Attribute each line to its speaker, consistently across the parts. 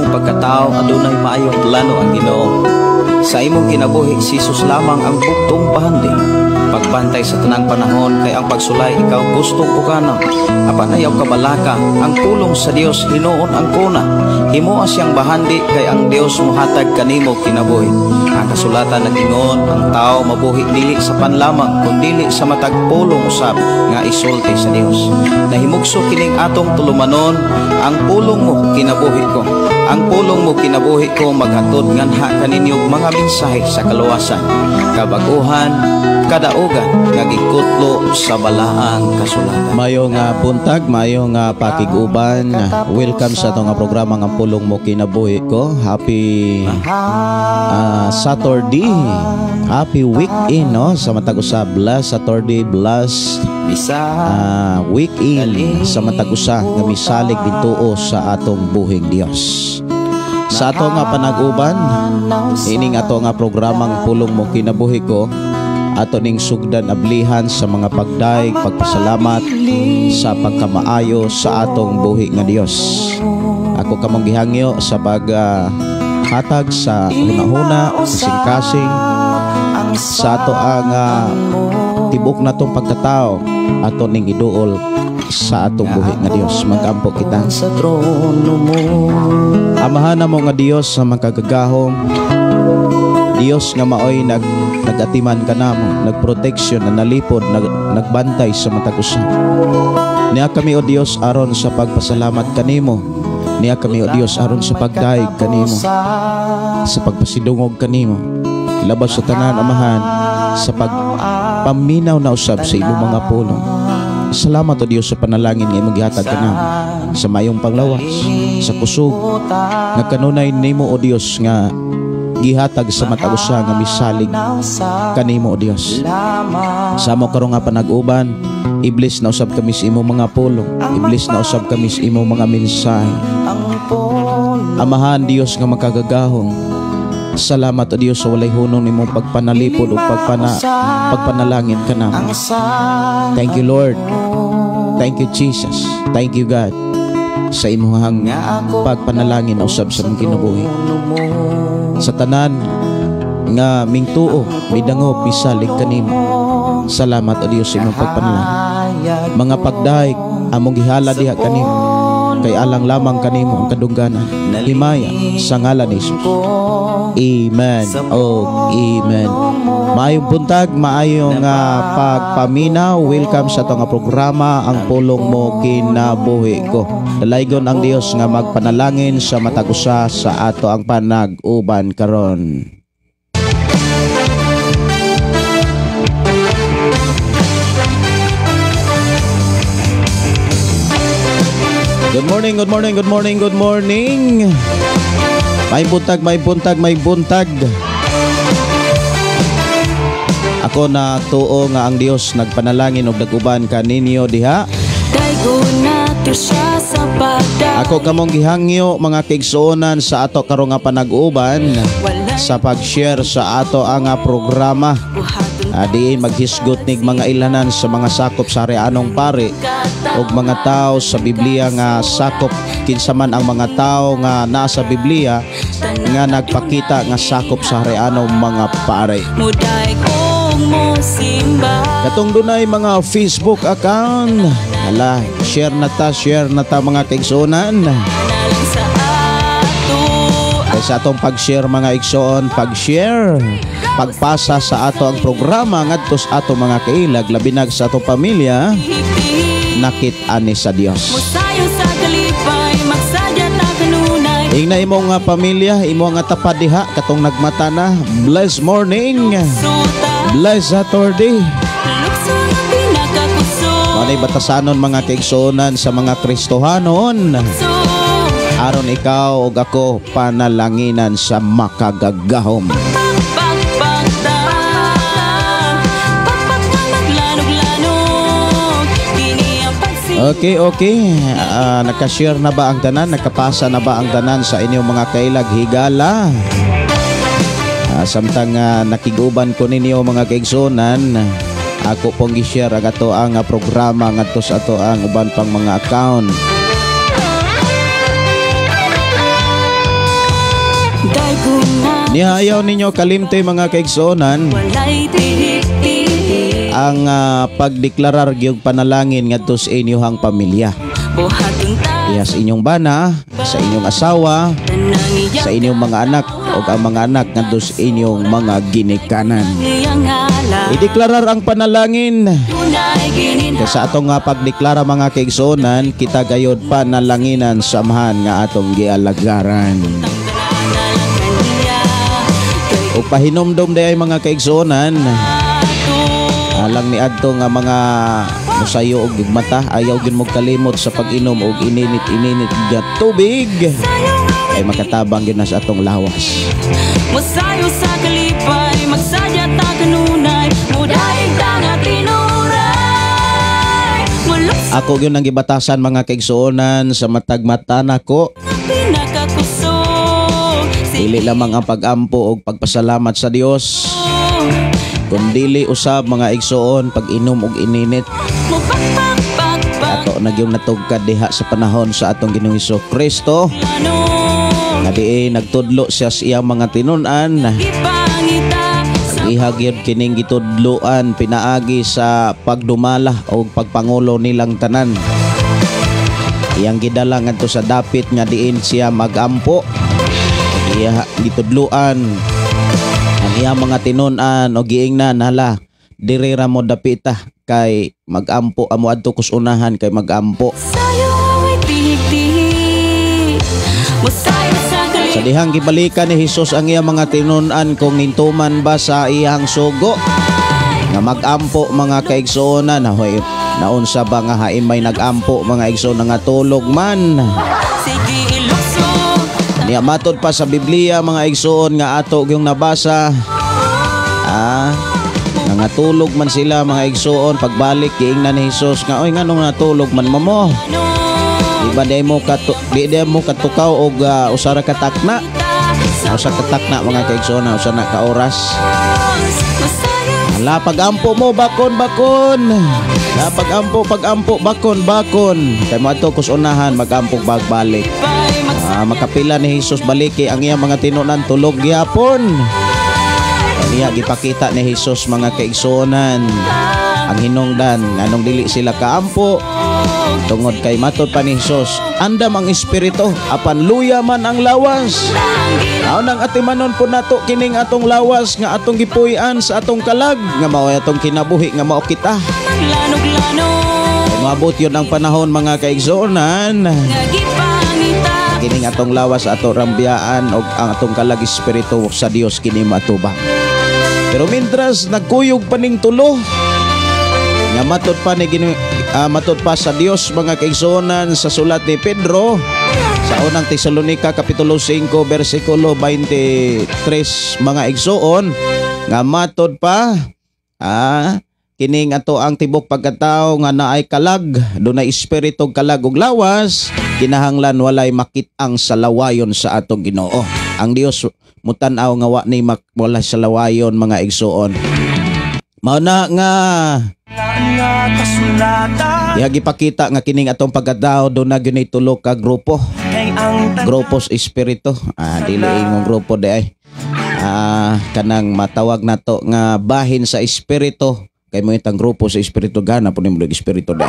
Speaker 1: Pagkatao, adunay maayong plano ang Ginoo. Sa imong kinabuhi, si Jesus lamang ang bugtong bahandi. Pagbantay sa tanang panahon kay ang pagsulay ikaw gustong ukanon. Apan ayaw kabalaka, ang pulong sa Dios hinuon ang kuna. Himoa siyang bahandi kay ang Dios mohatag kanimo kinabuhi. Ang kasulatan nag-ingon, ang tao mabuhi dili sa panlamang kundili sa matag pulong usab nga isulti sa Dios. Nahimugso kining atong tulumanon, ang pulong mo kinabuhi ko. Ang pulong mo kinabuhi ko maghatod nganha kaninyo mga mensahe sa kaluwasan, kabaguhan, kadaugan nga gikutlo sa balaang kasulatan.
Speaker 2: Mayo nga buntag, mayo nga pakig-uban. Welcome sa atong nga programa nga Pulong Mo Kinabuhi Ko. Happy Saturday. Happy weekend, no? Sa matag usa, bless Saturday, bless weekend sa matag usa nga misalig dituo sa atong buhing Dios. Sa ato nga panag-uban, ining ato nga programang Pulong Mo Kinabuhi Ko, ato ning sugdan ablihan sa mga pagdaig, pagpasalamat sa pagkamaayo sa atong buhi nga Dios. Ako kamong gihangyo sa pag hatag sa hunahuna, kasing-kasing sa ato ang tibok natong pagkatao, ato ning iduol sa atong buhi nga Dios. Magampo kita.
Speaker 1: Sa trono mo.
Speaker 2: Amahan mo nga Dios sa makagagahom, Dios nga maoy nagatiman ka namo, nagproteksyon, nanalipod, nagbantay sa matag usa. Niya kami o Dios aron sa pagpasalamat kanimo. Niya kami o Dios aron sa pagdaig kanimo, sa pagpasidungog kanimo. Labas sa tanan, Amahan, sa pagpaminaw na usab sa imong mga pulong. Salamat o Dios sa panalangin nga imong gihatag kanamo, sa mayong panglawas, sa kusog nga kanunay nimo o Dios nga gihatag sa matag usa nga misalig kanimo o Dios. Sa amo karon nga panag-uban, iblis na usab kami sa imong mga pulong, iblis na usab kami sa imong mga mensahe. Amahan Dios nga makagagahom, salamat o Dios sa walay hunong nimong pagpanalipod ug pagpanalangin kanamo. Thank you, Lord. Thank you, Jesus. Thank you, God, sa imong pagpanalangin usab sa among kinabuhi. Sa tanan nga mingtuo, midangop, misalig kanimo. Salamat o Dios sa imong pagpanalangin. Mga pagdaig among gihala diha kanimo, kay alang lamang kanimo ang kadungganan. Himaya sa ngalan ni Jesus. Amen. Oh, amen. Maayong buntag, maayong pagpaminaw. Welcome sa atong programa ang Pulong Mo Kinabuhi Ko. Dalaygon ang Dios nga magpanalangin sa matag usa sa ato ang panag-uban karon. Good morning, good morning, good morning, good morning. May buntag, may buntag, may buntag. Ako na tuo nga ang Dios nagpanalangin og nag-uban kaninyo diha. Ako kamong gihangyo mga kaigsuonan sa ato karong nga panag-uban sa pag-share sa ato ang programa. Diin maghisgot nig mga ilanan sa mga sakop sa Harianong Pari og mga tao sa Biblia nga sakop kinsa man ang mga tao nga nasa Biblia nga nagpakita nga sakop sa Harianong mga pari. Katong dunay mga Facebook account, hala, share na ta mga kaigsuonan. Kay sa atong pag-share mga igsoon, pag-share, pagpasa sa ato ang programa ngadto sa ato mga kailag, labi na sa atong pamilya, nakit-ani sa Dios. Ingna imo nga pamilya, imo nga tapad diha katong nagmata na. Bless morning. Bless Saturday. Manay batasanon mga kaigsuonan sa mga Kristohanon, aron ikaw ug ako panalanginan sa makagagahom. Okay, okay. Nakashare na ba ang tanan? Nakapasa na ba ang tanan sa inyong mga kailag higala? Samtang nakiguban ko ninyo mga kaigsuonan, ako pong gi-share ang ato ang programa ngadto sa ato ang uban pang mga account. Niya ayaw ninyo kalimti, mga kaigsuonan, ang pagdeklarar gyud panalangin ngadto sa inyong pamilya. Diha sa inyong bana, sa inyong asawa, sa inyong mga anak o ang mga anak ngadto sa inyong mga ginikanan. Ideklarar ang panalangin. Kay sa atong nga pagdeklara, mga kaigsuonan, kita gayod panalanginan sa Amahan nga atong gialagaran. O pahinumdom day, mga kaigsuonan, alang ni adto nga mga musayo og mata, ayaw gyud mo kalimot sa pag-inom og ininit-ininit nga tubig ay makatabang gyud na sa atong lawas.
Speaker 3: Mosayo sa kalipay, magsadya ta kanunay, mudaig ta nga tinuray. Mulukso
Speaker 2: Ako gyud ang gibatasan, mga kaigsuonan, sa matag mata nako.
Speaker 3: Pinakakusog.
Speaker 2: Dili lamang ang pag-ampo og pagpasalamat sa Dios, kundili usab, mga igsoon, pag-inom og ininit.
Speaker 3: Mupakpakpakpak
Speaker 2: Ato na gyud natugkad diha sa panahon sa atong Ginoong Hesus Kristo
Speaker 3: Plano
Speaker 2: nga diin nagtudlo siya sa iyang mga tinun-an.
Speaker 3: Ipangita sa
Speaker 2: Iha gyud kining gitudloan pinaagi sa pagdumala o pagpangulo nilang tanan. Iyang gidala ngadto sa dapit nga diin siya magampo. Iya gitudloan ang iyang mga tinun-an o giingnan, "Hala, diri ra mo dapita kay magampo amo adto kus unahan kay magampo."
Speaker 3: Sayo away tihik-tihik, Mosayo sa
Speaker 2: Sa
Speaker 3: kalipay.
Speaker 2: dihang gibalikan ni Hesus ang iyang mga tinun-an kung nintuman ba sa iyang sugo nga magampo, mga kaigsuonan. Hoy, naunsa ba nga hain may nagampo, mga igsoon, nga tulog man?
Speaker 3: Sige ilukso.
Speaker 2: Niya matod pa sa Biblia, mga igsoon, nga ato yung nabasa, nga natulog man sila, mga igsoon. Pagbalik, giingnan ni Hesus nga, "Oy, nganong natulog man mo mo? Di ba di mo katukaw og usa ra ka takna?" Usa ka takna, mga kaigsoon, usa na ka oras. Ala, pagampo mo, bakon bakon. La, pagampo, pagampo, bakon bakon. Kay mo adto kus unahan magampo bagbalik. Makapila ni Jesus baliki ang iyang mga tinunan, tulog gyapon. Niya gipakita ni Jesus, mga kaigsuonan, ang hinungdan nganong dili sila kaampo, tungod kay matod pa ni Jesus, andam ang espiritu apan luya man ang lawas. Mao nang atimanon po nato kining atong lawas nga atong gipuy-an sa atong kalag nga mao atong kinabuhi nga mao kita. Moabot yun ang panahon, mga kaigsuonan, kining atong lawas ato rambiyaan og ang atong kalag espiritu sa Dios kini matubang. Pero mientras nagkuyog pa ning tulo nga matod pa ni matod pa sa Dios, mga kaigsuonan, sa sulat ni Pedro sa Unang Tesalonika kapitulo 5 bersikulo 23, mga igsoon, nga matod pa kining ato ang tibok pagkatao nga naay kalag, dunay espiritu, kalag ug lawas, kinahanglan walay makit-ang salawayon sa atong Ginoo. Ang Dios mutan-aw nga wa ni wala salawayon, mga igsoon. Mao na nga diha gipakita nga kining atong pagkatao do na gyud tulo ka grupo. Grupos espiritu. Dili ingong grupo di ay. Kanang matawag nato nga bahin sa espiritu kay mo itang grupo sa espiritu gana po nimo espiritu di.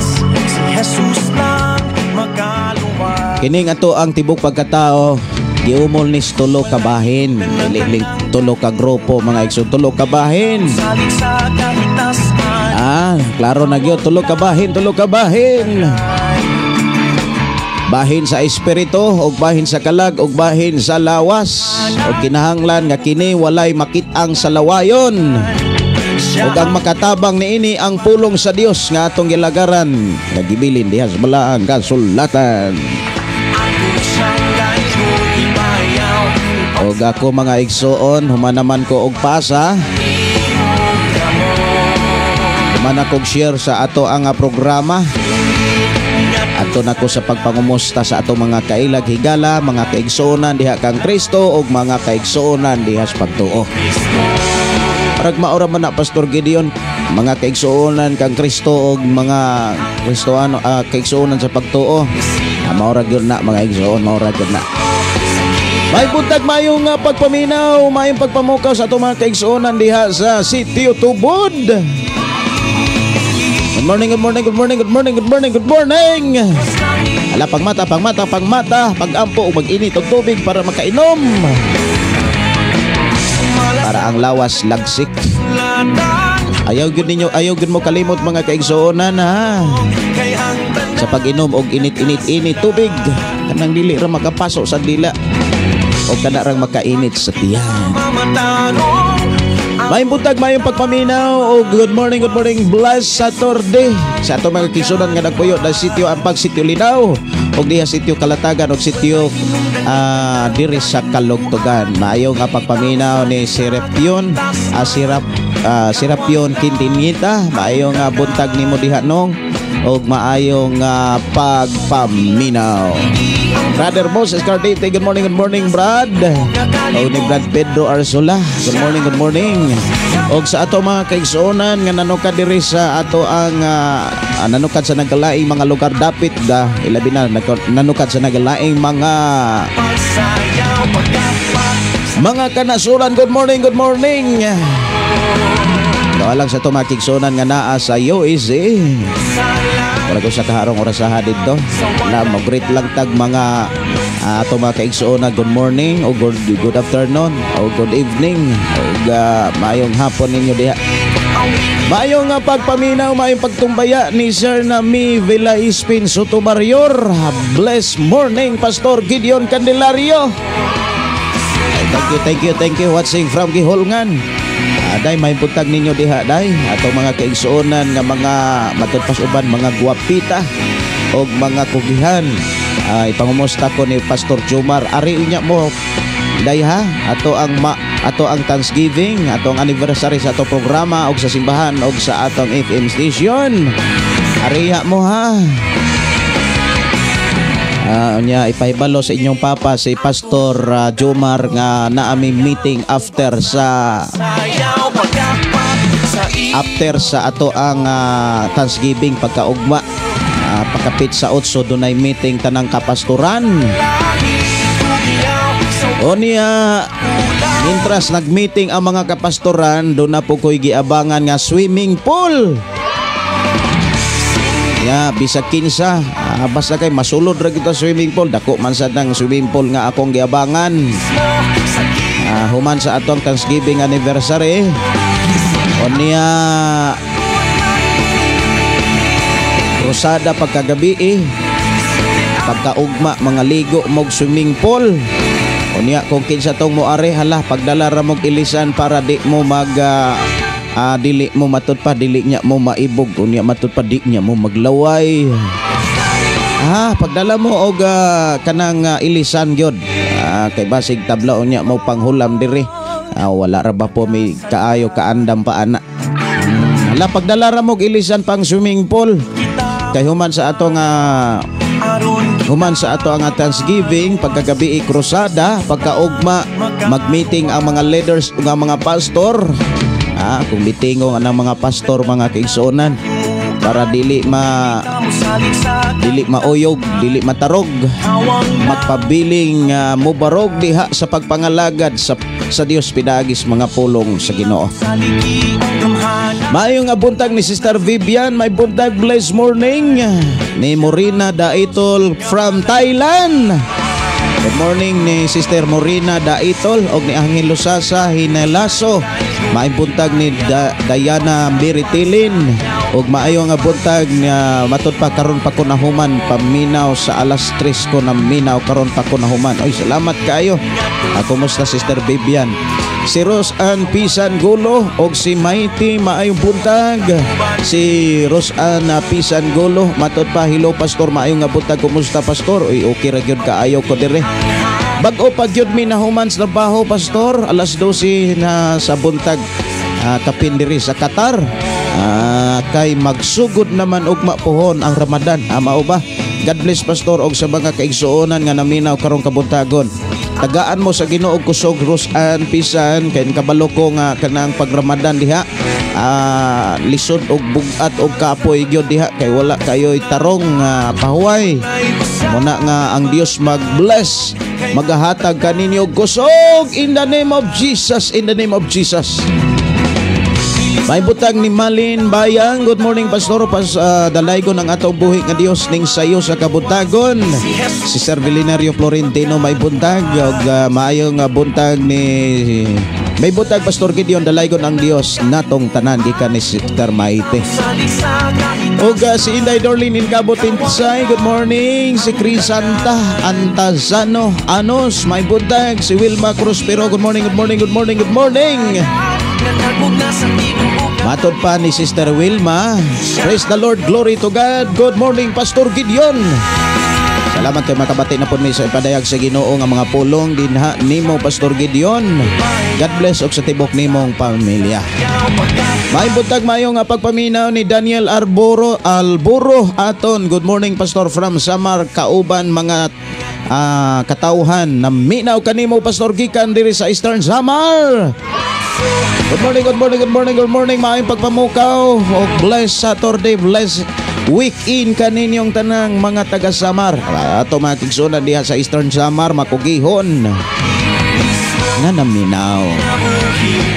Speaker 4: Si Jesus lang makaluwas.
Speaker 2: Kining ato ang tibok pagkatao giumol ni tulo ka bahin. Dili tulo ka grupo, mga igsoon, tulo ka bahin.
Speaker 4: Salig sa kaligtasan.
Speaker 2: Klaro na gyud, tulo ka bahin, tulo ka bahin. Bahin sa espiritu, ug bahin sa kalag, ug bahin sa lawas. Ug kinahanglan nga kini walay makit-ang salawayon. Ug ang makatabang niini ang pulong sa Dios nga atong gilagaran nga gibilin diha sa balaang kasulatan.
Speaker 4: Ako siyang gayong ibayaw.
Speaker 2: Ug ako, mga igsoon, human naman ko og pasa. Human akong share sa ato ang programa. Ato na ko sa pagpangumusta sa atong mga kailag higala, mga kaigsuonan diha kang Kristo ug mga kaigsuonan diha sa pagtuo. Parag maura man na, Pastor Gideon, mga kaigsuonan kang Kristo ug mga Kristoano, kaigsuonan sa pagtuo. Maura gyud na, mga igsuon, maura gyud na. May buntag, mayong pagpaminaw, mayong pagpamukaw sa atong mga kaigsuonan diha sa Sitio Tubod. Good morning, good morning, good morning, good morning, good morning, good morning. Ala, pangmata, pangmata, pangmata, pagampo o mag-init og tubig para makainom. Para ang lawas lagsik. Ayaw gyud ninyo, ayaw gyud mo kalimot, mga kaigsuonan, ha, sa pag-inom og init-init-init tubig, kanang dili ra makapaso sa dila o kana rang makainit sa tiyan. Maayong buntag, maayong pagpaminaw o good morning, good morning, blessed Saturday sa ato mga kaigsuonan nga nagpuyo na Sitio Ampag, Sitio Linaw, ug diha Sitio Kalatagan ug Sitio diri sa Kalugtugan. Maayo nga pagpaminaw ni Serapion, Serapion Quintinita. Maayo nga buntag nimo diha nong ug maayong pagpaminaw. Brother Moses Cardite, good morning, Brad. O ni Brad Pedro Arzola, good morning, good morning. Og sa ato mga kaigsuonan nga nanukad diri sa ato ang nanukad sa nagkalaing mga lugar dapit da, ilabi na nanukad sa nagkalaing mga kanasuran, good morning, good morning. Gawa lang sa ato mga kaigsuonan nga naa sa USA. Wala ko sa kaharong orasaha dito. Na mag-greet lang tag mga ato mga kaigsuonan, good morning o good afternoon o good evening o maayong hapon ninyo diha. Maayong pagpaminaw, maayong pagtumbaya ni Sir Nami Villa Ispin Sotomayor. Bless morning, Pastor Gideon Candelario. Ay, thank you, thank you, thank you. Watching from Giholngan. Day, may buntag ninyo diha, day. Atong mga kaigsuonan nga mga matud pas uban mga guwapita og mga kugihan. Ay, pangumusta ko ni Pastor Jomar. Ari unya mo, day, ha. Ato ang Thanksgiving, ato ang anniversary sa ato programa og sa simbahan og sa atong FM station. Ariya mo, ha. Unya ipahibalo sa inyong papa si Pastor Jomar nga naami meeting after sa ato ang Thanksgiving pagkaugma. Pagkapit sa 8 dunay meeting tanang kapastoran. O niya, mintras nag-meeting ang mga kapastoran, doon na po ko'y giabangan nga swimming pool. Ya, bisag kinsa, basta kay masulod ra kita swimming pool, dako man sad ng swimming pool nga akong giabangan. Human sa atong Thanksgiving anniversary. O niya, krusada pagkagabi eh. Pagkaugma mga ligo mog swimming pool. O niya kung kinsa tong moari, hala, pagdala ra mog ilisan para di mo mag dili mo matud pa dili niya mo maibog, unya matud pa di niya mo maglaway. Pagdala mo og kanang ilisan gyud. Kay basig tabla unya mo panghulam diri. Wala ra ba po may kaayo kaandam pa ana. Hala, pagdala ra mo og ilisan pang swimming pool. Kay human sa ato ang Thanksgiving, pagkagabi krusada, pagkaugma mag-meeting ang mga leaders ug ang mga pastor. Kung mitingo ang mga pastor, mga kaigsuonan, para dili mauyog, dili matarog, magpabiling mubarog diha sa pagpangalagad sa Dios pidagis mga pulong sa Ginoo. Maayong buntag ni Sister Vivian, may buntag, blessed morning ni Morina Daitol from Thailand. Good morning ni Sister Morina Daitol og ni Angelo Sasa Hinelaso. Maayong buntag ni Diana Miritilin og maayo nga buntag nga matud pa karon pa ko nahuman paminaw sa alas 3 ko naminaw, karon pa ko nahuman. Oy, salamat kaayo. Kumusta, Sister Vivian? Si Rose Ann Pisan Gulo og si Mighty, maayong buntag. Si Rose Ann Pisan Gulo matud pa, "Hello Pastor, maayong nga buntag, kumusta, Pastor?" Uy, okay ra gyud kaayo ko dire. Bag-o pa gyud mi nahuman sa trabaho, Pastor, alas 12 na sa buntag kapin diri sa Qatar. Kay magsugod naman ugma pohon ang Ramadan. Mao ba? God bless, Pastor, og sa mga kaigsuonan nga naminaw karong kabuntagon. Tagaan mo sa Ginoo kusog, Rosan Pisan, kay kabalo ko nga kanang pagramadan diha lisod og bugat og kapoy gyud diha kay wala kayoy tarong pahuway. Muna nga ang Dios mag-bless, magahatag kaninyo og kusog in the name of Jesus, in the name of Jesus. May butang ni Malin Bayang. Good morning, Pastor. Dalaygon ang atong buhi nga Dios ning sayo sa kabuntagon. Si Sir Vilinario Florentino, may buntag og maayong buntag ni may buntag, Pastor Gideon, dalaygon ang Dios natong tanan, gikan ni Sister Maite. Og si Inday Dorlin Incabo Tinsay, good morning. Si Chris Santa Antazano Anos, may buntag. Si Wilma Cruz Pero, good morning, good morning, good morning, good morning. Matod pa ni Sister Wilma, praise the Lord, glory to God. Good morning, Pastor Gideon. Salamat kay makabati na po mi sa ipadayag sa Ginoo nga mga pulong dinha nimo, Pastor Gideon. God bless og sa tibok nimong pamilya. May buntag, maayong nga pagpaminaw ni Daniel Arboro Alboro Aton. Good morning, Pastor, from Samar, kauban mga katawhan. Naminaw kanimo, Pastor, gikan diri sa Eastern Samar. Good morning, good morning, good morning, good morning. Maayong pagpamukaw. Og bless Saturday, bless weekend kaninyong tanang mga taga Samar. Ato mga kigsunan diha sa Eastern Samar, makugihon nga naminaw.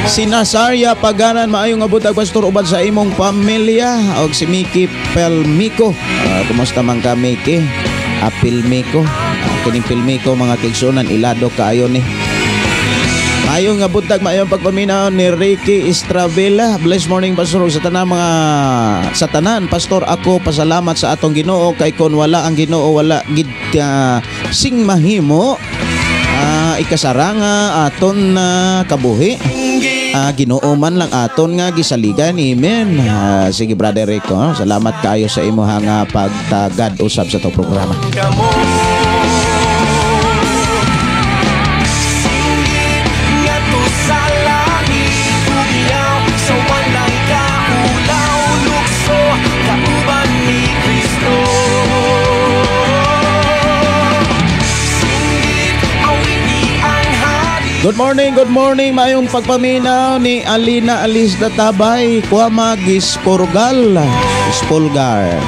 Speaker 2: Si Nazaria Paganan, maayong nga buntag, Pastor, uban sa imong pamilya, og si Miki Pelmico. Kumusta man ka, Miki? Pilmico. Kining Pilmico, mga kigsunan, ilado kaayo ni. Maayong nga buntag, maayong pagpaminaw ni Ricky Estravela. Bless morning, Pastor, sa tanan mga sa tanan, Pastor, ako pasalamat sa atong Ginoo kay kon wala ang Ginoo, wala gid sing mahimo ikasaranga aton na kabuhi. Ginoo man lang aton nga gisaligan. Amen. Sige, Brother Rico, salamat kayo sa imuha nga pagtagad usab sa to programa. Good morning, good morning. Maayong pagpaminaw ni Alina Alisda Tabay, Kuamag, Ispurgal. Ispulgar.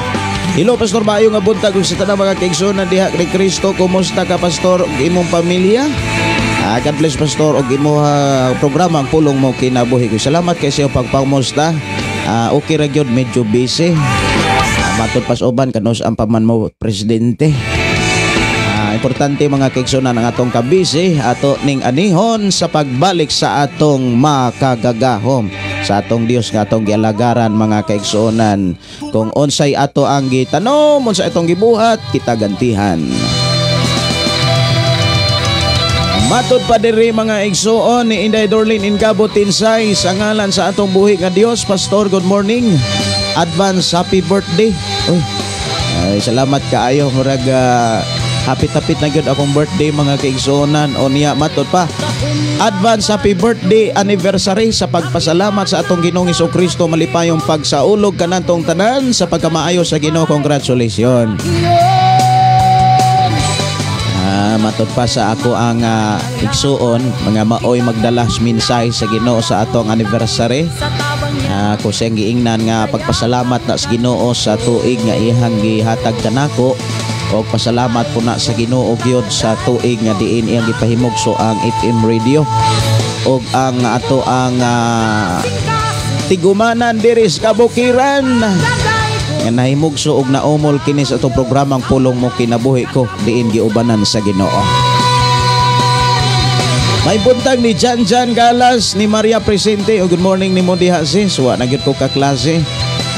Speaker 2: Hello, Pastor, maayong nga buntag ug sa tanang mga kaigsoon diha kay Kristo. Kumusta ka, Pastor, ug imong pamilya? God bless, Pastor, ug imo programa ang Pulong Mo Kinabuhi ko. Salamat kay sa pagpamusta. Okay ra gyud, medyo busy. Matod pas uban kanus ang paman mo presidente. Importante, mga kaigsunan, ang atong kabisi ato ning anihon sa pagbalik sa atong makagagahom sa atong Dios nga atong gialagaran, mga kaigsuonan. Kung unsay ato ang gitanom, unsay atong gibuhat, kita gantihan. Matod pa diri, mga igsuon, ni Inday Dorlin Incabo Tinsay, sa ngalan sa atong buhi nga Dios, Pastor, good morning, advance happy birthday. Uy, ay, salamat kaayo. Murag hapit-hapit na gyud akong birthday, mga kaigsuonan. O niya, matod pa, advance happy birthday anniversary sa pagpasalamat sa atong Ginoong Kristo, malipayong pagsaulog kanatong tanan sa pagkamaayo sa Ginoo. Congratulations. Matod pa sa ako ang igsuon, mga maoy magdala mensahe sa Ginoo sa atong anniversary. Kung siyang giingnan nga pagpasalamat na sa Ginoo sa tuig nga ihang gihatag kanako, o pasalamat po na sa Ginoo gyud sa tuig nga diin iyang gipahimugso ang FM radio og ang ato ang tigumanan diri sa kabukiran nga nahimugso og naumol kini sa atong programang Pulong Mo Kinabuhi Ko, diin giubanan sa Ginoo. May buntag ni Jan Jan Galas, ni Maria Presente. O good morning nimo diha, sis. Wa na gyud ko kaklase.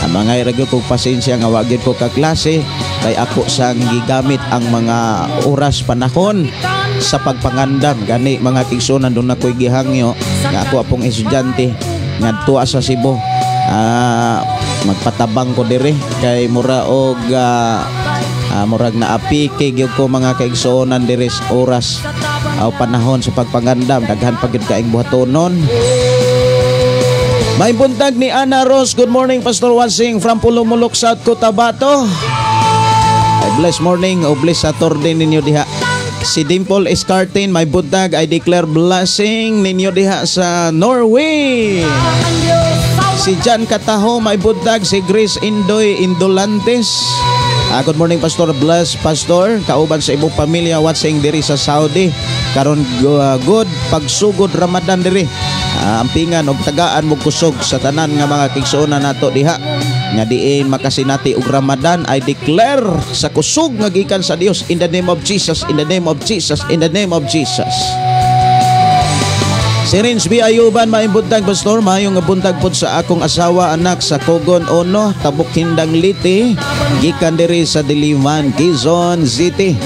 Speaker 2: Ang mga ra gyud kog pasensya nga wa gyud ko kaklase kay ako sang gigamit ang mga oras panahon sa pagpangandam. Gani, mga kaigsuonan, doon ako'y gihangyo nga ako apong estudyante ngadto sa Cebu. Magpatabang ko diri kay mura og murag naapike gyud ko, mga kaigsuonan, diri sa oras o panahon sa pagpangandam. Daghan pa gyud kaing buhatonon. May buntag ni Ana Rose. Good morning, Pastor Wasing, from Pulumulok, South Cotabato. Ay, bless morning o bless Saturday ninyo diha. Si Dimple Escartin, may buntag, I declare blessing ninyo diha sa Norway. Si Jan Kataho, may buntag. Si Grace Indoy Indolantes. Good morning, Pastor. Bless, Pastor. Kauban sa imong pamilya watching diri sa Saudi. Karon good pagsugod Ramadan diri. Ampingan og tagaan mo kusog sa tanan nga mga kigsuonan nato diha nga diin makasinati og Ramadan. I declare sa kusog nga gikan sa Dios in the name of Jesus, in the name of Jesus, in the name of Jesus. Si Rins B. Ayuban, maayong buntag, Pastor. Maayong buntag pod sa akong asawa, anak sa Kogon Ono, Tabuk Hindang Liti, gikan diri sa Diliman, Quezon City.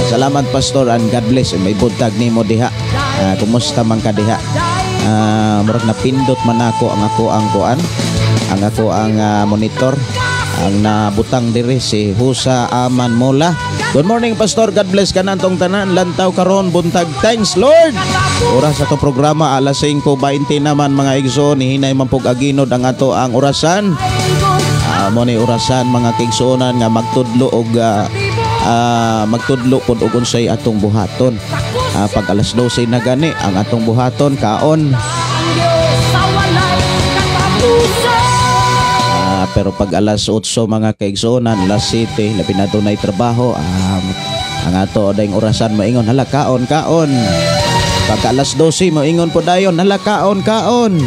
Speaker 2: Salamat, Pastor, and God bless. May buntag nimo diha. Kumusta man ka diha? Murag napindot man ako ang ako ang kuan, ang ako ang monitor. Ang nabutang diri si Husa Aman Mola. Good morning, Pastor. God bless kanantong tanan. Lantaw karon buntag. Thanks, Lord. Oras ato programa alas 5:20 naman mga igsoon. Hinay man pug aginod ang ato ang orasan. Mo ni orasan mga kaigsuonan nga magtudlo og magtudlo pod og unsay atong buhaton. Pag alas 12 na gani ang atong buhaton kaon. Pero pag alas 8 mga kaigsuonan, alas 7, labi na dunay trabaho, ang ato dayong orasan maingon, hala kaon, kaon. Pagka alas 12 moingon po dayon, hala kaon, kaon.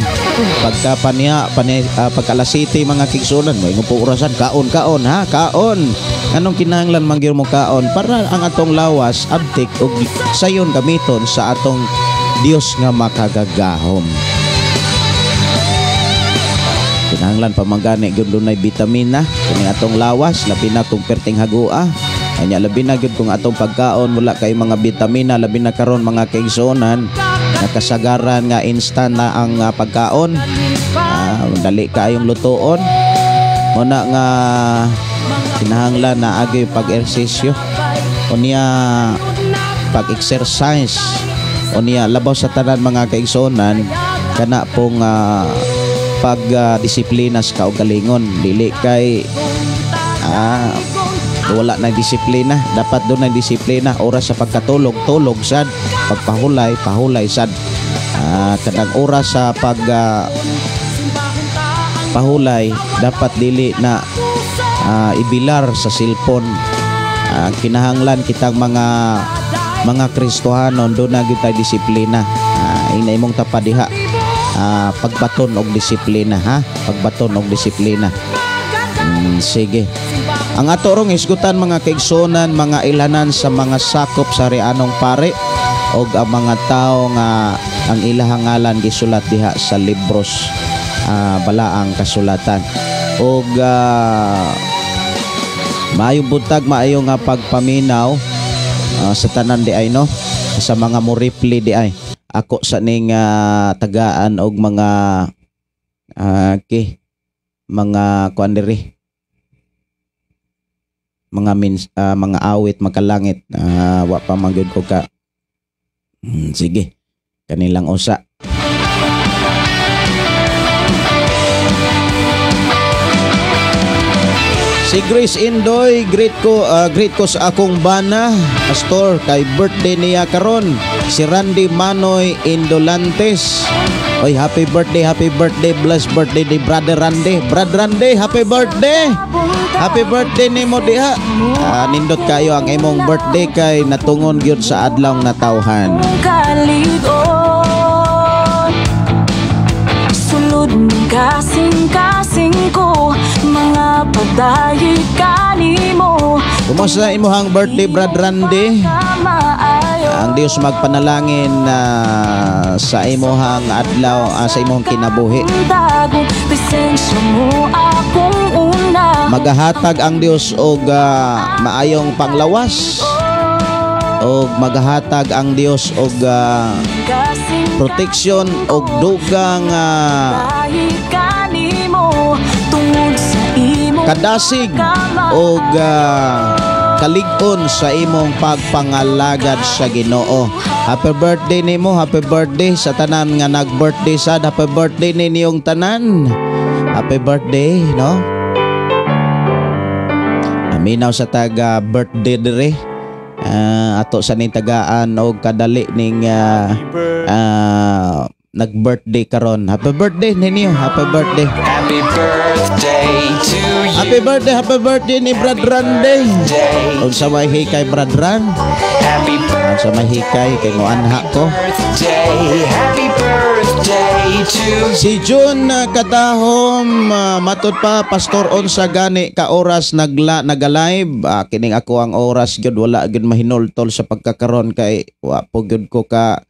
Speaker 2: Pagka pagka alas 7 mga kaigsuonan, moingon po orasan, kaon, kaon, ha, kaon. Anong kinahanglan man gyud mo kaon para ang atong lawas abtik og sayon gamiton sa atong Dios nga makagagahom. Kinahanglan pa man gani gyud dunay bitamina kini atong lawas, labi na kung perting hagua. Anya labi na gyud kung atong pagkaon wala kay mga bitamina, labi na karon mga kaigsuonan nakasagaran nga instant na ang pagkaon. Dali kaayong lutoon. Muna nga kinahanglan na agi pag-ehersisyo unya pag-exercise unya labaw sa tanan mga kaigsuonan kana pong pag disiplina sa kaugalingon. Dili kay wala na disiplina, dapat doon na disiplina. Oras sa pagkatulog, tulog sad, pagpahulay, pahulay sad. Kanang oras sa pag pahulay dapat dili na ibilar sa cellphone. Kinahanglan kitang mga Kristohanon doon na kita disiplina. Ina imong tapadiha. Pagbaton og disiplina, ha, pagbaton og disiplina. Sige. Ang ato rong hisgutan mga kaigsuonan, mga ilanan sa mga sakop sa Rianong Pare og ang mga tawo nga ang ilahang ngalan gisulat diha sa libros balaang kasulatan. Og maayong buntag, maayo nga pagpaminaw sa tanan di ay, no, sa mga mo-reply di ay. Ako sa ning tagaan og mga okay, mga kuan diri, mga mga awit makalangit. Wa pa man gyud ko ka. Sige, kanilang usa. Si Grace Indoy, greet ko sa akong bana, Pastor, kay birthday niya karon. Si Randy Manoy Indolantes. Oy, happy birthday, blessed birthday di Brother Randy. Brother Randy, happy birthday. Happy birthday nimo diha. Nindot kayo ang imong birthday kay natungon gyud sa adlaw natawhan.
Speaker 3: Sulod kasing-kasing ko, mga padayi kanimo.
Speaker 2: Kumusta imong birthday, Brad Randy? Ang Dios magpanalangin sa imong adlaw, sa imong kinabuhi. Magahatag ang Dios og maayong panglawas, og magahatag ang Dios og protection og dugang kadasig og kalig-on sa imong pagpangalagad sa Ginoo. Happy birthday nimo, happy birthday sa tanan nga nag-birthday sad, happy birthday ninyong tanan. Happy birthday, no? Aminaw sa taga birthday dire. Ato sa ning tagaan og kadali ning nag-birthday karon. Happy birthday ninyo. Happy birthday.
Speaker 4: Happy birthday to you.
Speaker 2: Happy birthday, happy birthday ni Brad Randy. Unsa may hikay, Brad Ran?
Speaker 4: Happy
Speaker 2: Unsa may hikay kay moanha ko?
Speaker 4: birthday. Happy birthday to you.
Speaker 2: Si June Katahom, matud pa, Pastor, unsa gani ka oras nagla nagalive? Kining ako ang oras gyud wala gyud mahinultol sa pagkakaron kay wa po gyud ko ka.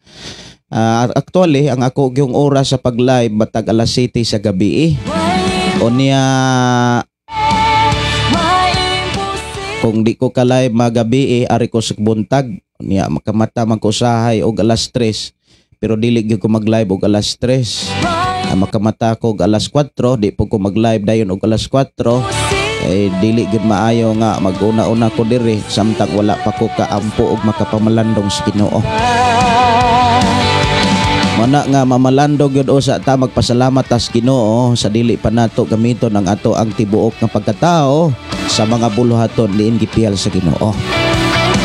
Speaker 2: Actually, ang ako gyung oras sa pag-live batag alas 7 sa gabi eh. Unya kung di ko ka-live magabi eh, ari ko sa buntag. Unya makamata man ko usahay og alas 3, pero dili gyud ko mag-live og alas 3. Makamata ko og alas 4, di po ko mag-live dayon og alas 4. Eh, dili gyud maayo nga mag-una-una ko diri samtang wala pa ko kaampo og makapamalandong sa Ginoo. Mana nga mamalandong gyud usa ta, magpasalamat tas Ginoo sa dili pa nato gamiton ang ato ang tibuok nga pagkatao sa mga buluhaton diin gipiyal sa Ginoo.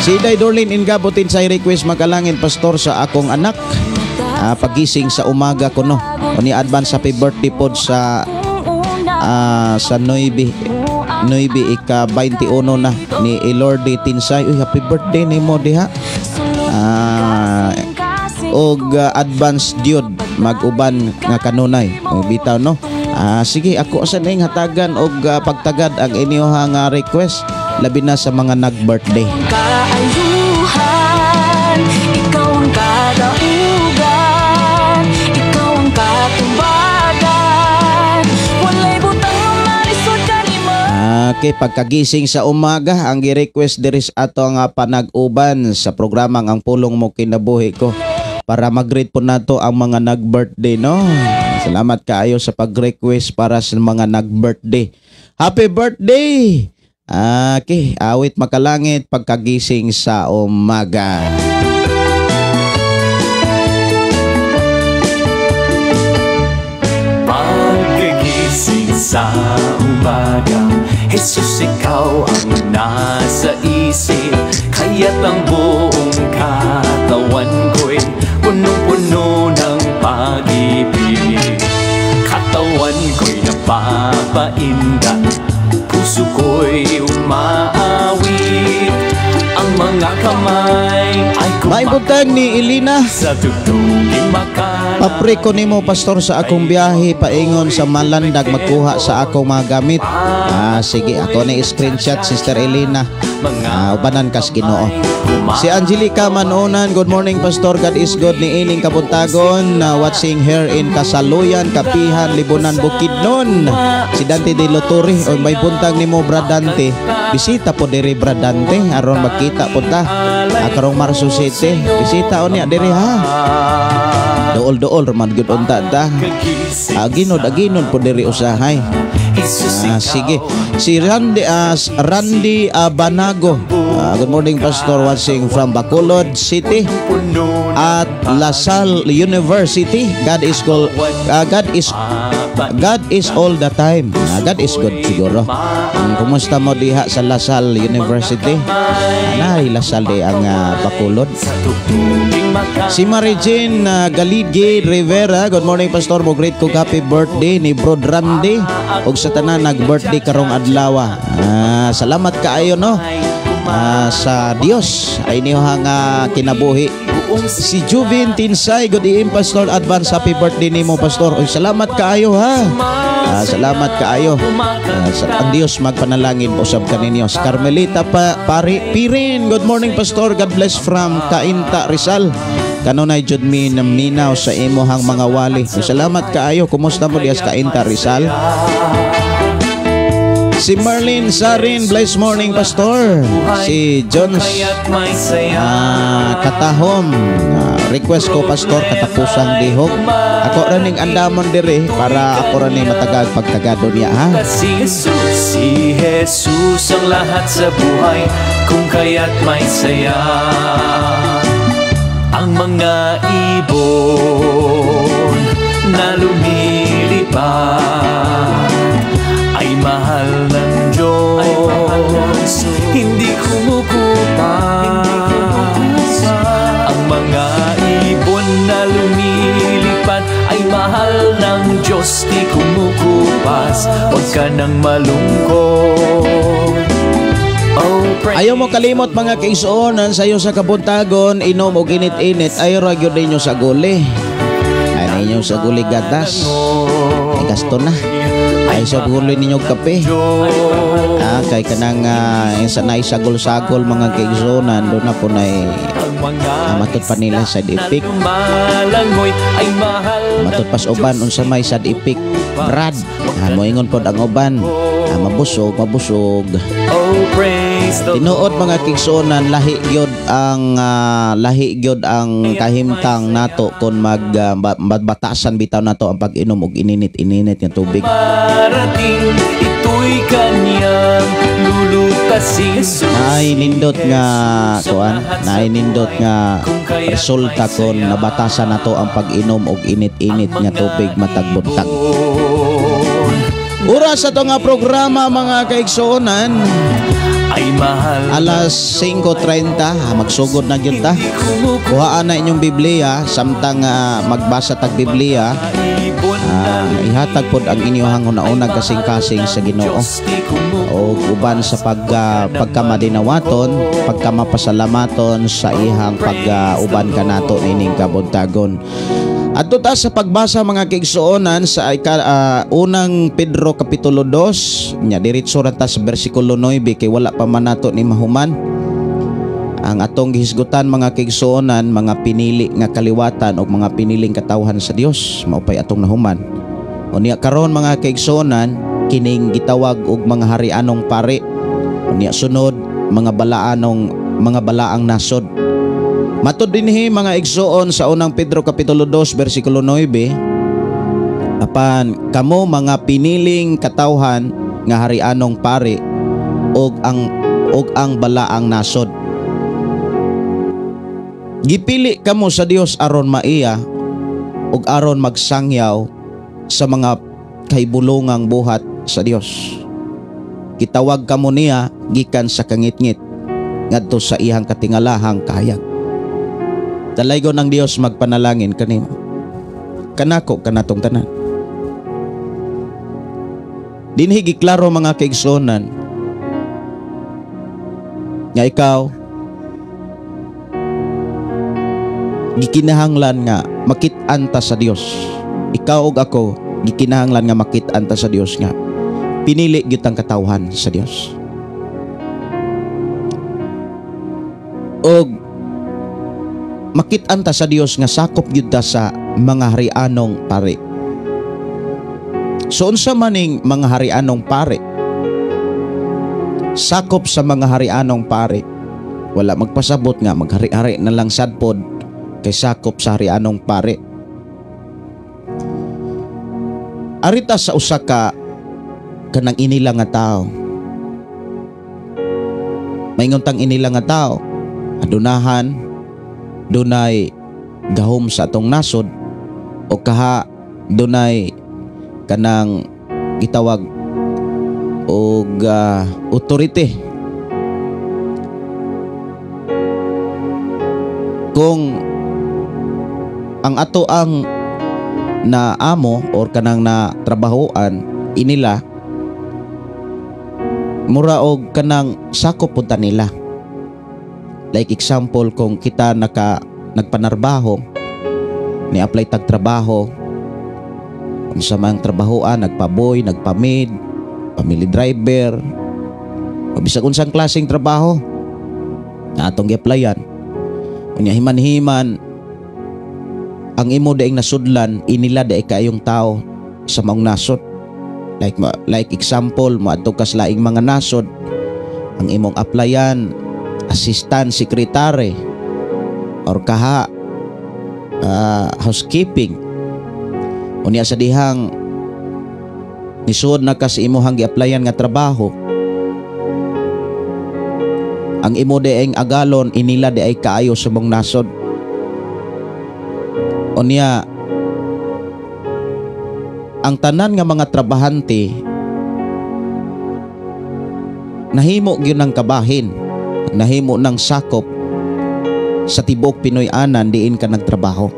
Speaker 2: Si Day Dorlin Ingabutin sa request, makalangin, Pastor, sa akong anak. Pagising sa umaga ko no. Uni advance happy birthday pod sa 9 9 ika 21 na ni Elordi Tinsay. Uy, happy birthday nimo diha. Og advance gyud mag-uban nga kanunay. O bitaw no. Sige, ako sa ning hatagan og pagtagad ang inyoha nga request, labi na sa mga nag-birthday.
Speaker 3: Kaayuhan, ikaw ang kadaugan, ikaw ang katumbagan. Walay butang nga malisod kanimo.
Speaker 2: Okay, pagkagising sa umaga, ang gi-request diri sa ato nga panag-uban sa programang Ang Pulong Mo Kinabuhi Ko para mag-greet po nato ang mga nag-birthday, no? Salamat kaayo sa pag-request para sa mga nag-birthday. Happy birthday! Okay, awit makalangit, pagkagising sa umaga.
Speaker 4: Pagkagising sa umaga, Jesus, ikaw ang nasa isip. Kaya't ang buong katawan ko'y punong-puno ng pag-ibig. Katawan ko'y napapainda, puso ko'y umaawit. Ang mga kamay ay
Speaker 2: May butang ni Elina.
Speaker 4: Sa tugtuging makana.
Speaker 2: Pa-pray ko nimo, Pastor, sa akong biyahe paingon sa Malandag magkuha sa akong mga gamit. Sige, ako ni screenshot, Sister Elena. Ubanan kas Ginoo. Si Angelica Manonan, good morning, Pastor. God is good ni ining kabuntagon. Watching here in Kasaluyan, Kapihan, Libunan, Bukidnon. Si Dante De Loturi, o may buntag nimo, Brad Dante. Bisita po diri, Brad Dante, aron magkita po ta. Karong Marso 7, bisita unya diri ha. Duol-duol man gyud unta ta. Aginod aginod po diri usahay. Sige. Si Randy Banago. Good morning, Pastor, watching from Bacolod City at La Salle University. God is good. God is all the time. God is good siguro. Kumusta mo diha sa La Salle University? Nay, La Salle di ang Bacolod. Si Marijin Galidge Rivera, good morning, Pastor. Mo greet ko, happy birthday ni Bro Randy ug sa tanan nag-birthday karong adlaw. Salamat kaayo no. Sa Dios ay inyohang kinabuhi. Si Juvin Tinsay, good evening, Pastor. Advance happy birthday nimo, Pastor. Oy, salamat kaayo ha. Salamat kaayo. Ang Dios magpanalangin usab kaninyo. Si Carmelita pa Pari Pirin, good morning, Pastor. God bless from Cainta, Rizal. Kanunay jud mi naminaw sa imuhang mga wali. Salamat kaayo. Kumusta mo diha sa Cainta, Rizal? Si Marlene Sarin, blessed morning, Pastor. Si Jones Katahom, request ko, Pastor, katapusang dihog. Ako ra ning andamon diri para ako ra ning matagag pagtagado niya ha.
Speaker 4: Si Jesus, si Jesus ang lahat sa buhay, kung kaya't may saya. Ang mga ibon na lumilipad ay mahal ng Diyos, hindi kumukupat. Diyos di kumukupas. Huwag ka nang malungkot. Oh, praise.
Speaker 2: Ayaw mo kalimot, mga kaigsuonan, sayo sa kabuntagon, inom og init-init, ayaw ra gyud ninyo sa guli. Ay ninyo sa guli gatas. Ay gasto na. Ay sa guli ninyo kape. Ah, kay kanang sa naay sagol-sagol, mga kaigsuonan, do na po nay
Speaker 4: Ang mga
Speaker 2: matud pa nila side effect.
Speaker 4: Lumalangoy ay mahal.
Speaker 2: Matud pas uban unsa may side effect. Brad, moingon pod ang uban. Mabusog, mabusog.
Speaker 4: Oh, praise the
Speaker 2: Tinuod, mga kaigsuonan, lahi gyud ang kahimtang nato kung magbatasan bitaw nato ang pag-inom og ininit-ininit nga tubig.
Speaker 4: Marating, ito'y kanyang lulutasin.
Speaker 2: Naay nindot nga kuan, naay nindot nga resulta kon nabatasan nato ang pag-inom og init-init nga tubig matag buntag. Oras sa to nga programa, mga kaigsuonan,
Speaker 4: ay mahal.
Speaker 2: Alas 5:30, magsugod na gyud ta. Kuhaan na inyong Biblia samtang magbasa tag Biblia. Ihatag pod ang inyong una-una kasing-kasing sa Ginoo. O uban sa pagkamadinawaton, pagkamapasalamaton sa ihang pag-uban kanato nining kabuntagon. Adto ta sa pagbasa, mga kaigsuonan, sa unang Pedro kapitulo 2 nya diretso ra ta sa bersikulo 9 kay wala pa man nato ni mahuman. Ang atong gihisgutan, mga kaigsuonan, mga pinili nga kaliwatan o mga piniling katawhan sa Dios, mao pay atong nahuman. Unya karon, mga kaigsuonan, kining gitawag og mga harianong pari. Unya sunod mga balaang nasod. Matud dinhi, mga igsoon, sa unang Pedro kapitulo 2 bersikulo 9, apan kamo mga piniling katawhan nga harianong pari ug ang balaang nasod. Gipili kamo sa Dios aron maiya ug aron magsangyaw sa mga kahibulongang buhat sa Dios. Gitawag kamo niya gikan sa kangitngit ngadto sa iyang katingalahang kahayag. Dalaygon ang Dios magpanalangin kanimo. Kanako, kanatong tanan. Dinhi giklaro, mga kaigsuonan, nga ikaw gikinahanglan nga makit-an ta sa Dios. Ikaw ug ako gikinahanglan nga makit-an ta sa Dios nga pinili gyud tang katawhan sa Dios. Og makit-an ta sa Dios nga sakop gyud ta sa mga harianong pari. So unsa maning mga harianong pari? Sakop sa mga harianong pari. Wala magpasabot nga maghari-hari na lang sad pod kay sakop sa harianong pari. Arita sa usa ka kanang inila nga tao. Maingon tang inila nga tao, adunahan dunay gahom sa atong nasod o kaha dunay kanang gitawag og authority. Kung ang ato ang naamo or kanang na trabahoan inila, mura og kanang sakop punta nila. Like example, kung kita nagpanarbaho, ni-apply tag trabaho, unsa man trabahoan, nagpaboy, nagpamid, family driver, o bisag unsang klaseng trabaho na atong gi-applyan. Unya himan-himan ang imo daing nasudlan inila daay kaayong tao sa maong nasod. Like example, moadto ka sa laing mga nasod, ang imong applyan assistant secretary or kaha housekeeping. Unya sa dihang nisuod na ka sa imuhang gi-applyan nga trabaho, ang imo dieng agalon inila di ay kaayo sa mong nasod. Unya ang tanan nga mga trabahante nahimo gyud ng kabahin, nahimo ng sakop sa tibuok Pinoy-anan diin ka nagtrabaho.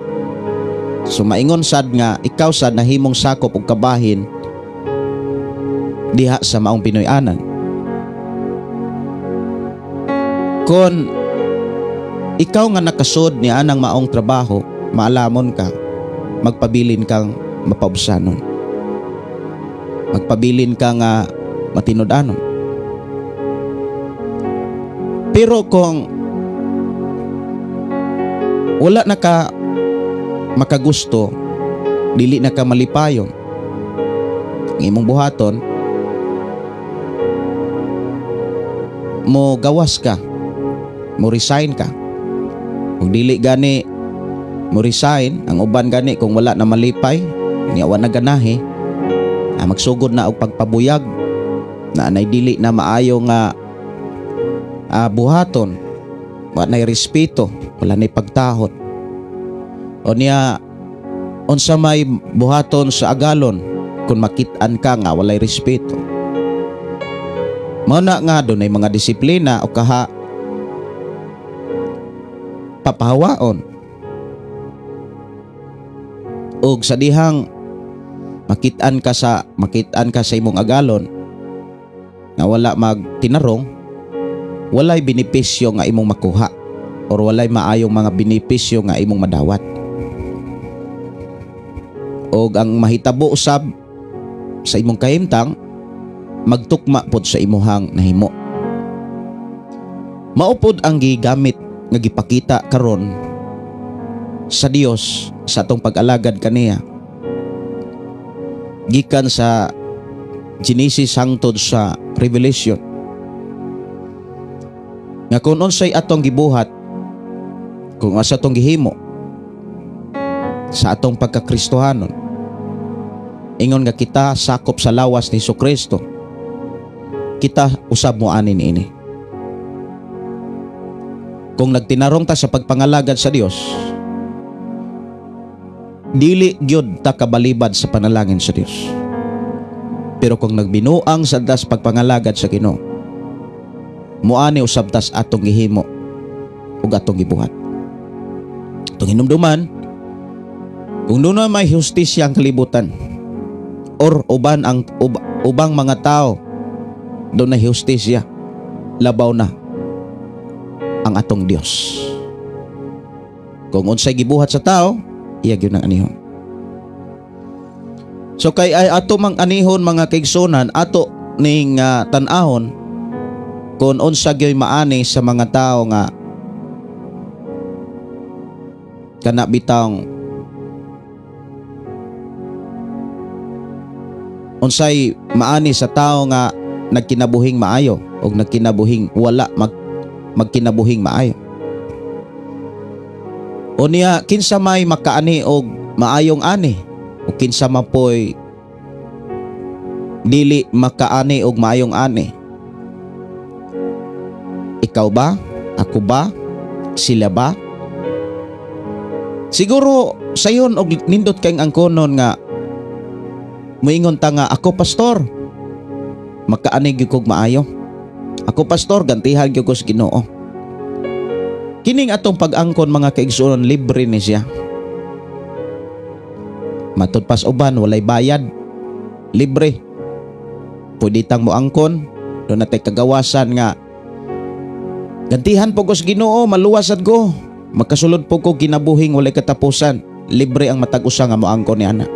Speaker 2: So maingon sad nga ikaw sad nahimong sakop og kabahin diha sa maong Pinoy-anan. Kon ikaw nga nakasud ni anang maong trabaho, maalamon ka, magpabilin kang mapaubsanon. Magpabilin ka nga matinud-anon. Pero kung wala na ka makagusto, dili na ka malipayon, ang imong buhaton, mo gawas ka, mo resign ka. Kung dili gani mo resign, ang uban gani kung wala na malipay, niya wa na ganahi, magsugod na og pagpabuyag na anay dili na maayo nga buhaton, wa nay respeto, wala nay pagtahod. O niya unsa may buhaton sa agalon kung makit-an ka nga walay respeto. Mao na nga dunay mga disiplina o kaha papahawaon. Og sa dihang makit-an ka sa imong agalon nga wala magtinarong, walay benepisyo nga imong makuha or walay maayong mga benepisyo nga imong madawat. Og ang mahitabo usab sa imong kahimtang, magtukma pod sa imuhang nahimo. Mao pod ang gigamit nga gipakita karon sa Dios sa atong pag-alagad kaniya. Gikan sa Genesis hangtod sa Revelation. Nga kung unsay atong gibuhat, kung asa atong gihimo sa atong pagkakristohanon, ingon nga kita sakop sa lawas ni Jesucristo, kita usab mo ani niini. Kung nagtinarong ta sa pagpangalagad sa Dios, dili gyud ta kabalibad sa panalangin sa Dios. Pero kung nagbinuang sa das pagpangalagad sa Ginoo, muani usab tas atong gihimo ug atong gibuhat. Atong hinumduman, kung doon may hustisya ang kalibutan or uban ang ubang mga tao doon na hustisya, labaw na ang atong Dios. Kung unsay gibuhat sa tao, iya gyud ang anihon. So kay ay ato mang anihon mga kaigsunan, ato ning tan-ahon kung unsa gyoy maani sa mga tao nga kana bitang unsay maani sa tao nga nagkinabuhing maayo o nagkinabuhing wala magkinabuhing maayo. O niya kinsa may makaani og maayong ani o kinsa man poy dili makaani og maayong ani. Ikaw ba? Ako ba? Sila ba? Siguro sayon og nindot kayong angkonon nga muingon ta nga ako pastor, makaani gyud kog maayo. Ako pastor, gantihan gyud ko sa Ginoo. Kining atong pag-angkon mga kaigsuonan, libre ni siya. Matud pas uban, walay bayad, libre. Pwede tang moangkon, doon natay kagawasan nga gantihan po ko sa Ginoo, maluwas ad ko, makasulod po ko kinabuhing walay katapusan. Libre ang matag usa nga moangkon ni ana.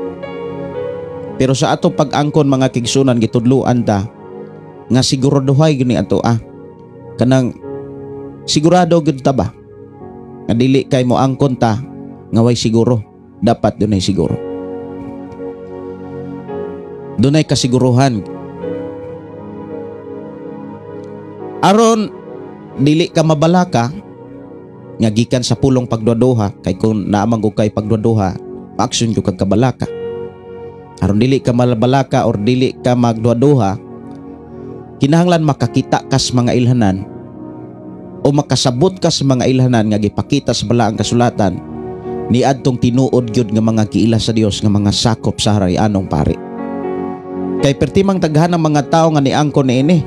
Speaker 2: Pero sa ato pag-angkon mga kaigsuonan, gitudloan ta nga siguraduhay gini ato kanang sigurado gyud ta ba nga dili kay moangkon ta nga way siguro. Dapat dunay siguro, dunay kasiguruhan aron dili ka mabalaka nga gikan sa pulong pagduaduha. Kay kung naamang ko kay pagduaduha, pa-action gyud kag kabalaka. Aron dili ka mabalaka or dili ka magduaduha, kinahanglan makakita kas mga ilhanan o makasabot ka sa mga ilhanan nga gipakita sa balaang kasulatan ni adtong tinuod gyud nga mga giila sa Dios nga mga sakop sa harianong pari. Kay pertimang taghan ang mga tawo nga niangkon niini.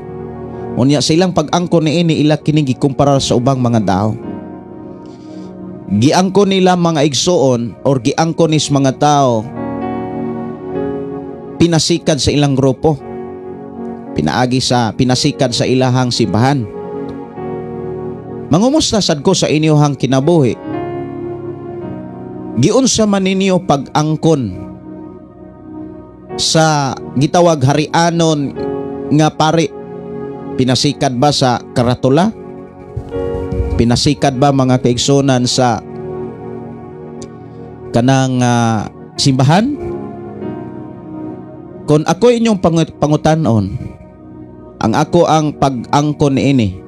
Speaker 2: Unya sa ilang pag-angkon niini, ila kining gikumpara sa ubang mga tao. Giangkon nila, mga igsoon, or giangkon nis mga tao pinasikad sa ilang grupo, pinaagi sa pinasikad sa ilahang simbahan. Mangumusta sad ko sa inyohang kinabuhi. Giunsa man ninyo pag-angkon sa gitawag harianon nga pari? Pinasikad ba sa karatula? Pinasikad ba, mga kaigsunan, sa kanang simbahan? Kung ako inyong pangutanon, ang ako ang pag-angkon niini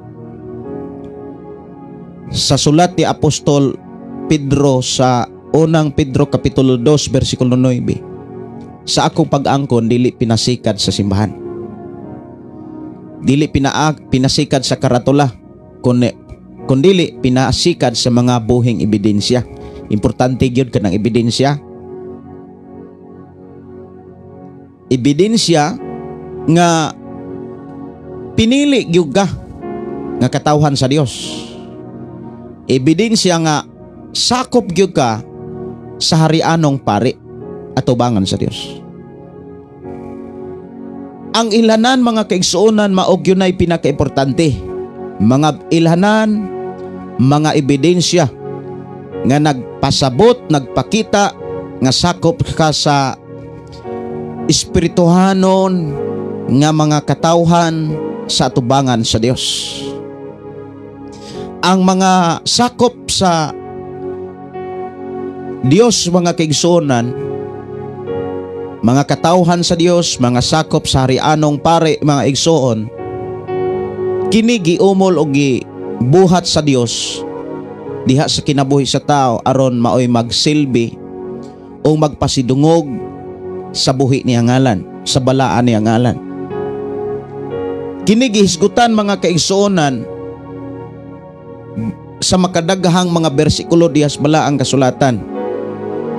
Speaker 2: sa sulat ni Apostol Pedro sa Unang Pedro Kapitulo 2 versikulo 9, sa akong pag-angkon, dili pinasikad sa simbahan, dili pinasikad sa karatula, kundili pinasikad sa mga buhing ebidensya. Importante gyud kanang ebidensya, ebidensya nga pinili gyud ka nga katawhan sa Dios, ebidensya nga sakop gyud ka sa harianong pari atubangan sa Dios. Ang ilanan, mga kaigsuonan, mao gyud nay pinakaimportante. Mga ilhanan, mga ebidensya nga nagpasabot, nagpakita nga sakop ka sa espirituhanon nga mga katawhan sa atubangan sa Dios. Ang mga sakop sa Dios, mga kaigsuonan, mga katawhan sa Dios, mga sakop sa harianong pare, mga igsoon, kini giumol o gibuhat sa Dios diha sa kinabuhi sa tao aron maoy magsilbi o magpasidungog sa buhi niya ngalan, sa balaan niya ngalan. Kini gihisgutan, mga kaigsuonan, sa makadaghang mga bersikulo diha sa balaang kasulatan.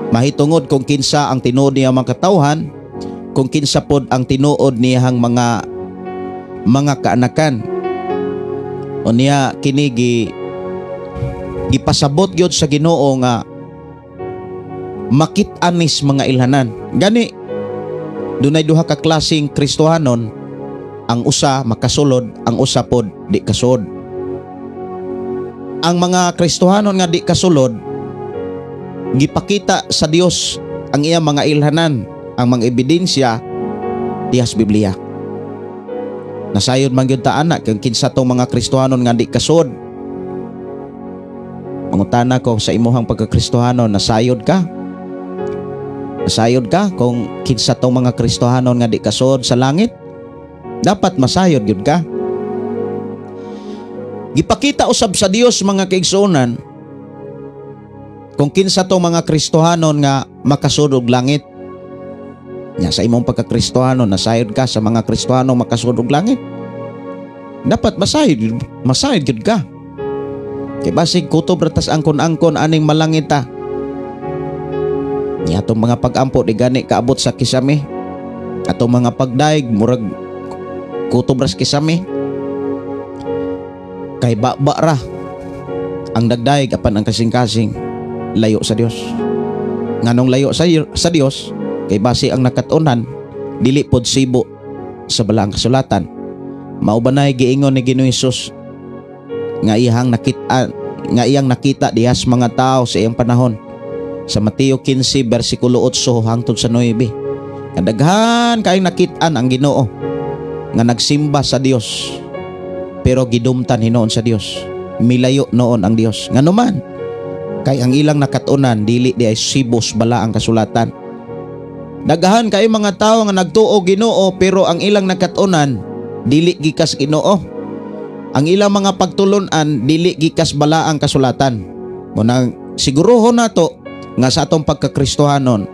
Speaker 2: Mahitungod kung kinsa ang tinuod niya mga katawhan, kung kinsa pod ang tinuod niyang mga kaanakan. Unya kini gipasabot gyud sa Ginoo nga makit-an nis mga ilhanan. Gani dunay duha ka klaseng Kristohanon, ang usa makasulod, ang usa pod di kasulod. Ang mga Kristohanon nga di kasulod, gipakita sa Dios ang iyang mga ilhanan, ang mga ebidensya diha sa Biblia. Nasayod man gyud ta ana kung kinsa tong mga Kristohanon nga di kasud. Mangutana ko sa imuhang pagkakristohanon, nasayod ka? Nasayod ka kung kinsa tong mga Kristohanon nga di kasud sa langit? Dapat masayod gyud ka. Gipakita usab sa Dios, mga kaigsuonan, kung kinsa tong mga Kristohanon nga makasud og langit. Nya sa imong pagkakristohanon, nasayod ka sa mga Kristohano makasud og langit? Dapat masayod gyud ka. Kay basig kutob ra tas angkon-angkon aning malangit ta. Nya atong mga pag-ampo di gani kaabot sa kisame. Atong mga pagdaig murag kutob ra sa kisame. Kay baba ra ang dagdaig apan ang kasing-kasing layo sa Dios. Nganong layo sa Dios? Kay base ang nakat-onan dili pod sibo sa balaang kasulatan. Mao ba nay giingon ni Ginoong Hesus nga iyang nakita, nga iyang nakita diha sa mga tao sa iyang panahon sa Mateo 15 bersikulo 8 hangtod sa 9, nga daghan kayong nakit-an ang Ginoo nga nagsimba sa Dios pero gidumtan hinuon sa Dios, milayo noon ang Dios. Nganuman kay ang ilang nakat-onan dili di ay sibos balaang kasulatan. Daghan kay mga tao nga nagtuo Ginoo pero ang ilang nakat-onan dili gikas Ginoo. Ang ilang mga pagtulun-an dili gikas balaang kasulatan. Munang siguruhon nato nga sa atong pagkakristohanon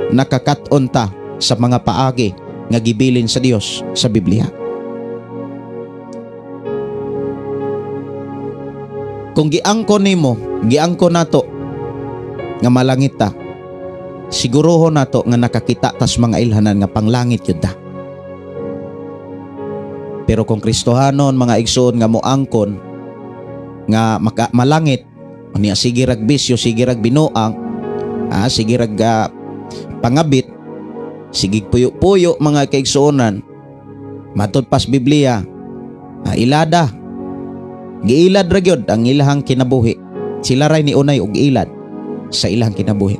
Speaker 2: nakakat-on ta sa mga paagi nga gibilin sa Dios sa Biblia. Kung giangkon nimo, giangkon nato nga malangit ta, siguruhon nato nga nakakita tas mga ilhanan nga panglangit yun ta. Pero kung Kristohanon, mga igsoon, nga moangkon nga malangit Unya sige rag bisyo, sige rag binuang, sige rag pangabit, sige puyo-puyo mga kaigsuonan. Matud pas Biblia, ilada. Giilad ra gyud ang ilahang kinabuhi. Sila ray ni unay og ilad sa ilahang kinabuhi.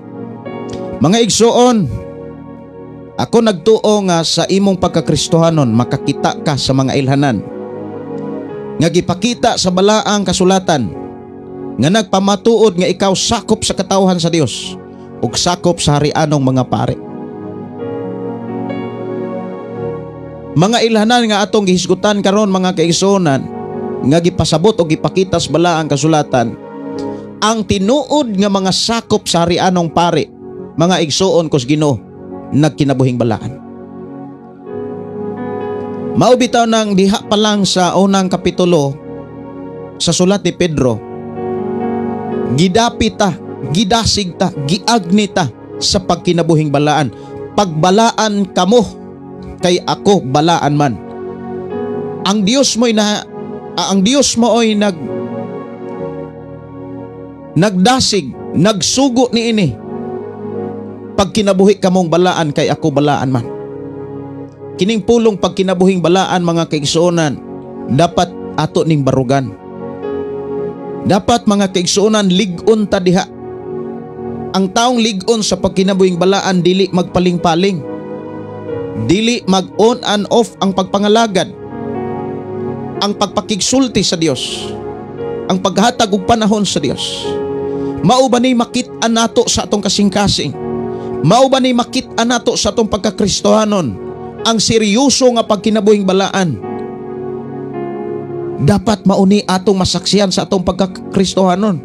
Speaker 2: Mga igsuon, ako nagtuo nga sa imong pagkakristohanon makakita ka sa mga ilhanan nga gipakita sa balaang kasulatan nga nagpamatuod nga ikaw sakop sa katawhan sa Dios ug sakop sa harianong mga pari. Mga ilhanan nga atong gihisgutan karon mga kaigsuonan nga gipasabot o gipakita sa balaang kasulatan, ang tinuod nga mga sakop sa harianong pari, mga igsuon kus Ginoo, nagkinabuhing balaan. Mao bitaw nang diha pa lang sa unang kapitulo sa sulat ni Pedro, gidapi ta, gidasig ta, giagni ta sa pagkinabuhing balaan. Pagbalaan kamo kay ako balaan man. Ang Dios mo'y ang Dios mo oy nagdasig, nagsugo niini. Pagkinabuhi kamong balaan kay ako balaan man. Kining pulong pagkinabuhing balaan mga kaigsuonan, dapat ato ning barugan. Dapat mga kaigsuonan lig-on ta diha. Ang taong lig-on sa pagkinabuhing balaan dili magpaling-paling. Dili mag-on and off ang pagpangalagad, ang pagpakigsulti sa Dios, ang paghatag og panahon sa Dios. Mao ba ni makit-an nato sa atong kasing-kasing? Mao ba ni makit-an nato sa atong pagkakristohanon ang seryoso nga pagkinabuhing balaan? Dapat mauni atong masaksihan sa atong pagkakristohanon.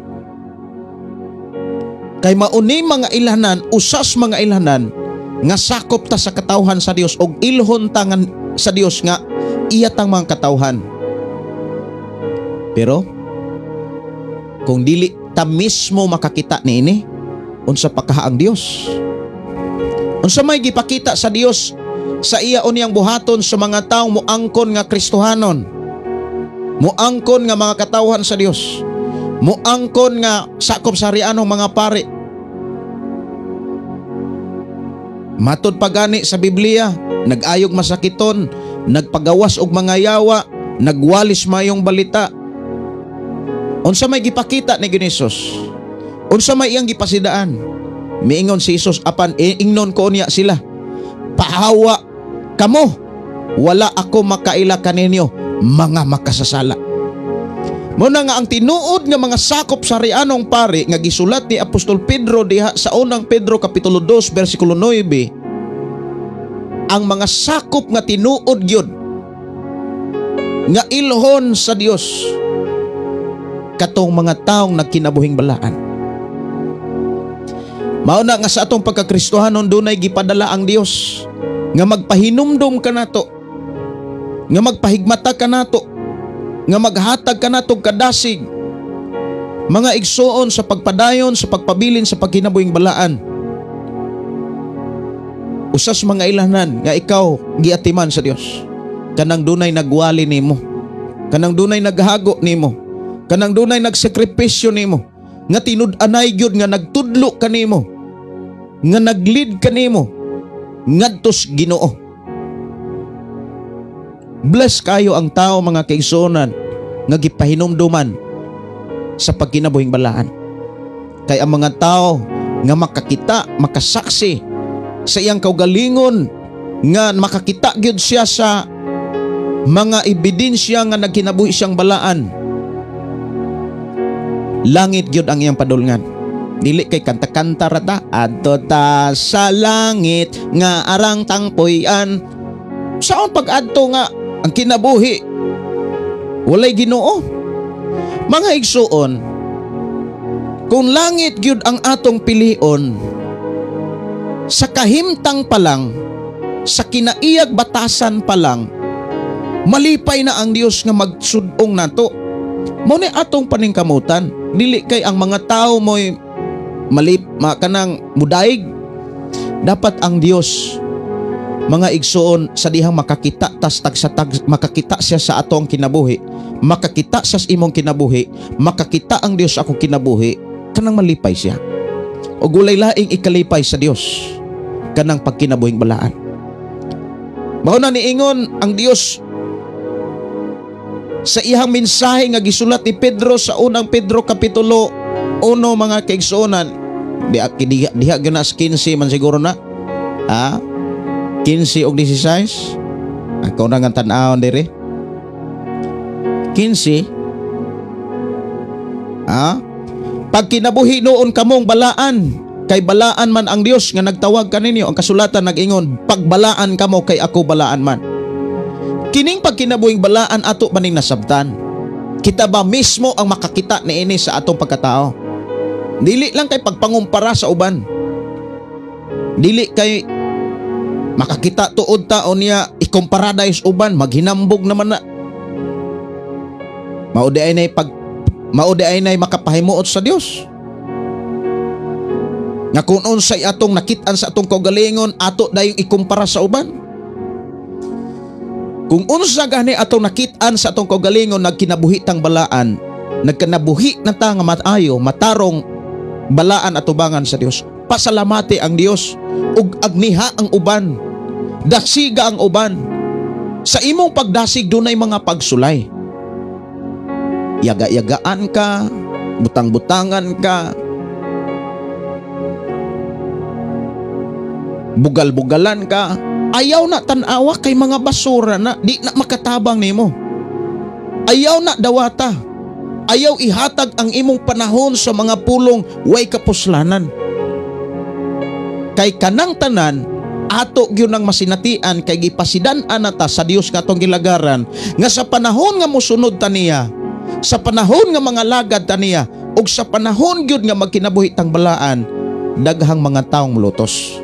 Speaker 2: Kay mauni mga ilhanan, usas mga ilhanan nga sakop ta sa katawhan sa Dios og ilhon ta sa Dios nga iya tang mga katawhan. Pero kung dili ta mismo makakita niini, unsa pa kaha ang Dios? Unsa may gipakita sa Dios sa iya unyang buhaton sa mga taong moangkon nga Kristohanon, moangkon nga mga katawhan sa Dios, moangkon nga sakop sa harianong mga pari? Matod pagani sa Biblia, nag-ayog masakiton, nagpagawas og mga yawa, nagwalis mayong balita. Unsa may gipakita ni Hesus? Unsa may iyang gipasidaan? Miingon si Hesus, apan ingnon ko niya sila, pahawa kamo, wala ako makaila kaninyo, mga makasasala. Muna nga ang tinuod nga mga sakop sa harianong pari nga gisulat ni Apostol Pedro diha sa unang Pedro kapitulo 2 versikulo 9, ang mga sakop nga tinuod gyud nga ilhon sa Dios katong mga taong nagkinabuhing balaan. Mao na nga sa atong pagkakristohanon dunay gipadala ang Dios nga magpahinumdom kanato, nga magpahigmata kanato, nga maghatag kanato kadasig mga igsoon sa pagpadayon, sa pagpabilin sa pagkinabuhing balaan. Usas mga ilhanan nga ikaw giatiman sa Dios, kanang dunay nagwali nimo, kanang dunay naghago nimo, kanang dunay nagsakripisyo nimo, nga tinud-anay gyud nga nagtudlo kanimo, nga naglid kanimo ngadtos Ginoo. Bless kayo ang tao mga kaigsuonan nga gipahinumduman sa pagkinabuhing balaan. Kay ang mga tao nga makakita, makasaksi sa iyang kaugalingon, nga makakita gyud siya sa mga ebidensya nga nagkinabuhi siyang balaan, langit gyud ang iyang padulngan. Dili kay kanta-kanta ra ta, adto ta sa langit nga arang tangpoy-an. Saon pag-adto nga ang kinabuhi walay Ginoo? Mga igsuon, kung langit gyud ang atong pilion, sa kahimtang pa lang, sa kinaiyag batasan pa lang, malipay na ang Dios nga magsudong nato. Mao ni atong paningkamutan. Dili kay ang mga tao mo'y malip kanang mudaig. Dapat ang Dios mga igsoon sa dihang makakita tas tag sa tag, makakita siya sa atong kinabuhi, Makakita sa imong kinabuhi, makakita ang Dios akong kinabuhi, kanang malipay siya. O gulay laing ikalipay sa Dios kanang pagkinabuhing balaan. Mao na niingon ang Dios sa iyang mensahe nga gisulat ni Pedro sa unang Pedro kapitulo 1 mga kaigsuonan. Diha diha gyud na 15 man siguro na. Ha? 15 og 16. Ako na nga tan-awon diri. 15. Ha? Pagkinabuhi noon kamong balaan, kay balaan man ang Dios nga nagtawag kaninyo. Ang kasulatan nag-ingon, pagbalaan kamo kay ako balaan man. Kining pagkinabuhing balaan ato maning nasabtan. Kita ba mismo ang makakita niini sa atong pagkatao? Dili lang kay pagpangumpara sa uban. Dili kay makakita tuod ta o niya ikumpara dahil sa uban, maghinambog naman na. Mao di ay nay makapahimuot sa Dios. Nga kung unsay atong nakit-an sa atong kaugalingon, ato dayong ikumpara sa uban. Kung unsa gani atong nakit-an sa atong kaugalingon, nagkinabuhi tang balaan, nagkanabuhi na ta nga maayo, matarong balaan atubangan sa Dios. Pasalamati ang Dios ug agniha ang uban. Dasiga ang uban. Sa imong pagdasig dunay mga pagsulay. Yaga-yagaan ka, butang-butangan ka, bugal-bugalan ka. Ayaw na tan-awa kay mga basura na di na makatabang nimo. Ayaw na dawata. Ayaw ihatag ang imong panahon sa mga pulong way kapuslanan. Kay kanang tanan ato gyud nang masinatian kay gipasidan-an na ta sa Dios nga atong gilagaran nga sa panahon nga mosunod ta niya, sa panahon nga mga lagad ta niya, ug sa panahon gyud nga magkinabuhi tang balaan, daghang mga taong mulutos.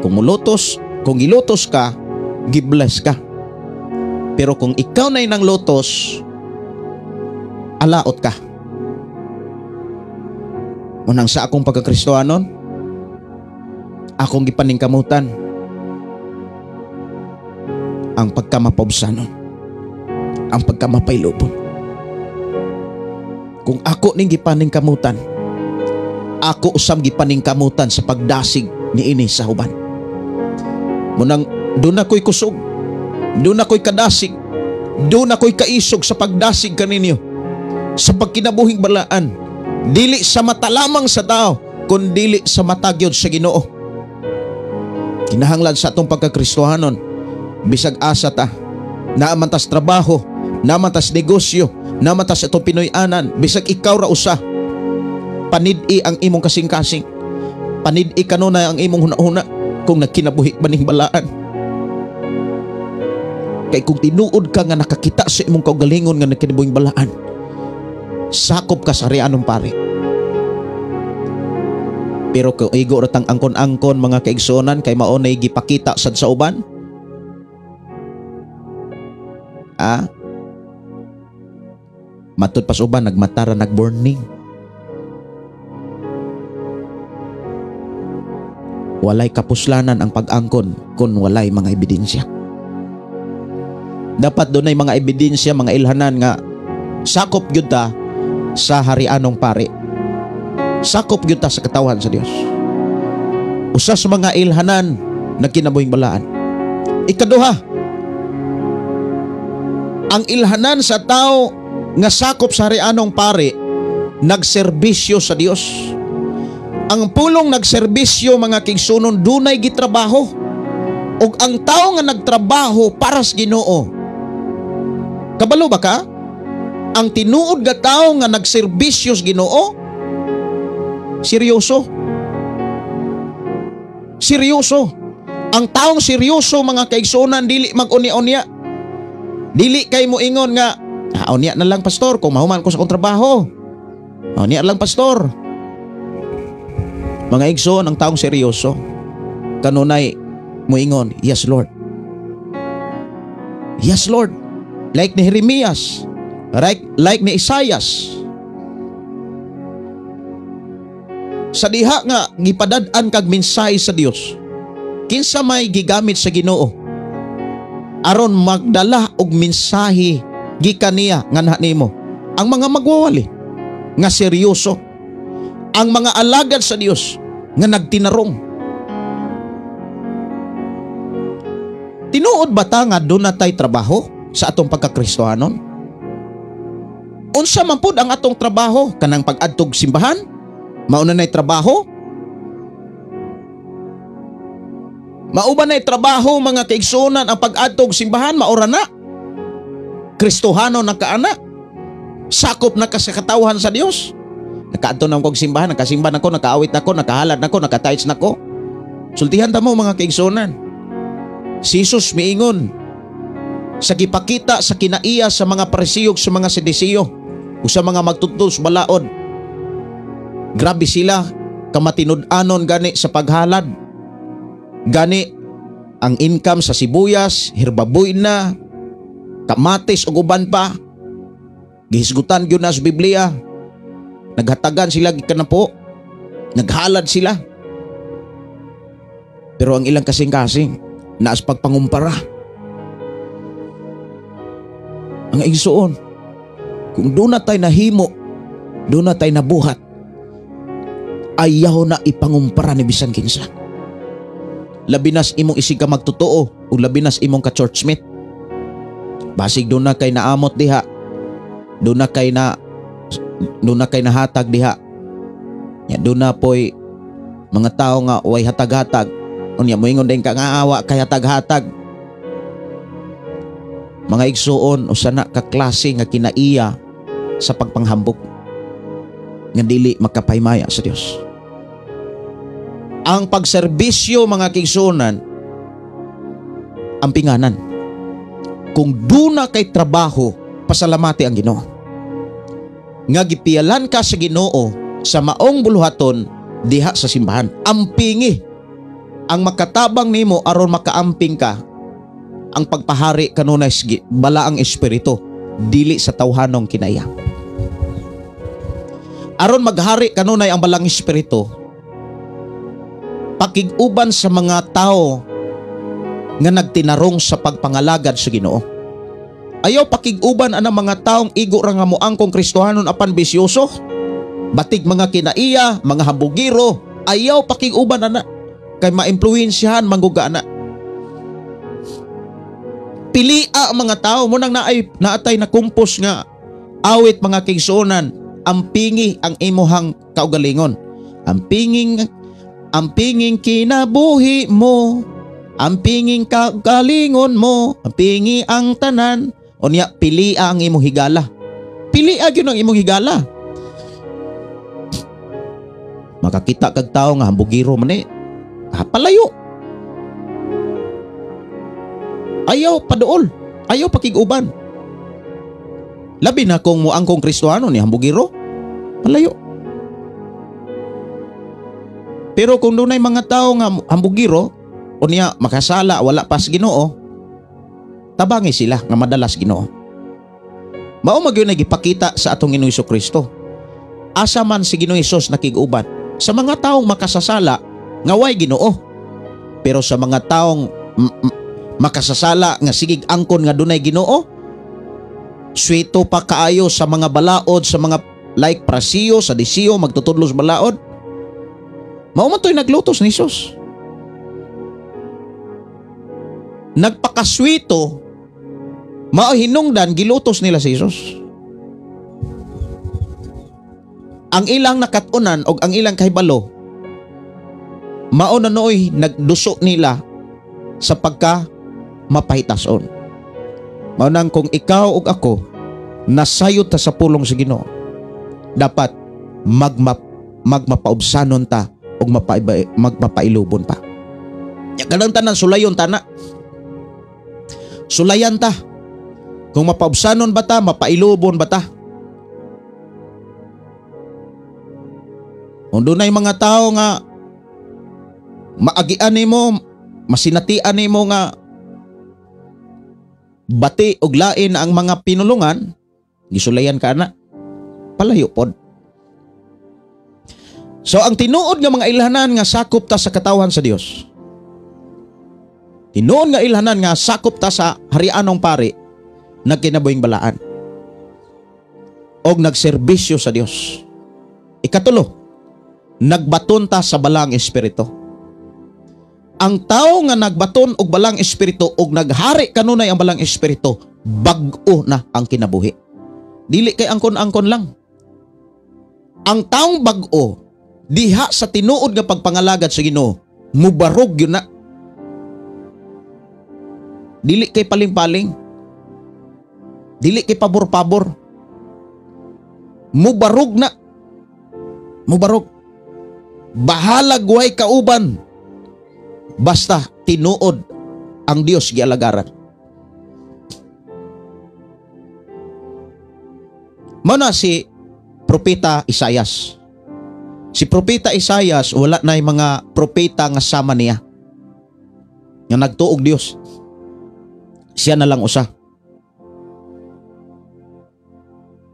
Speaker 2: Kung mulutos, kung gilutos ka, gibless ka. Pero kung ikaw na'y nang lutos, alaot ka. Unang sa akong pagkakristohanon, akong gipaningkamutan ang pagkamapobsanon, ang pagkamapaylobon. Kung ako ning gipaningkamutan, ako usam gipaningkamutan sa pagdasig niini sa uban. Munang doon ako'y kusog, doon ako'y kadasig, doon ako'y kaisog sa pagdasig kaninyo, sa pagkinabuhing balaan, dili sa mata lamang sa tao, kun dili sa mata gyud sa Ginoo. Kinahanglan sa atong pagkakristohanon, bisag asa ta, naaman tas trabaho, naaman tas negosyo, naaman tas atong Pinoy-anan, bisag ikaw ra usa, panid-i ang imong kasing-kasing, panid-i kanunay ang imong huna-huna kung nagkinabuhi ba ning balaan. Kay kung tinuod ka nga nakakita sa imong kaugalingon nga nagkinabuhing balaan, sakop ka sa rianong pare. Pero kung igo ratang angkon-angkon mga kaigsuonan kay mao nay gipakita sad sa uban. Ah? Matud pa sa uban nagmatara nagburning. Walay kapuslanan ang pag-angkon kung walay mga ebidensya. Dapat dunay mga ebidensya, mga ilhanan nga sakop gyud ta sa harianong pari. Sakop gyud ta sa katawan sa Dios. Usa sa mga ilhanan nagkinabuhing balaan. Ikaduha, ang ilhanan sa tao nga sakop sa harianong pari, nagserbisyo sa Dios. Ang pulong nagserbisyo mga kigsunon dunay gitrabaho. Og ang tao nga nagtrabaho para sa Ginoo. Kabalo ba ka? Ang tinuod nga tao nga nagserbisyo sa Ginoo, seryoso. Seryoso. Ang taong seryoso mga kaigsuonan dili mag-unya-unya. Dili kay moingon nga, unya na lang pastor kung mahuman ko sa akong trabaho. Unya lang pastor. Mga igsoon, ang taong seryoso kanunay moingon, yes Lord. Yes Lord. Like ni Jeremias, like ni Isaias. Sa diha nga gipadad-an kag mensahe sa Dios, kinsa may gigamit sa Ginoo? Aron magdala og mensahe gikan niya nganha nimo. Ang mga magwawali nga seryoso, ang mga alagad sa Dios nga nagtinarong. Tinuod ba ta nga doon na tay trabaho sa atong pagkakristohanon? Unsa man pud ang atong trabaho? Kanang pag-adtog simbahan? Mauna na'y trabaho? Mao ba na'y trabaho mga kaigsuonan ang pag-adtog simbahan? Maura na? Kristohano na kaana? Sakop na ka sa katawhan sa Dios? Nakaadto na akong simbahan, nakasimba na ko, nakaawit na ko, nakahalad na ko, nakatites na ko. Sultihan ta mo mga kaigsuonan. Si Jesus miingon sa gipakita sa kinaiya sa mga Pariseo sa mga Sediseo o sa mga magtudto sa balaod. Grabe sila kamatinud-anon gani sa paghalad. Gani ang income sa sibuyas, herbabuina, kamatis ug uban pa. Gihisgutan gyud na sa Biblia. Naghatagan sila gikan na po. Naghalad sila. Pero ang ilang kasing-kasing naas pagpangumpara. Ang igsuon, kung doon na tayo nahimo, doon na tayo nabuhat, ayaw na ipangumpara ni bisan kinsa. Labinas imong isig ka magtotoo o labinas imong ka churchmate. Basig doon na kay naamot diha, doon na kay na doon na kay nahatag diha. Ya doon na poy mga tao nga way hatag-hatag. Unya moingon din ka nga awa kay hatag-hatag. Mga igsuon, usa na ka klase nga kinaiya sa pagpanghambog nga dili makapahimaya sa Dios. Ang pagserbisyo mga kaigsuonan, ang pinganan. Kung duna kay trabaho, pasalamati ang Ginoo. Nga gipiyalan ka sa Ginoo sa maong buluhaton diha sa simbahan. Ampingi ang makatabang nimo aron makaamping ka. Ang pagpahari kanunay balaang espiritu, dili sa tawhanong kinaya. Aron maghari kanunay ang balang espiritu, pakig-uban sa mga tao nga nagtinarong sa pagpangalagad sa Ginoo. Ayaw pakig-uban anang mga taong igo ra nga moangkong Kristohanon apan bisyoso, batig mga kinaiya, mga hambugiro, ayaw pakig-uban ana kay maimpluwensyahan mangguga ana. Pilia ang mga tao mo nang naay naatay na kumpos nga awit mga kaigsuonan, ampingi ang imuhang kaugalingon. Ampinging kinabuhi mo, ampinging kaugalingon mo, ampingi ang tanan. Unya pilia ang imong higala. Pilia gyud ang imong higala. Makakita kag tawo nga hambugiro man eh, palayo. Ayaw paduol, ayaw pakig-uban. Labi na kung moangkong Kristohano ni hambugiro, palayo. Pero kung dunay mga tao nga hambugiro, unya makasala, wala pas Ginoo, tabangi sila nga madalas Ginoo. Mao man gyud gipakita sa atong Ginoong Hesukristo. Asa man si Ginoong Hesus nakig-uban sa mga taong makasasala nga way Ginoo. Pero sa mga taong makasasala nga sigig angkon nga dunay Ginoo, swito pa kaayo sa mga balaod, sa mga like prasiyo, sa disiyo, magtutudlos balaod. Mao man to'y naglutos ni Hesus. Nagpakaswito, mao hinungdan gilutos nila si Hesus. Ang ilang nakatunan og ang ilang kahibalo, mao na nooy nagduso nila sa pagka mapahitason. Mao nang kung ikaw ug ako nasayod ta sa pulong sa Ginoo, dapat magmapaubsanon ta ug magmapailubon pa. Ya kanang tanan sulayon ta na. Sulayan ta. Kung mapaubsanon ba ta, mapailubon ba ta? Kung dunay mga tao nga maagian nimo, masinatian nimo nga bati og lain ang mga pinulungan, gisulayan ka na, palayo pod. So ang tinuod nga mga ilhanan nga sakop ta sa katawhan sa Dios, Tinuod nga ilhanan nga sakop ta sa harianong pari, nagkinabuhing balaan og nagserbisyo sa Dios. Ikatulo, nagbaton ta sa balang espiritu. Ang tao nga nagbaton og balang espiritu og naghari kanunay ang balang espiritu, bag-o na ang kinabuhi. Dili kay angkon-angkon lang. Ang taong bag-o diha sa tinuod nga pagpangalagad sa Ginoo, mubarog yun na. Dili kay paling-paling. Dili kay pabor-pabor. Mubarog na. Mubarog. Bahalag way kauban. Basta tinuod ang Dios gialagaran. Mao na si Propeta Isayas. Si Propeta Isayas wala na mga propeta nga sama niya nga nagtuog Dios. Siya na lang usa.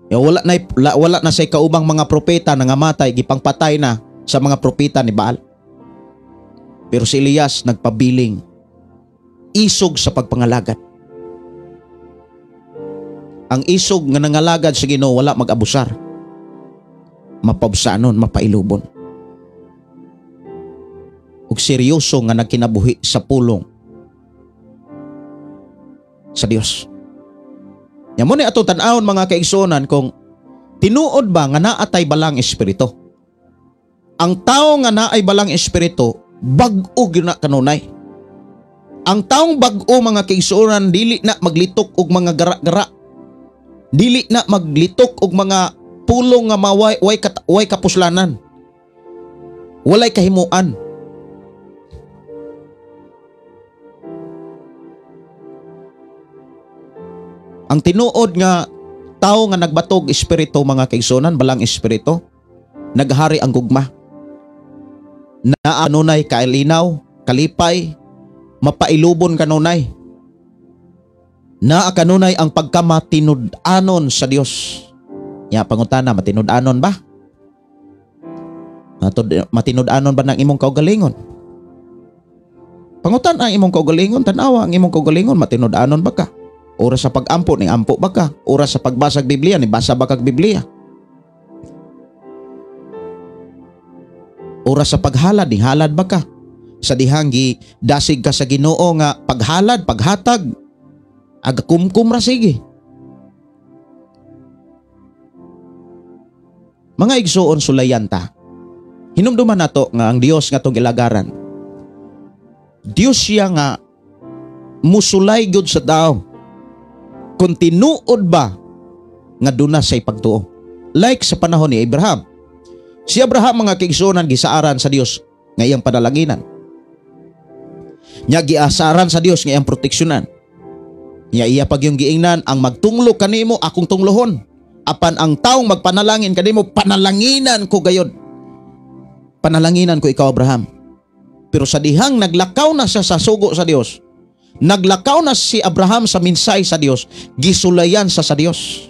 Speaker 2: Ya, wala na say kaubang mga propeta nga nangamatay, gipangpatay na sa mga propeta ni Baal. Pero si Elias nagpabiling isog sa pagpangalagad. Ang isog nga nangalagad sa Ginoo wala mag-abusar. Mapabsanon, mapailubon. Ug seryoso nga nagkinabuhi sa pulong sa Dios. Nya mo ni atong tan-awon mga kaigsuonan kung tinuod ba nga naatay balang espiritu. Ang tao nga naay balang espiritu, bag-o gyud na kanunay. Ang taong bag-o mga kaigsuonan dili na maglitok og mga gara-gara. Dili na maglitok og mga pulong nga maway way kapuslanan. Walay kahimuan. Ang tinuod nga tao nga nagbatog espiritu mga kaigsuonan, balang espiritu, naghari ang gugma. Naanunay kailinaw, kalipay, mapailubon kanunay. Naa kanunay ang pagkamatinud-anon sa Dios. Ya pangutana, matinud-anon ba? Matinud-anon ba ng imong kaugalingon? Pangutan ang imong kaugalingon, tan-awa ang imong kaugalingon, matinud-anon ba ka? Oras sa pag-ampo, ni ampo ba ka? Oras sa pagbasag Biblia, ni basa ba kag Biblia? Oras sa paghalad, ni halad ba ka? Sa dihang dasig ka sa Ginoo nga paghalad, paghatag, aga kumkum ra sige. Mga igsuon, sulayan ta. Hinumduman nato nga ang Dios nga atong gilagaran. Dios siya nga musulay gyud sa tao. Kung tinuod ba nga duna say pagtuo. Like sa panahon ni Abraham. Si Abraham mga kaigsuonan gisaaran sa Dios nga iyang panalanginan. Nya giasaran sa Dios nga iyang proteksyonan. Nya iya pag yung giingnan ang magtunglo kanimo akong tunglohon. Apan ang taong magpanalangin kanimo panalanginan ko gayod. Panalanginan ko ikaw Abraham. Pero sa dihang naglakaw na siya sa sugo sa Dios. Naglakaw na si Abraham sa minsay sa Dios, gisulayan sa Dios.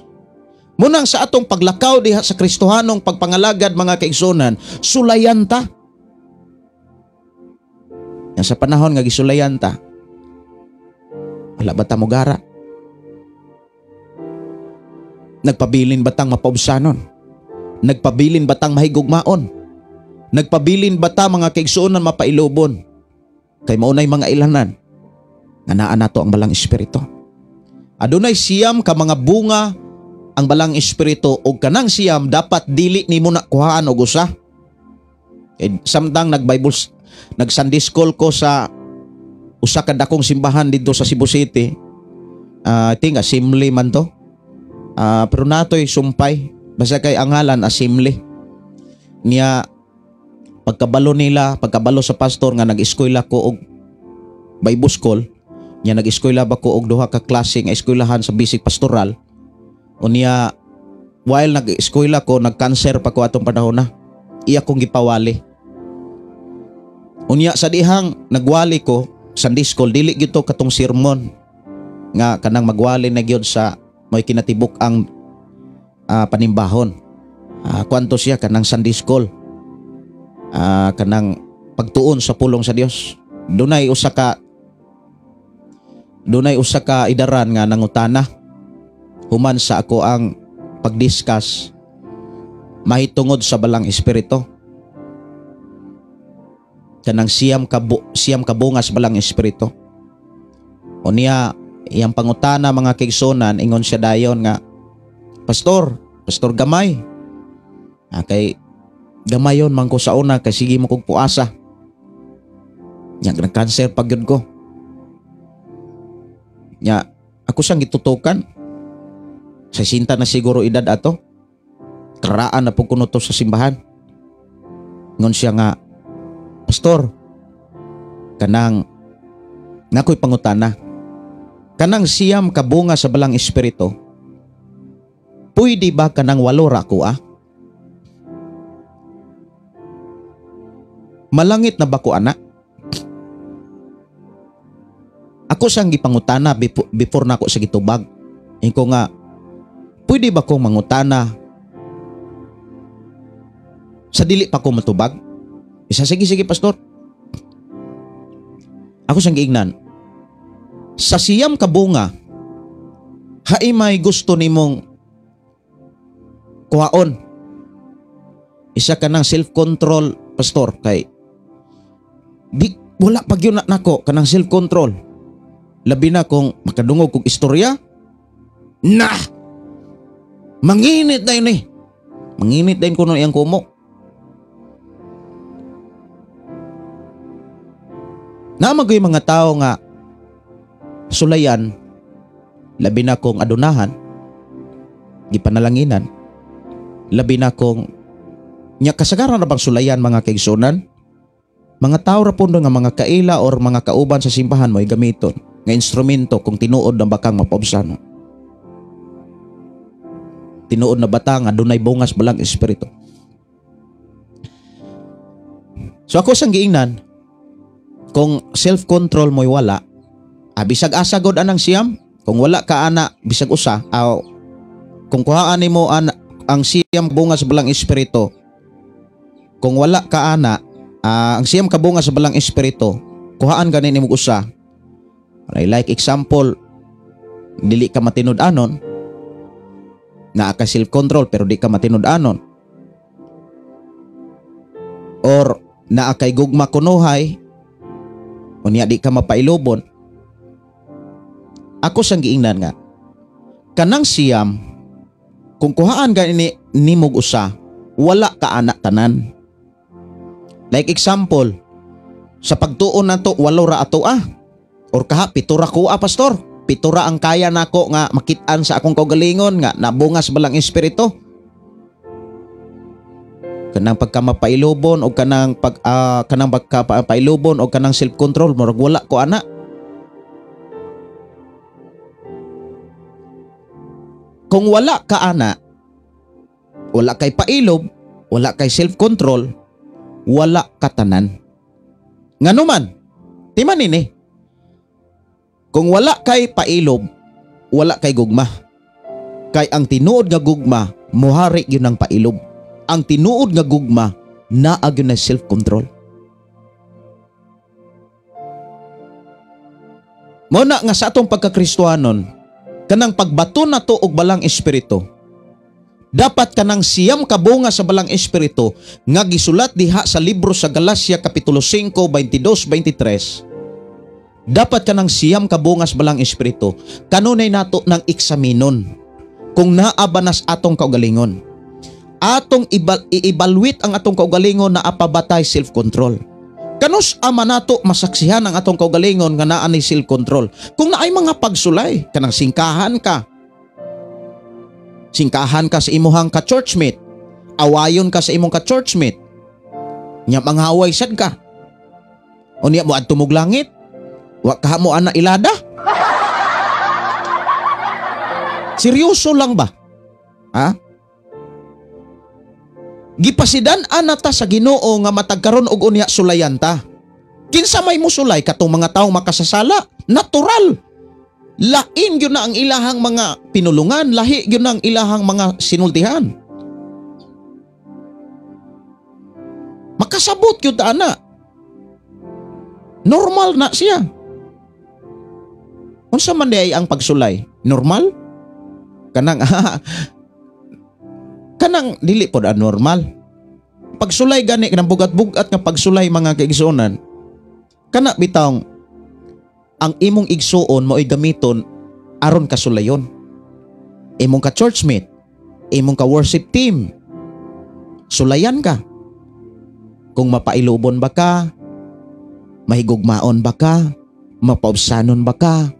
Speaker 2: Munang sa atong paglakaw diha sa Kristohanong pagpangalagad mga kaigsuonan, sulayan ta. Yan sa panahon nga gisulayan ta, wala ba ta mogara? Nagpabilin ba tang mapaubsanon? Nagpabilin ba tang mahigugmaon? Nagpabilin ba ta mga kaigsuonan mapailubon? Kay maunay mga ilanan nga naa nato ang balang espiritu. Adunay siyam ka mga bunga ang balang espiritu og kanang siyam dapat dili nimo na kuhaan og usa. Kay samtang nag-Bible, nag-Sunday school ko sa usa ka dakong simbahan didto sa Cebu City. I think assembly man to. Pero natoy sumpay basta kay ang ngalan assembly. Niya pagkabalo nila, pagkabalo sa pastor nga nag-eskwela ko og Bible school. Nya nag-eskwela ba ko og duha ka klase nga eskwelahan sa basic pastoral. Unya while nag-eskwela ko, nag-cancer pa ko atong panahon na. Iya kong gipawali. Unya sa dihang nagwali ko Sunday school, dili gyud to katong sermon nga kanang magwali na gyud sa may kinatibuk ang panimbahon. Kwanto siya kanang Sunday school. Kanang pagtuon sa pulong sa Dios. Dunay usa ka Dunay usa ka idaran nga nangutana human sa ako ang pagdiscuss mahitungod sa balang espiritu. Kanang siyam ka bungas balang espiritu. Unya iyang pangutana mga kaigsunan, ingon siya dayon nga, Pastor, Pastor gamay. Kay gamayon man ko sa una kay sige mo kog puasa. Nya nag-cancer pag yun ko. Nya ako siyang gitutukan. Sa sinta na siguro edad ato. Karaan na po kuno to sa simbahan. Ngon siya nga, Pastor, kanang nakoy pangutana. Kanang siyam kabunga sa balang espiritu, pwede ba kanang walo ra ko ah? Malangit na ba ko ana? Ako siyang gipangutana before nako sa gitubag. Inko nga, pwede ba kong mangutana sa dili pa ko matubag? Isa, sige, sige, Pastor. Ako siyang giingnan, sa siyam kabunga, hae may gusto nimong kuhaon. Isa ka ng self-control, Pastor, kay di, wala pag yun nako kanang self-control. Labi na kung makadungog kong istorya, nah! Manginit na yun eh. Manginit na yun kuno iyang kumo. Naamagoy mga tao nga sulayan, labi na kung adunahan, gipanalanginan, labi na kung nya kasagaran na bang sulayan mga kaigsunan, mga tao ra pundo nga mga kaila or mga kauban sa simbahan mo'y gamiton nga instrumento kung tinuod na bakang mapaubsano. Tinuod na bata nga dunay bungas balang espiritu. So ako sang giingnan, kung self-control mo'y wala, bisag asa god anang siyam, kung wala ka ana bisag usa, kung kuhaan nimo ang siyam bunga sa balang espiritu, kung wala ka ana ang siyam ka bunga sa balang espiritu, kuhaan gani nimo usa. Like example, dili ka matinud-anon, naa ka self-control pero di ka matinud-anon, or naa kay gugma kunuhay, unya di ka mapailubon. Ako sang giingnan nga, kanang siyam, kung kuhaan gani nimog usa, wala ka ana tanan. Like example, sa pagtuon nato walo ra ato ah, or kaha pitura ko ah, Pastor. Pitura ang kaya nako nga makit-an sa akong kaugalingon nga nabungas balang espiritu. Kanang pagka mapailubon o kanang pag kanang pagka pailubon o kanang self-control, murag wala ko ana. Kung wala ka ana, wala kay pailob, wala kay self-control, wala katanan. Nganuman, timan nini. Kung wala kay pailob, wala kay gugma. Kay ang tinuod nga gugma, muhari yun ang pailob. Ang tinuod nga gugma, naa gyud na self-control. Mao na nga sa atong pagkakristohanon, kanang pagbato na to og balang espiritu, dapat kanang siyam ka bunga sa balang espiritu nga gisulat diha sa libro sa Galacia Kapitulo 5, 22-23, dapat kanang siyam ka bunga sa balang espiritu kanunay nato nang eksaminon kung naa ba nas atong kaugalingon. Atong i-evaluate ang atong kaugalingon na apabatay self-control. Kanus ama nato masaksihan ang atong kaugalingon nga naa ni self-control. Kung naay mga pagsulay, kanang singkahan ka. Singkahan ka sa imuhang ka-churchmate. Awayon ka sa imong ka-churchmate. Nya manghaway sad ka. Unya mo adto mog langit. Wa ka mo ana ilada. Seryoso lang ba? Ha? Gipasidan ana ta sa Ginoo nga matag karon og unya sulayan ta. Kinsa may musulay katong mga tawo makasasala? Natural. Lain gyud na ang ilahang mga pinulungan, lahi gyud na ang ilahang mga sinultihan. Makasabot gyud ta ana. Normal na siya. Unsa man di ay ang pagsulay? Normal? Kanang kanang dili pod anormal. Pagsulay gani kanang bugat-bugat nga pagsulay mga kaigsuonan. Kana bitawng ang imong igsuon mao'y gamiton aron kasulayon. Imong ka churchmate, imong ka worship team, sulayan ka. Kung mapailubon ba ka, mahigugmaon ba ka, mapaubsanon ba ka,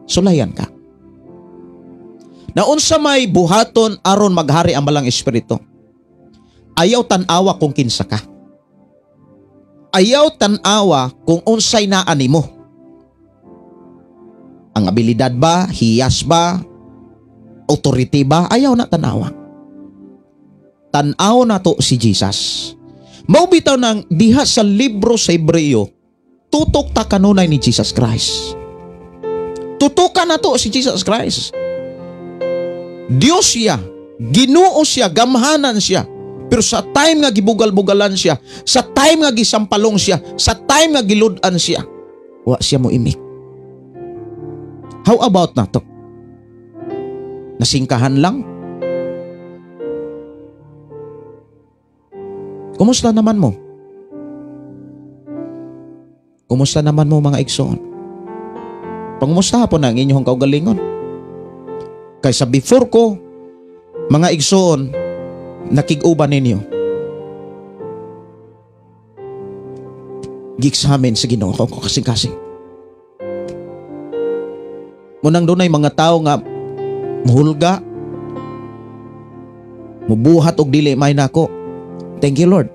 Speaker 2: sulayan ka. Naunsa may buhaton aron maghari ang Balang Espiritu. Ayaw tan-awa kung kinsa ka. Ayaw tan-awa kung unsay naa nimo. Ang abilidad ba, hiyas ba, authority ba, ayaw na tan-awa. Tan-aw na to si Jesus. Mao bitaw nang diha sa libro sa Hebreo, tutok ta kanunay ni Jesus Christ. Tutukan na to si Jesus Christ. Dios siya, Ginoo siya, gamhanan siya. Pero sa time nga gibugal-bugalan siya, sa time nga gisampalong siya, sa time nga gilud-an siya, wa siya mo imik. How about na to? Nasingkahan lang? Kumusta naman mo? Kumusta naman mo mga igsoon? Pangumusta po na ang inyong kaugalingon? Kaysa before ko, mga igsoon, nakig-uban ninyo. Giksamin sa Ginoo kung kasing-kasing. Munang dunay mga tao nga muhulga, mubuhat og dili may nako. Thank you Lord.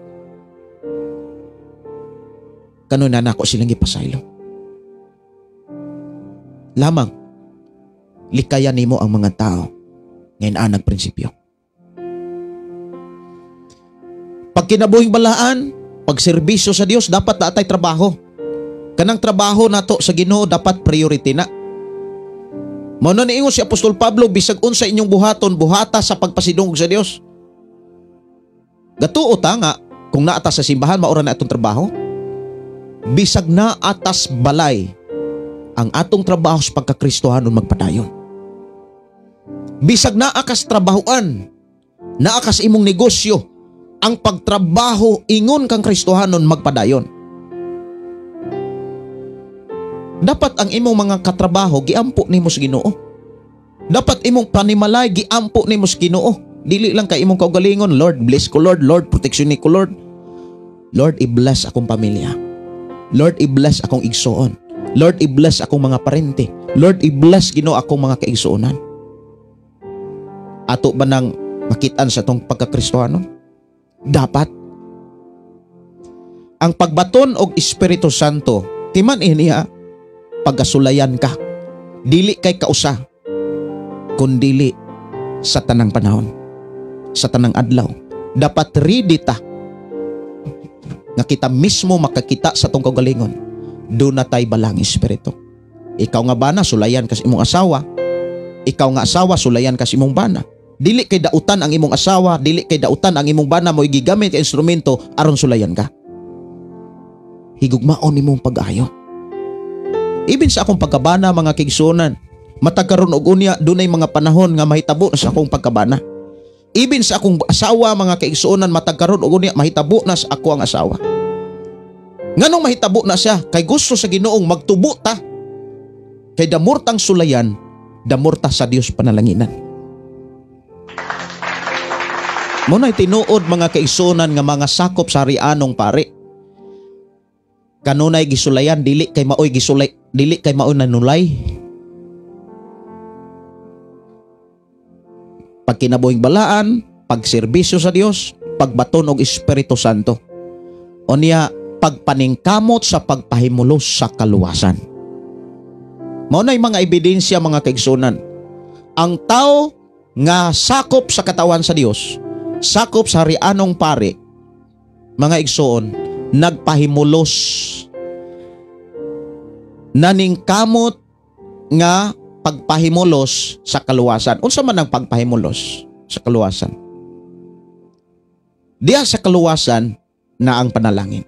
Speaker 2: Kanuna nako silang gipasaylo. Lamang likayan nimo ang mga tao ngayon anag prinsipyo. Pag kinabuhing balaan, pag serbisyo sa Dios, dapat naatay trabaho. Kanang trabaho nato sa Ginoo dapat priority na. Mao na niingon si Apostol Pablo, bisag unsa inyong buhaton, buhata sa pagpasidungog sa Dios. Gatuo ta nga kung naata sa simbahan maura na atong trabaho. Bisag naatas balay, ang atong trabaho sa pagkakristohanon magpadayon. Bisag naa kas trabahoan, naa kas imong negosyo, ang pagtrabaho ingon kang Kristohanon magpadayon. Dapat ang imong mga katrabaho giampo nimo sa Ginoo. Dapat imong panimalay giampo nimo sa Ginoo. Dili lang kay imong kaugalingon, Lord bless ko Lord, Lord protection ni ko Lord. Lord i-bless akong pamilya. Lord i-bless akong igsoon. Lord i-bless akong mga parente. Lord i-bless Ginoo akong mga kaigsuonan. Ato ba nang makitaan sa atong pagkakristohanon? Dapat. Ang pagbaton og Espiritu Santo, timan iniya, pagkasulayan ka. Dili kay kausa, kundili sa tanang panahon, sa tanang adlaw. Dapat ready ta nga kita mismo makakita sa atong kaugalingon. Doon na tay balang Espiritu. Ikaw nga bana, sulayan kas imong asawa. Ikaw nga asawa, sulayan kas imong bana. Dili kay dautan ang imong asawa, dili kay dautan ang imong bana mo gigamit ka instrumento aron sulayan ka. Higugmaon imong pag-ayo. Ibin sa akong pagkabana mga kaigsuonan, matag karon og unya dunay mga panahon nga mahitabo na sa akong pagkabana. Ibin sa akong asawa mga kaigsuonan, matag karon og unya mahitabo na sa ako ang asawa. Nganong mahitabo na siya? Kay gusto sa Ginoong magtubo ta. Kay damurtang sulayan, damurta sa Dios panalanginan. Muna'y tinuod mga kaigsuonan nga mga sakop sa harianong pari. Kanunay gisulayan, dili kay maoy gisulay, dili kay maoy nanulay. Pag kinabuhing balaan, pagserbisyo sa Dios, pagbaton og Espiritu Santo. Unya pagpaningkamot sa pagpahimulos sa kaluwasan. Mao na'y mga ebidensya mga kaigsuonan. Ang tao nga sakop sa katawan sa Dios, sakop sa harianong pari, mga igsoon, nagpahimulos, naningkamot nga pagpahimulos sa kaluwasan. Unsa man ang pagpahimulos sa kaluwasan? Diya sa kaluwasan na ang panalangin.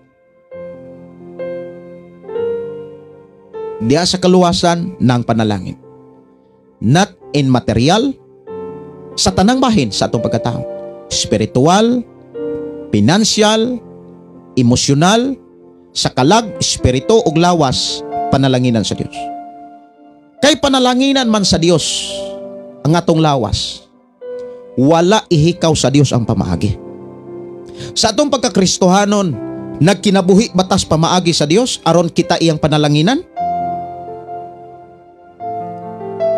Speaker 2: Diha sa kaluwasan ng panalangin. Not in material, sa tanang bahin sa atong pagkatao. Spiritual, pinansyal, emosyonal, sa kalag, espiritu ug lawas, panalanginan sa Dios. Kay panalanginan man sa Dios ang atong lawas, wala ihikaw sa Dios ang pamaagi. Sa atong pagkakristohanon, nagkinabuhi batas pamaagi sa Dios aron kita iyang panalanginan?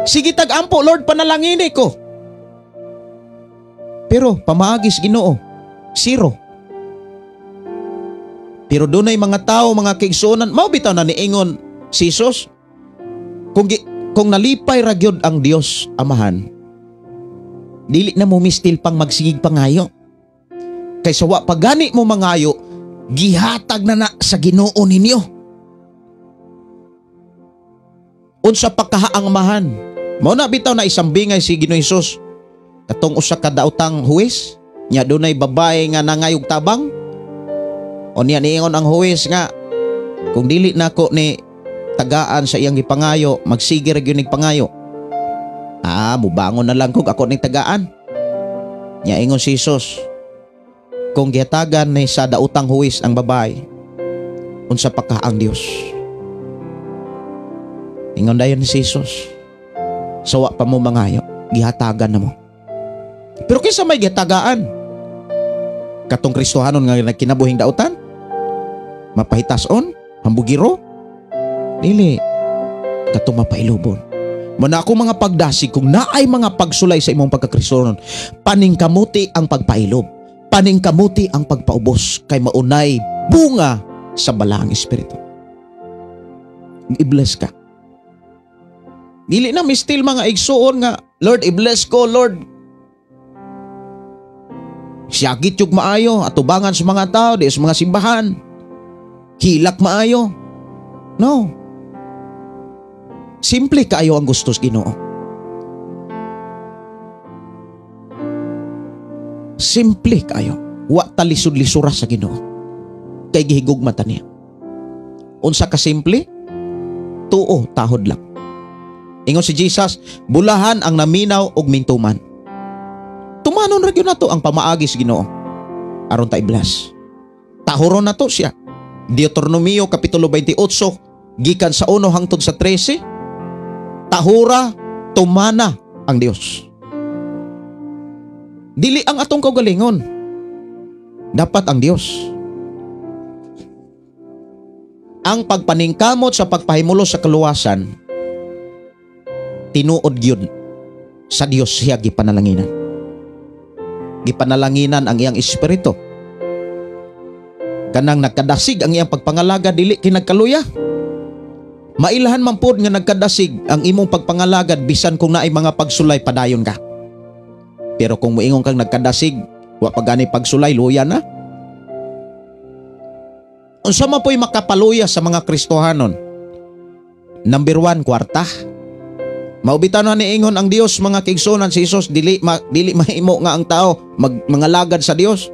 Speaker 2: Sige tag-ampo, Lord, panalangini ko. Pero pamaagi sa Ginoo, zero. Pero dunay mga tao, mga kaigsuonan, mao bitaw na niingon si Jesus, kung nalipay ra gyud ang Dios Amahan, dili na mo mistil pang magsigig pangayo. Kay sa wa pagani mo mangayo, gihatag na na sa Ginoo ninyo. Unsa pa kahaangmahan? Mao na bitaw na isambingay si Ginoo Hesus katong usa ka daotang huwes, nya dunay babae nga nangayog tabang. O niya niingon ang huwes nga kung dili nako ni tagaan sa iyang gipangayo, magsige ra gyud nig pangayo. Ah, mubangon na lang kog ako ning tagaan. Nya ingon si Hesus, kung gihatagan ni sa daotang huwes ang babae, unsa pa ka ang Dios? Ingon dayon si Hesus, sawa pa mo mangayo, gihatagan na mo. Pero kinsa may gihatagaan? Katong Kristohanon nga nagkinabuhing dautan? Mapahitason? Hambugiro? Dili. Katong mapailubon. Muna ako mga pagdasig, kung naay mga pagsulay sa imong pagkakristohanon, paningkamuti ang pagpailob, paningkamuti ang pagpaubos, kay maunay bunga sa balaang espiritu. I-bless ka. Dili na mistil mga igsuon nga, Lord, i-bless ko, Lord. Siyagit yung maayo, atubangan sa mga tao, di sa mga simbahan. Hilak maayo. No. Simple kaayo ang gusto sa Ginoo. Simple kaayo. Wa ta lisod-lisura sa Ginoo. Kay gihigugma ta niya. Unsa ka simple? Tuo, tahod lang. Ingon si Jesus, bulahan ang naminaw og mintuman. Tumanon ra gyud nato ang pamaagi sa Ginoo aron ta i-bless. Tahuron nato siya. Deuteronomio kapitulo 28 gikan sa 1 hangtod sa 13. Tahura, tumana ang Dios. Dili ang atong kaugalingon. Dapat ang Dios. Ang pagpaningkamot sa pagpahimulo sa kaluwasan, tinuod gyud sa Dios siya gipanalanginan. Gipanalanginan ang iyang espiritu. Kanang nagkadasig ang iyang pagpangalaga, dili kinagkaluya. Mailahan man pod nga nagkadasig ang imong pagpangalagad bisan kung naay mga pagsulay, padayon ka. Pero kung moingon kang nagkadasig, wa pa gani pagsulay, luya na. Unsa man po'y makapaluya sa mga Kristohanon? Number 1, kwarta. Maubita na niingon ang Dios mga kaigsuonan si Hesus, dili mahimo nga ang tao mangalagad sa Dios.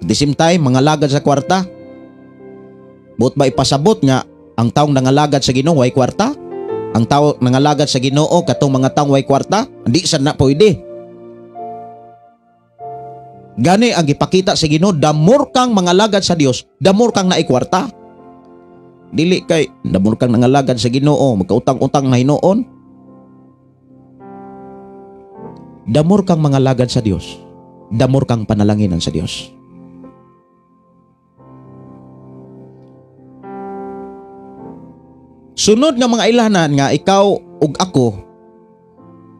Speaker 2: At the same time, mangalagad sa kwarta. Buot ba ipasabot nga ang taong nangalagad sa Ginoo way kwarta? Ang tao nangalagad sa Ginoo katong mga taong way kwarta? Hindi sad na pwede. Gani ang gipakita sa Ginoo, damor kang mangalagad sa Dios, damor kang naay kwarta. Dili kay damor kang nangalagad sa Ginoo, magkautang-utang na hinuon. Damor kang mangalagad sa Dios, damor kang panalanginan sa Dios. Sunod nga mga ilahanan nga ikaw ug ako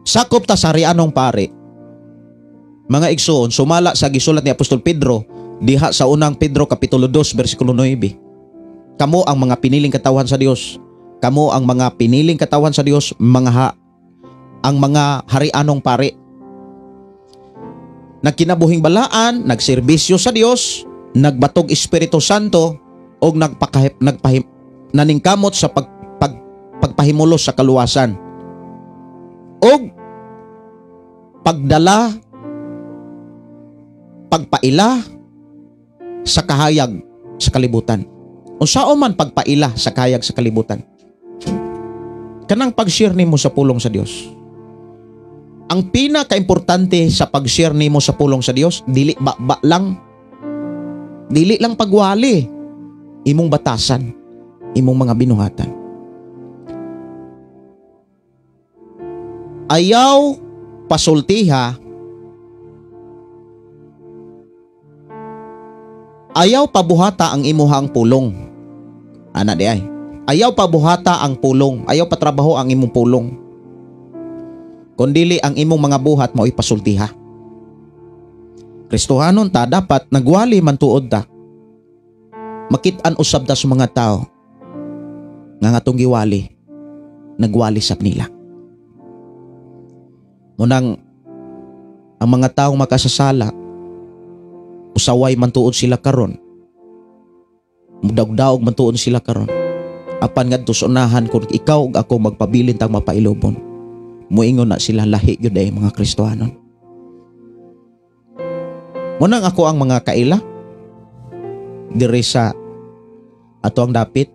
Speaker 2: sakop ta sa harianong pari. Mga igsoon, sumala sa gisulat ni Apostol Pedro diha sa unang Pedro kapitulo 2 bersikulo 9. Kamo ang mga piniling katawhan sa Dios. Kamo ang mga piniling katawhan sa Dios, ang mga harianong pari. Nagkinabuhing balaan, nagserbisyo sa Dios, nagbatog Espiritu Santo og naningkamot sa pagpahimulos sa kaluwasan og pagdala, pagpaila sa kahayag sa kalibutan. Unsaon man pagpaila sa kahayag sa kalibutan? Kanang pag-share nimo sa pulong sa Dios. Ang pinakaimportante sa pag-share nimo sa pulong sa Dios, dili ba lang. Dili lang pagwali. Imong batasan, imong mga binuhatan. Ayaw pasultiha, ayaw pabuhata ang imuhang pulong. Ana di ay. Ayaw pabuhata ang pulong, ayaw patrabaho ang imong pulong. Kundili ang imong mga buhat mao'y pasultiha. Kristohanon ta, dapat nagwali man tuod ta. Makit-an usab ta sa mga tao nga ngatong giwali, nagwali sab nila. Munang ang mga taong makasasala, usaway man tuod sila karon, mudagdaog man tuod sila karon. Apan ngadto sa unahan, kung ikaw ug ako magpabilin tang mapailobon, muingon na sila lahi gyud ay mga Kristohanon. Munang ako ang mga kaila diri sa ato ang dapit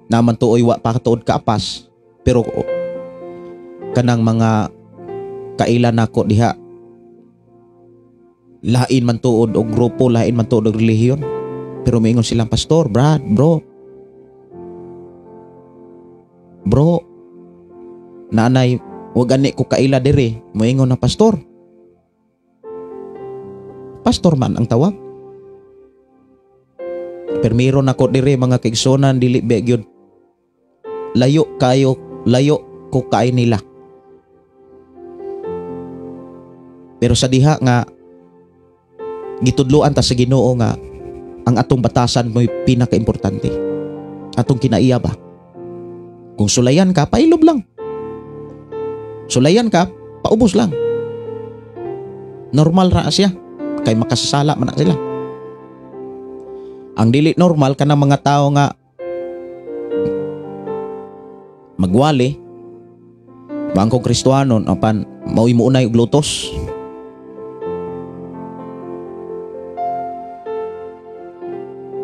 Speaker 2: naman tuoy wa pa tuod kaapas, pero kanang mga kaila nako diha lain man tuod og grupo, lain man tuod og relihiyon, pero miingon silang pastor, brad, bro, nanay, wag ani ko kaila diri, moingon na pastor. Pastor man ang tawag. Permiro nako diri mga kaigsonan, dili ba gyud layo kayo, layo ko kay nila. Pero sa diha nga gitudloan ta sa Ginoo nga ang atong batasan mo'y pinakaimportante. Atong kinaiya ba? Kung sulayan ka, pailob lang. Sulayan ka, paubos lang. Normal ra siya. Kay makasasala man na sila. Ang dili normal kanang mga tao nga magwali, bangkong Kristohanon, apan mao'y muunay og lutos.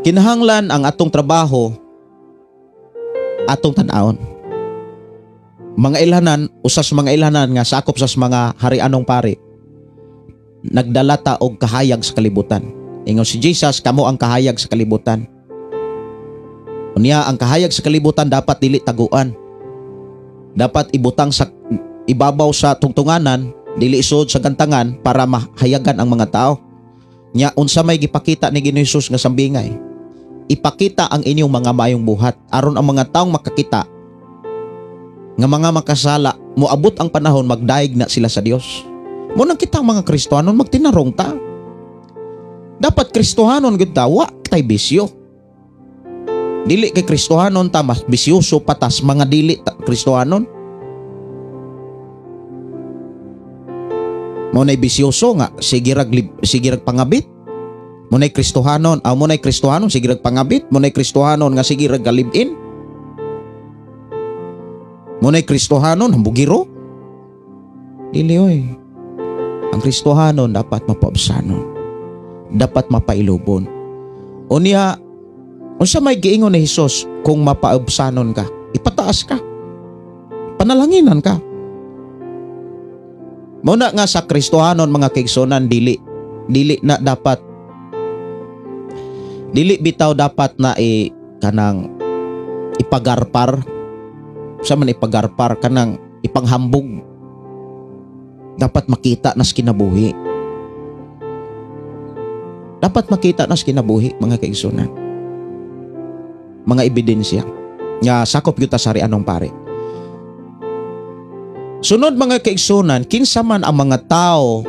Speaker 2: Kinahanglan ang atong trabaho atong tan-awon. Mga ilhanan, usas mga ilhanan nga sakop sa mga hari-anong pari, nagdala ta og kahayag sa kalibutan. Ingon si Jesus, kamo ang kahayag sa kalibutan. Unya, ang kahayag sa kalibutan dapat dili taguan. Dapat ibutang sa ibabaw sa tungtunganan, dili isod sa gantangan para mahayagan ang mga tao. Nya unsa may gipakita ni Ginoong Hesus nga sambingay? Ipakita ang inyong mga maayong buhat aron ang mga taong makakita nga mga makasala, moabot ang panahon magdaig na sila sa Dios. Mo nang kita mga Kristohanon magtinarong ta. Dapat Kristohanon gud ta, wa tay bisyo. Dili kay Kristohanon ta mas bisyoso patas mga dili ta Kristohanon. Mo nay bisyoso nga sige rag pangabit. Mo nay Kristohanon, mo nay Kristohanon sige rag pangabit, mo nay Kristohanon nga sige rag galibin. Mo nay Kristohanon hambugiro. Dili oy. Ang Kristohanon dapat mapaubsanon. Dapat mapailubon. Unya, unsa may giingon ni Hesus kung mapaubsanon ka? Ipataas ka. Panalanginan ka. Muna nga sa Kristohanon mga kaigsonan, dili na dapat, dili bitaw dapat na kanang ipagarpar. Sa man ipagarpar, kanang ipanghambog. Dapat makita nas kinabuhi. Dapat makita nas kinabuhi mga kaigsonan. Mga ebidensya nga sakop gyud ta sa anong pare. Sunod mga kaigsunan, kinsa man ang mga tao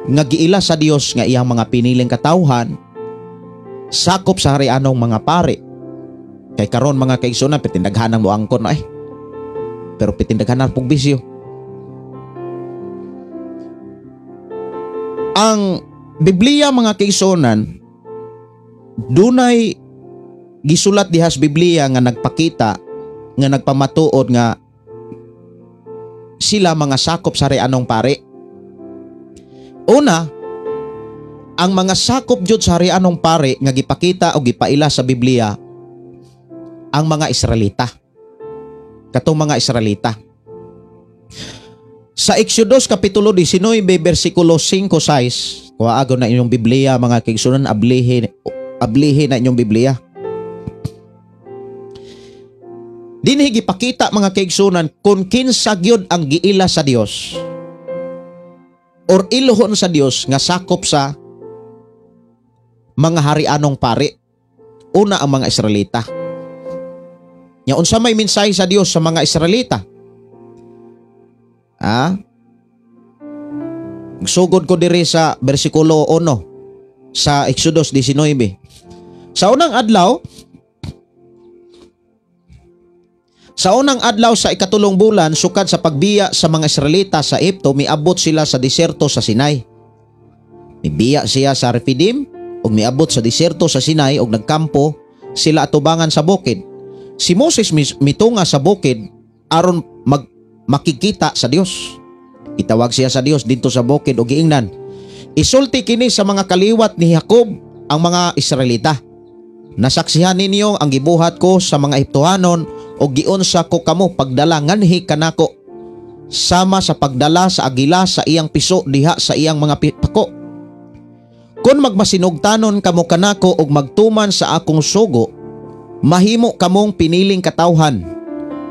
Speaker 2: nga giila sa Dios nga iyang mga piniling katawhan, sakop sa harianong mga pare. Kay karon mga kaigsunan, pitindaghanan mo angkon ay. Pero pitindaghanan pug bisyo. Ang Biblia mga kaigsunan, dunay gisulat diha sa Biblia nga nagpakita, nga nagpamatuod nga sila mga sakop sa harianong pare. Una, ang mga sakop jud sa harianong pare nga gipakita o gipaila sa Biblia ang mga Israelita. Katong mga Israelita. Sa Exodus kapitulo 19 bersikulo 5-6, kuwaago na inyong Biblia mga kaigsunan, ablihi na inyong Biblia. Dinhi gipakita mga kaigsunan kung kinsa gyud ang giila sa Dios or iluhon sa Dios nga sakop sa mga harianong pari. Una ang mga Israelita. Nya unsa may mensahe sa Dios sa mga Israelita? Ah? Sugod ko diri sa bersikulo 1 sa Exodus 19. Sa unang adlaw sa ikatulong bulan sukad sa pagbiya sa mga Israelita sa Ehipto, miabot sila sa diserto sa Sinai. Mibiya siya sa Refidim ug miabot sa diserto sa Sinai ug nagkampo sila atubangan sa bukid. Si Moses mitunga sa bukid aron makikita sa Dios. Itawag siya sa Dios didto sa bukid ug giingnan, "Isulti kini sa mga kaliwat ni Jacob ang mga Israelita. Nasaksihan ninyo ang gibuhat ko sa mga Ehiptohanon o giunsa ko kamo pagdala nganhi kanako sama sa pagdala sa agila sa iyang piso diha sa iyang mga pako. Kung magmasinugtanon kamo kanako og magtuman sa akong sugo, mahimo kamong piniling katawhan.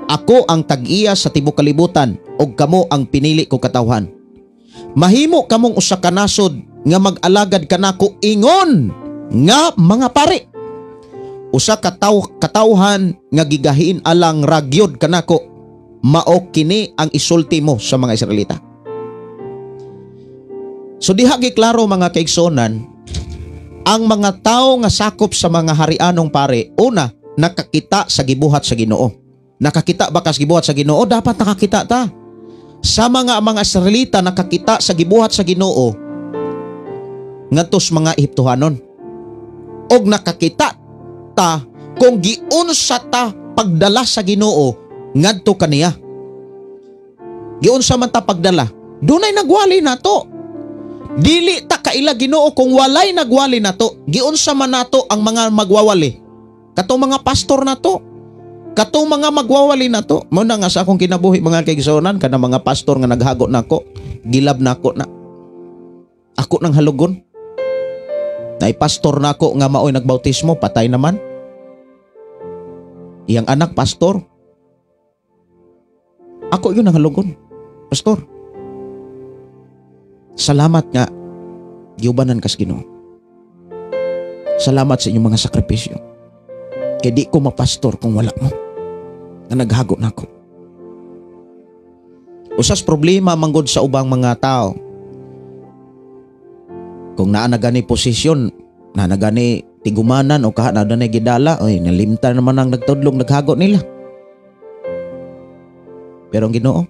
Speaker 2: Ako ang tag-iya sa tibuok kalibutan og kamo ang pinili ko katawhan. Mahimo kamong usa ka nasod nga mag-alagad kanako ingon nga mga pari. Usa ka katawhan nga gigahin alang ragyod kanako, mao kini ang isulti mo sa mga Israelita." So diha giklaro mga kaigsonan, ang mga tao nga sakop sa mga harianong pare, una, nakakita sa gibuhat sa Ginoo. Nakakita ba kas gibuhat sa Ginoo? Dapat nakakita ta. Sa mga Israelita nakakita sa gibuhat sa Ginoo ngadtos mga Ehiptohanon. Og nakakita ta kung giunsa ta pagdala sa Ginoo ngadto kaniya. Giunsa man ta pagdala, dunay nagwali nato. Dili ta kaila Ginoo kung walay nagwali nato. Giunsa man nato ang mga magwawali. Katong mga pastor nato, katong mga magwawali nato. Mao na nga sa akong kinabuhi mga kaigsuonan, kana mga pastor nga naghago nako, gilab nako na. Ako nang halugon. Nay pastor nako nga maoy nagbautismo, patay naman. Iyang anak pastor. Ako yun ang halugon. Pastor, salamat nga giubanan kas Ginoo. Salamat sa inyong mga sakripisyo. Kay di ko mapastor kung wala mo na naghago nako. Usas problema manggod sa ubang mga tao. Kung naa na gani posisyon, naa na gani tigumanan o kaha na gani gidala, oy, nalimtan naman ang nagtudlong naghago nila. Pero ang Ginoo,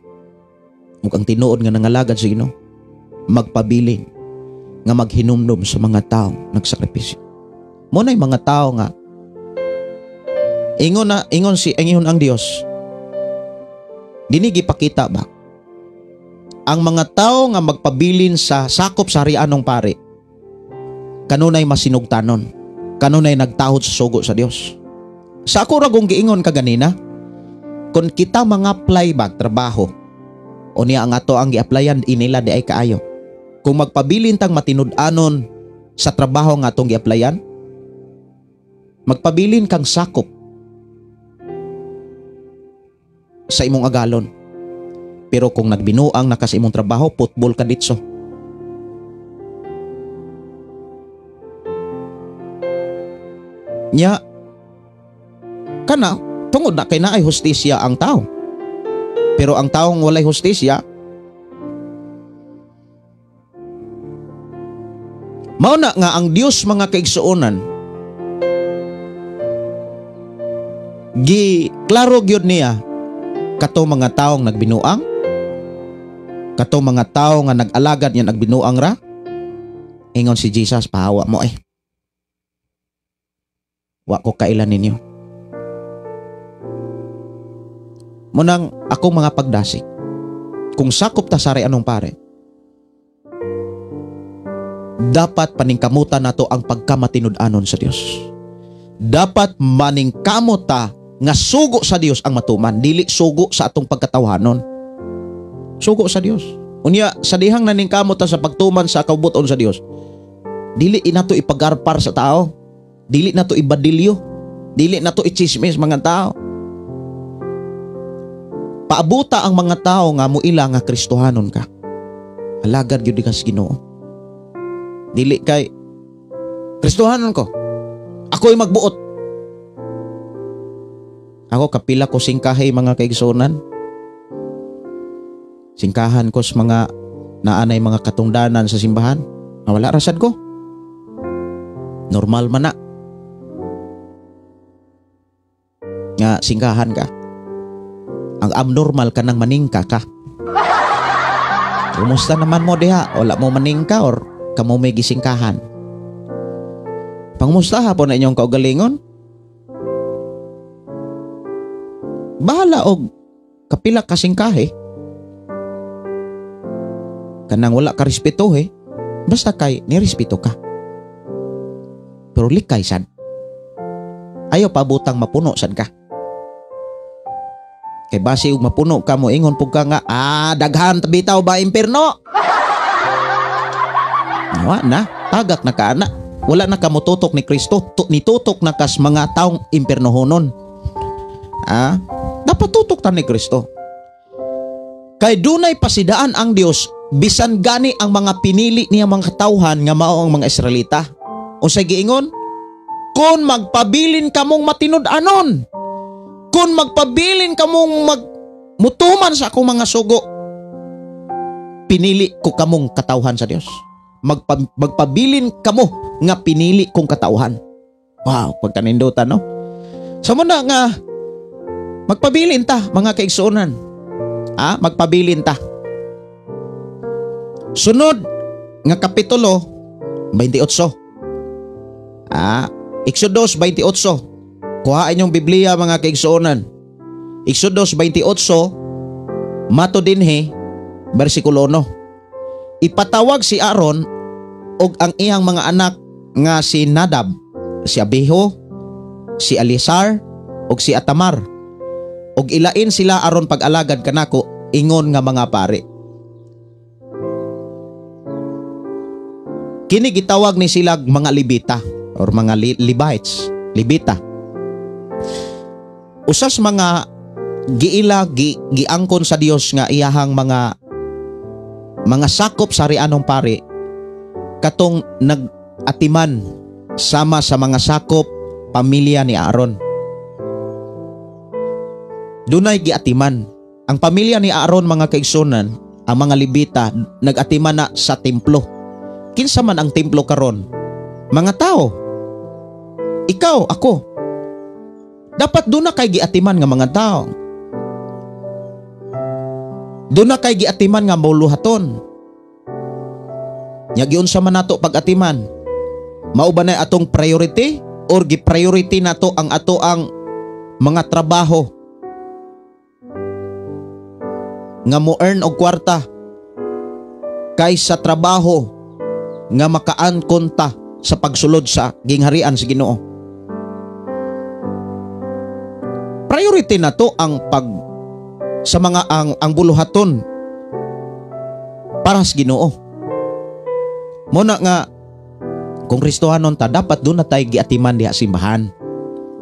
Speaker 2: mukhang tinuod nga nangalagad sa Ginoo, magpabilin nga maghinumdum sa mga tao nagsakripisyo. Mo na'y mga tao nga ingon ang Dios. Dini gipakita ba ang mga tao nga magpabilin sa sakop sa harianong pari, kanunay masinugtanon, kanunay nagtahod sa sugo sa Dios. Sa ako ra kong giingon kaganina, kung kita mga apply bag trabaho o niya ang ato ang gi-applyan inila di ay kaayo. Kung magpabilin tang matinud-anon sa trabaho nga atong gi-applyan, magpabilin kang sakop sa imong agalon. Pero kung nagbinuang na ka sa imong trabaho, putbol ka ditso. Nya kana tungod na kay naay hustisya ang tao. Pero ang taong walay hustisya, mao na nga ang Dios mga kaigsuonan, gi klaro gyud niya kato mga taong nagbinuang, kato mga tao nga nag-alagad niya nagbinuang ra. Ingon si Jesus, pahawa mo eh. Wa ko kailan ninyo. Munang akong mga pagdasig, kung sakop ta sa anong pare, dapat paningkamutan nato ang pagkamatinud-anon sa Dios. Dapat maningkamot ta nga sugo sa Dios ang matuman, dili sugo sa atong pagkatawhanon. Sugo sa Dios. Unya sa dihang naningkamot ta sa pagtuman sa kaubuton sa Dios, dili inato ipagarpar sa tao, dili nato ibadilyo, dili nato ichismis mga tao. Paabuta ang mga tao nga muila nga Kristohanon ka. Alagad gyud ka sa Ginoo. Dili kay Kristohanon ko, ako'y magbuot. Ako kapila ko singkahay mga kaigsunan. Singkahan ko sa mga naanay mga katungdanan sa simbahan. Wala rasad ko. Normal man na nga singkahan ka. Ang abnormal ka nang maningka ka. Kumusta naman mo diha? Wala mo maningka or kamo may gisingkahan? Pangumusta hapon na inyong kaugalingon? Bahala og kapila kasingkahe. Kanang wala ka respeto eh. Basta kay nirespeto ka. Pero likay sad. Ayaw pabutang mapuno sad ka. Kay base og mapuno ka mo ingon pug ka nga daghan bitaw ba impierno? Wa na, tagak na ka ana. Wala na ka motutok ni Kristo, nitutok na kas mga taong impiernohonon. Dapat tutok ta ni Kristo. Kay dunay pasidaan ang Dios bisan gani ang mga pinili niya mga katawhan nga mao ang mga Israelita. Unsay giingon? Kon magpabilin kamong matinud-anon, kon magpabilin kamong magmutuman sa akong mga sugo, pinili ko kamong katawhan sa Dios. Magpabilin kamo nga pinili kong katawhan. Wow, pagkanindutan, no? Sa muna nga magpabilin ta mga kaigsuonan. Magpabilin ta. Sunod nga kapitulo 28. Exodus 28. Kuhaan yung Biblia mga kaigsuonan. Exodus 28 mato dinhi bersikulo 1. Ipatawag si Aaron og ang iyang mga anak nga si Nadab, si Abihu, si Eleazar og si Atamar, og ilain sila aron pag-alagad kanako ingon nga mga pari. Kini gitawag ni sila mga Libita or mga Levites, Libita. Usas mga giila giangkon sa Dios nga iyahang mga sakop sa rianong pari katong nagatiman sama sa mga sakop pamilya ni Aaron. Dunay giatiman ang pamilya ni Aaron mga kaigsunan, ang mga Libita nagatiman na sa templo. Kinsa man ang templo karon? Mga tao. Ikaw, ako. Dapat doon na kay giatiman nga mga tao. Doon na kay giatiman nga mauluhaton. Nya giunsa man nato pag-atiman? Mao ba na atong priority or gi-priority nato ang ato ang mga trabaho nga mo earn og kwarta kaysa trabaho nga makaangkon ta sa pagsulod sa gingharian sa Ginoo? Priority nato ang pag sa mga ang buluhaton para sa Ginoo. Muna nga kung Kristohanon ta, dapat doon na tayo giatiman diha simbahan.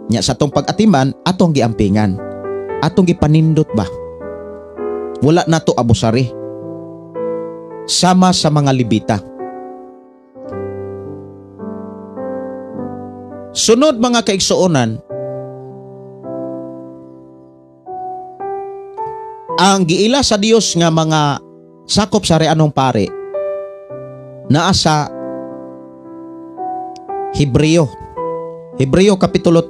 Speaker 2: Nya sa atong pag-atiman, atong giampingan, atong gipanindot ba. Wala na to abusari. Sama sa mga Libita. Sunod mga kaigsuonan, ang giila sa Dios nga mga sakop sa reanong pare naa sa Hebreo. Hebreo kapitulo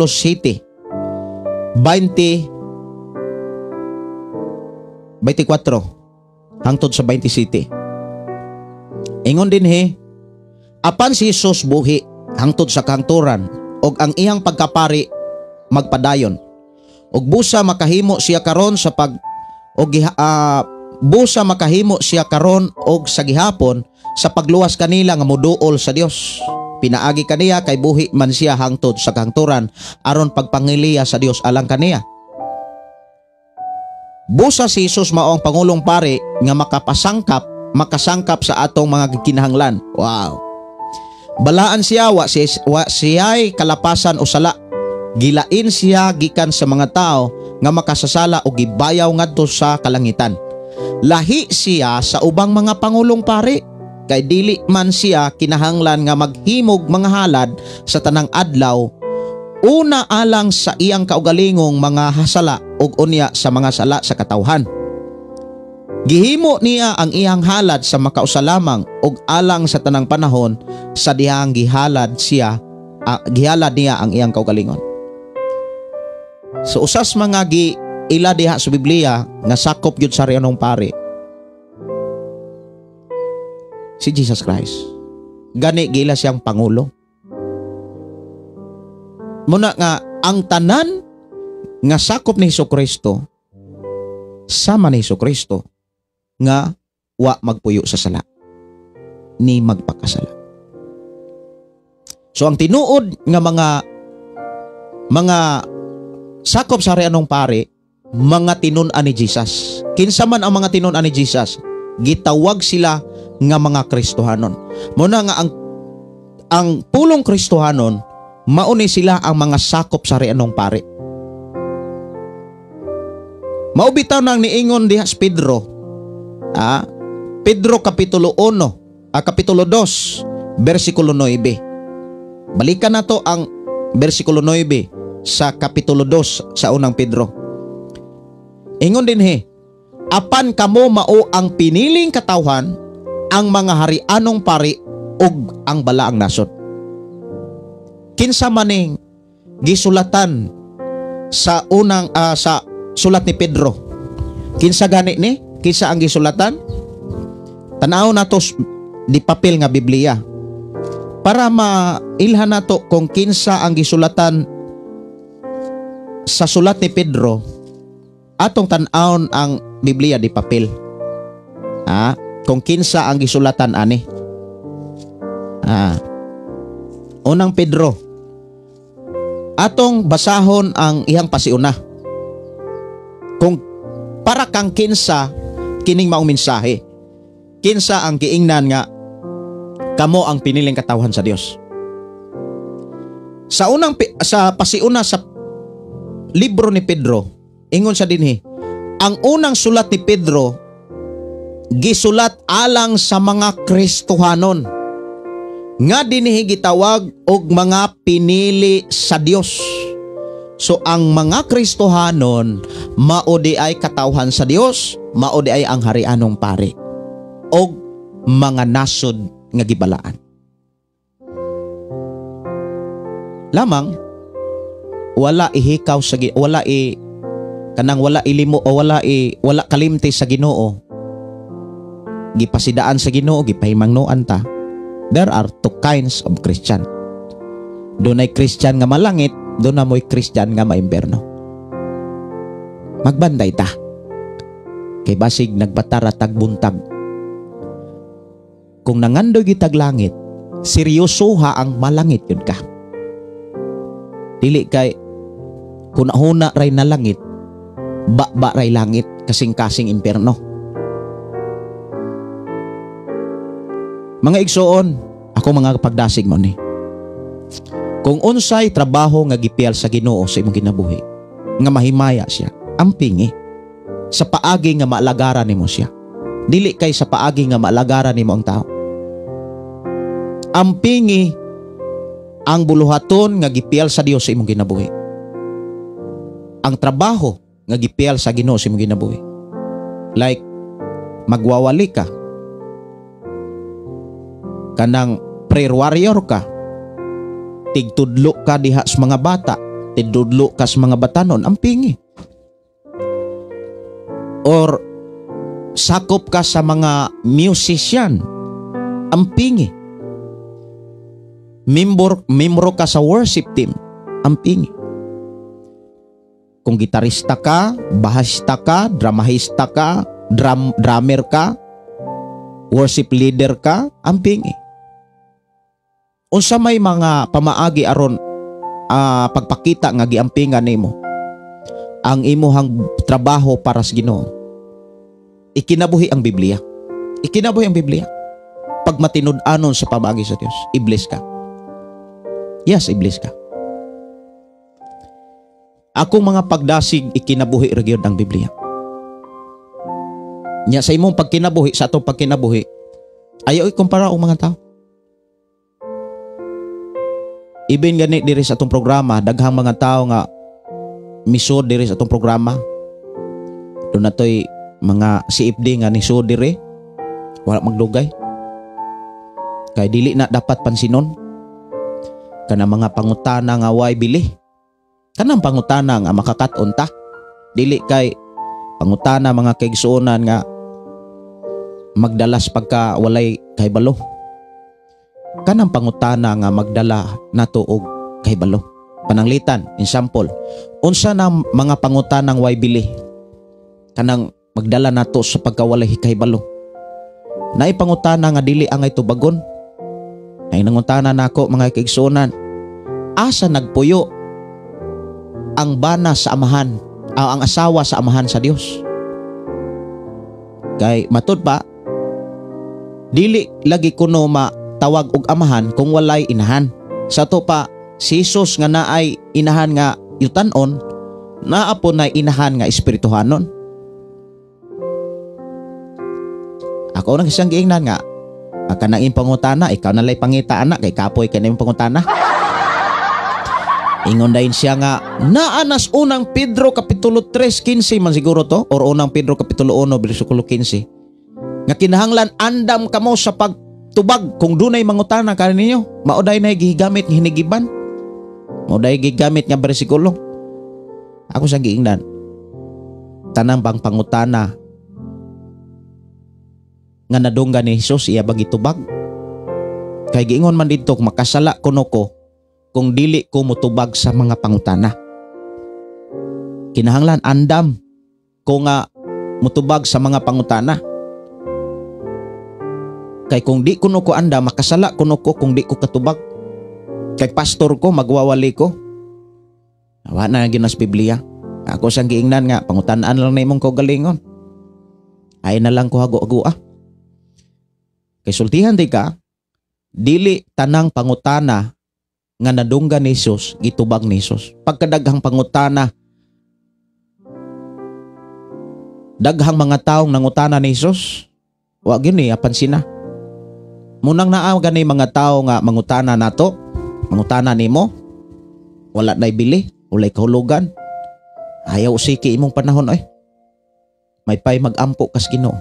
Speaker 2: 7 20 24 hangtod sa 27. Ingon dinhi, apan si Jesus buhi hangtod sa kahangturan og ang iyang pagkapari magpadayon. Og busa makahimo siya karon sa pag og busa makahimo siya karon og sa gihapon sa pagluwas kanila nga moduol sa Dios. Pinaagi kaniya kay buhi man siya hangtod sa kahangturan aron pagpangiliya sa Dios alang kaniya. Busa si Jesus mao ang pangulong pari nga makasangkap sa atong mga gikinahanglan. Wow. Balaan siya, wa siya'y kalapasan o sala. Gilain siya gikan sa mga tao nga makasasala o gibayaw ngadto sa kalangitan. Lahi siya sa ubang mga pangulong pari kay dili man siya kinahanglan nga maghimog mga halad sa tanang adlaw, una alang sa iyang kaugalingong mga hasala ug unya sa mga sala sa katawhan. Gihimo niya ang iyang halad sa makausa lamang ug alang sa tanang panahon sa dihang gihalad niya ang iyang kaugalingon. So usas mga ila diha sa Biblia nga sakop gyud sa rianong pari si Jesus Christ. Gani gila siyang pangulo. Muna nga ang tanan nga sakop ni Jesucristo sama ni Jesucristo nga wa magpuyo sa sala ni magpakasala. So ang tinuod nga mga sakop sa rianong pari, mga tinun-an ni Jesus. Kinsa man ang mga tinun-an ni Jesus, gitawag sila nga mga Kristohanon. Muna nga ang pulong Kristohanon, mauni sila ang mga sakop sa rianong pari. Mao bitaw nang niingon diha si Pedro. Pedro kapitulo 1, kapitulo 2, bersikulo 9. Balikan nato ang bersikulo 9 sa kapitulo 2 sa unang Pedro. Ingon dinhi, apan kamo mao ang piniling katawhan, ang mga harianong pari ug ang balaang nasod. Kinsa maning gisulatan sa unang sa sulat ni Pedro? Kinsa gani ni? Kinsa ang gisulatan? Tan-aw nato di papel nga Biblia para mailhan nato kung kinsa ang gisulatan sa sulat ni Pedro. Atong tan-awon ang Biblia di papel. Kung kinsa ang gisulatan ani. Unang Pedro. Atong basahon ang iyang pasiuna. Kung para kang kinsa kining maong mensahe. Kinsa ang giingnan nga kamo ang piniling katawhan sa Dios. Sa unang sa pasiuna sa libro ni Pedro, ingon sa dinhi, ang unang sulat ni Pedro gisulat alang sa mga Kristohanon nga dinhi gitawag og mga pinili sa Dios. So ang mga Kristohanon mao di ay katawhan sa Dios, mao di ay ang harianong pari og mga nasod nga gibalaan. Lamang wala ihikaw sa wala i kanang wala ilimo o wala i wala kalimti sa Ginoo. Gipasidaan sa Ginoo, gipahimangnoan ta. There are two kinds of Christian. Dunay Christian nga malangit, doon na mo'y Christian nga maimberno. Magbanday ta. Kay basig nagbatara tagbuntag. Kung nangandoy gitag langit, seryosoha ang malangit yun ka. Dili kay hunahuna ray na langit, ba-ba ray langit, kasing-kasing imperno. Mga igsoon, ako mga pagdasig mo ni. Kung unsay trabaho nga gipiyal sa Ginoo sa imong kinabuhi, nga mahimaya siya, ampingi sa paagi nga maalagaran nimo siya. Dili kay sa paagi nga maalagaran nimo ang tao. Ampingi ang buluhaton nga gipiyal sa Dios sa imong kinabuhi. Ang trabaho nga gipiyal sa Ginoo sa imong kinabuhi. Like magwawali ka, kanang prayer warrior ka, tigtudlo ka diha sa mga bata, tigtudlo ka sa mga batanon, ampingi. Or sakop ka sa mga musician, ampingi. Membro ka sa worship team, ampingi. Kung gitarista ka, bahista ka, dramahista ka, drummer ka, worship leader ka, ampingi. Unsa may mga pamaagi aron pagpakita nga giampingan nimo ang imuhang trabaho para sa Ginoo? Ikinabuhi ang Biblia. Ikinabuhi ang Biblia. Pag matinud-anon sa pamaagi sa Dios, i-bless ka. Yes, i-bless ka. Akong mga pagdasig, ikinabuhi ra gyud ang Biblia. Nya sa imong pagkinabuhi, sa atong pagkinabuhi, ayaw ikumpara og mga tao. Ibin gani diri sa atong programa, daghang mga tao nga misod diri sa atong programa. Doon natoy mga CFD nga nisod diri, wala magdugay. Kay dili na dapat pansinon. Kana mga pangutana nga way bili. Kanang pangutana nga makakat-on ta. Dili kay pangutana mga kaigsuonan nga magdalas pagka walay kahibalo. Kanang pangutana nga magdala nato og kahibalo. Pananglitan, example, unsa na mga pangutanang way bili? Kanang magdala nato sa pagkawalay kahibalo. Naay pangutana nga dili angay tubagon. Ay nangutana nako mga kaigsuonan, asa nagpuyo ang bana sa amahan, ang asawa sa amahan sa Dios? Kay matud pa, dili lagi kuno matawag og amahan kung walay inahan. Sa to pa, si Jesus nga naay inahan nga yutanon, naa po na inahan nga espirituhanon. Ako nang isang giingnan nga, kanang imong pangutana, ikaw na lay pangita anak, kay kapoy ka na imong pangutana. Ingon dayon siya nga, naanas unang Pedro Kapitulo 3:15 man siguro to, or unang Pedro Kapitulo 1, bersikulo 15. Nga kinahanglan andam kamo sa pagtubag kung dunay mangutana kaninyo, mao day na gigamit nga hinigiban. Mao day gigamit nga bersikulo. Ako sa giingnan, tanang bang pangutana nga nadunggan ni Jesus iya bang gitubag? Kay giingon man didto, makasala kuno ko kung dili ko motubag sa mga pangutana. Kinahanglan andam ko nga motubag sa mga pangutana. Kay kung di kuno ko andam, makasala kuno ko kung di ko katubag. Kay pastor ko, magwawali ko. Wa na ginas Biblia. Ako sang giingnan nga pangutanaan lang na imong kaugalingon. Ay na lang ko hago-hagoa. Kay sultihan di ka, dili tanang pangutana nga nadunggan ni Jesus, gitubag ni Jesus. Pagkadaghang pangutana, daghang mga taong nangutana ni Jesus, wa gyud ni apan sina. Munang naa gani mga tao nga mangutana nato, mangutana nimo, wala nay bili, walay kahulugan. Ayaw usiki imong panahon oy. May pay magampo kas Ginoo.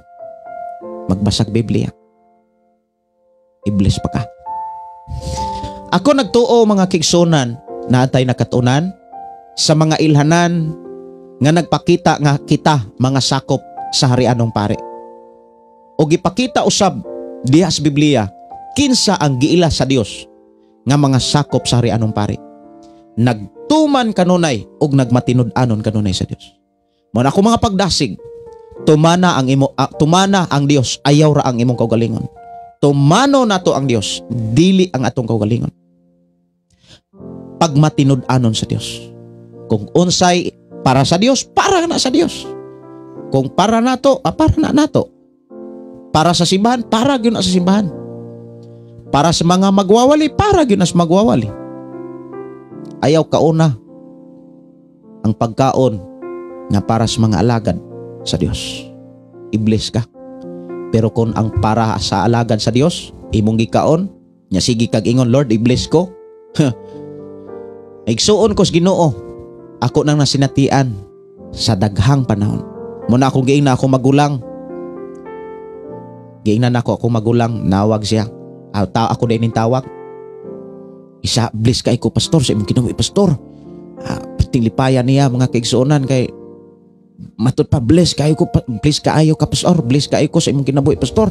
Speaker 2: Magbasag Biblia. Iblis pa ka. Ako nagtuo mga kigsunan na atay nakatunan sa mga ilhanan nga nagpakita nga kita mga sakop sa harianong pare. O gipakita usab diha sa Biblia kinsa ang giila sa Dios nga mga sakop sa harianong pare. Nagtuman kanunay og nagmatinud-anon kanunay sa Dios. Mo na ako mga pagdasig, tumana ang imo, tumana ang Dios, ayaw ra ang imong kaugalingon. Tumano nato ang Dios, dili ang atong kaugalingon. Pagmatinud-anon sa Dios. Kung unsay para sa Dios, para na sa Dios. Kung para nato, para na nato. Para sa simbahan, para gyud na sa simbahan. Para sa mga magwawali, para gyud na sa magwawali. Ayaw kauna ang pagkaon nga para sa mga alagad sa Dios. Iblis ka. Pero kung ang para sa alagad sa Dios, imong gikaon, nya sige kag ingon, Lord, i-bless ko. Igsuon ko sa Ginoo, ako nang nasinatian sa daghang panahon. Muna akong giingnan ako magulang. Giingnan ako akong magulang, nawag siya. Ako din tawag. Isa, bless kay ko, pastor, sa imong kinabuhi, pastor. Pating lipayan niya mga kaigsuonan kay matud pa, bless kayo ko, bless kaayo ka, pastor, bless kayo ko sa imong kinabuhi, pastor.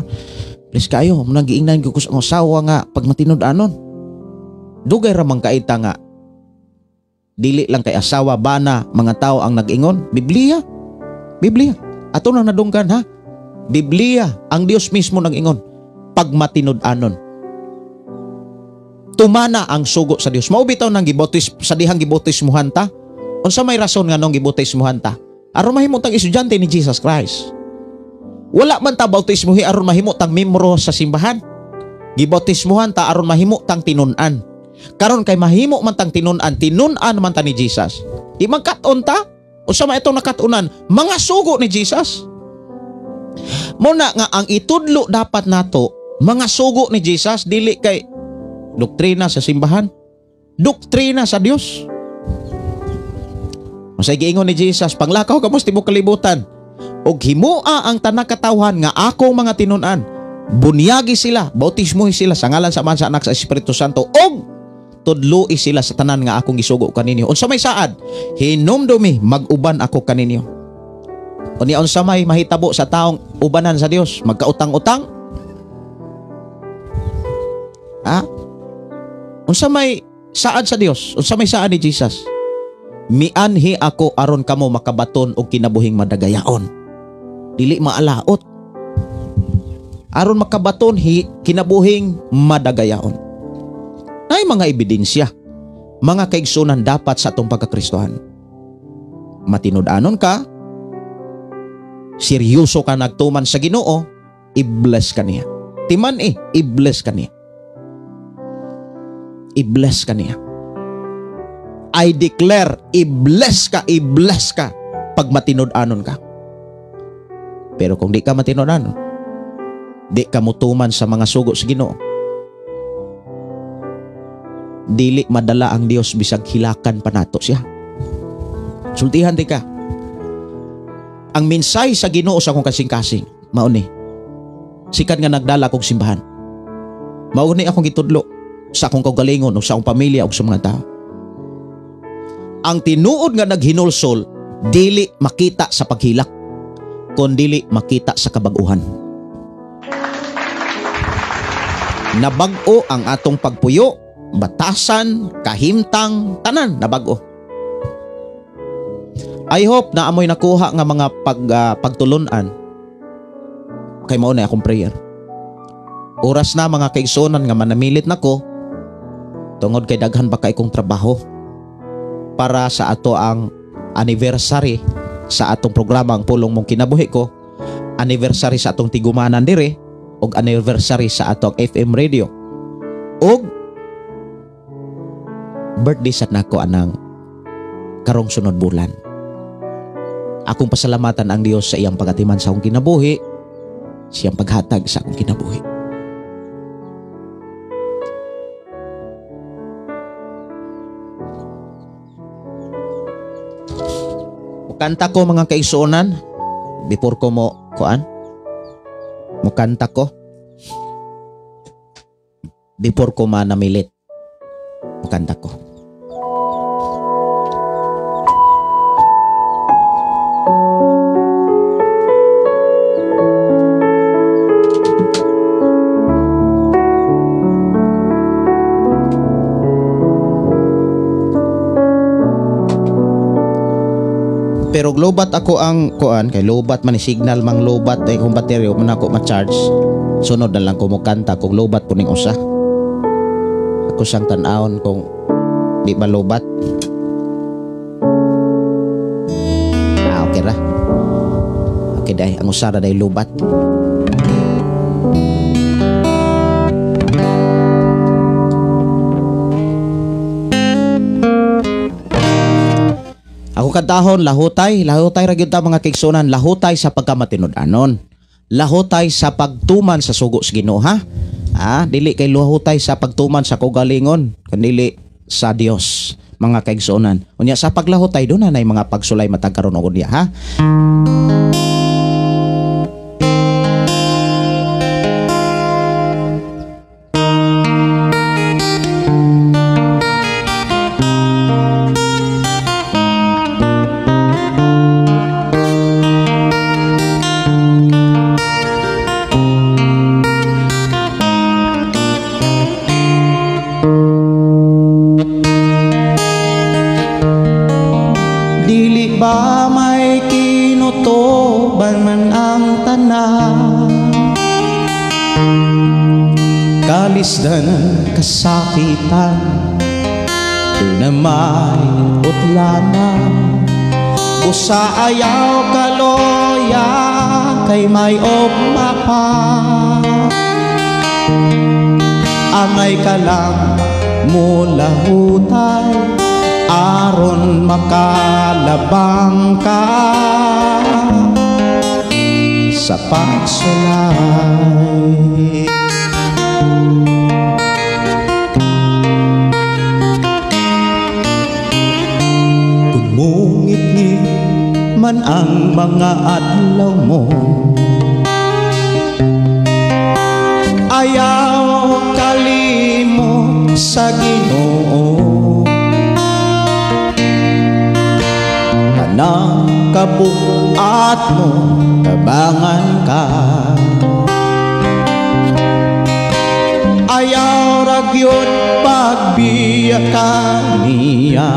Speaker 2: Bless kayo, munang giingnan ko sa asawa nga pag matinud-anon. Dugay ra man kaita nga dili lang kay asawa bana mga tao ang nag-ingon. Biblia. Biblia. Ato nang nadunggan ha. Biblia, ang Dios mismo nag-ingon pag matinud-anon. Tumana ang sugo sa Dios. Mao bitaw nang gibautis sa dihang gibautismuhan ta. Unsa may rason nganong gibautismuhan ta? Aron mahimo tang estudyante ni Jesus Christ. Wala man ta bautismuhi aron mahimo tang membro sa simbahan. Gibautismuhan ta aron mahimo tang tinun-an. Karon kay mahimo man tang tinun-an, tinun-an man ta ni Jesus. Di man kat-on ta. Unsa man itong nakat-unan? Mga sugo ni Jesus. Muna nga ang itudlo dapat nato mga sugo ni Jesus, dili kay doktrina sa simbahan, doktrina sa Dios. Masay giingon ni Jesus, panglakaw kamo sa tibuok kalibutan ug himoa ang tanang katawhan nga akong mga tinun-an. Bunyagi sila, bautismuhi sila sa ngalan sa Ama, sa Anak, sa Espiritu Santo, ug tudloi sila sa tanan nga akong gisugo kaninyo. Unsa may saad? Hinumdumi mag-uban ako kaninyo. Unya unsa may mahitabo sa taong ubanan sa Dios? Magkautang-utang? Ha? Unsa may saad sa Dios? Unsa may saad ni Jesus? Mianhi ako aron kamo makabaton og kinabuhing madagayaon. Dili maalaot. Aron makabaton kinabuhing madagayaon. Ay mga ebidensya, mga kaigsunan dapat sa atong pagkakristohan. Matinud-anon ka, seryoso ka nagtuman sa Ginoo, i-bless ka niya. Timan i-bless ka niya. I-bless ka niya. I declare, i-bless ka, i-bless ka pag matinud-anon ka. Pero kung di ka matinud-anon, di ka mutuman sa mga sugo sa Ginoo, dili madala ang Dios bisag hilakan pa nato siya. Sultihan di ka. Ang minsay sa Ginoo sa akong kasing-kasing, mao ni. Sikat nga nagdala kog simbahan. Mao ni akong gitudlo sa akong kaugalingon o sa akong pamilya o sa mga tao. Ang tinuod nga naghinulsol dili makita sa paghilak, kun dili makita sa kabag-uhan. Nabag-o ang atong pagpuyo, batasan, kahimtang, tanan nabag-o. I hope na amoy nakuha nga mga pagtulunan kay mao na akong prayer. Oras na mga kaigsuonan nga manamilit nako tungod kay daghan ba kay kong trabaho para sa ato ang anniversary sa atong programa ang Pulong Mong Kinabuhi Ko, anniversary sa atong tigumanan dire, og anniversary sa atong FM radio, og birthday sa nako anang karong sunod bulan. Akong pasalamatan ang Dios sa iyang pagatiman sa akong kinabuhi, siyang paghatag sa akong kinabuhi. Mukanta ko mga kaigsuonan before ko mo kuan. Mukanta ko before ko manamilit. Mukanta ko. Pero lobat ako ang kuan kay lobat man ni signal mang lobat ay kung bateryo man ako ma-charge. Sunod na lang ko mokanta kung lobat po ning usa. Ako sang tan-awon kung di ba lobat. Ah, okay ra. Okay day, ang usa ra day lobat. Ako kantahon, lahutay, lahutay ra gyud ta mga kaigsuonan, lahutay sa pagkamatinud-anon. Lahutay sa pagtuman sa sugo sa Ginoo, ha? Ah, dili kay lahutay sa pagtuman sa kaugalingon, kandili sa Dios, mga kaigsuonan. Unya sa paglahutay doon na nay mga pagsulay matag karon og unya, ha? Kalisdanan, kasakitan, duna may utlana. Busa ayaw kaloya, kay may ugma pa. Angay ka lang mulahutay, aron makalabang ka sa pagsulay. Kung mungitngit man ang mga adlaw mo, ayaw kalimot sa Ginoo. Tanang kabuat mo, tabangan ka. Ayaw ra gyud pagbiya ka niya.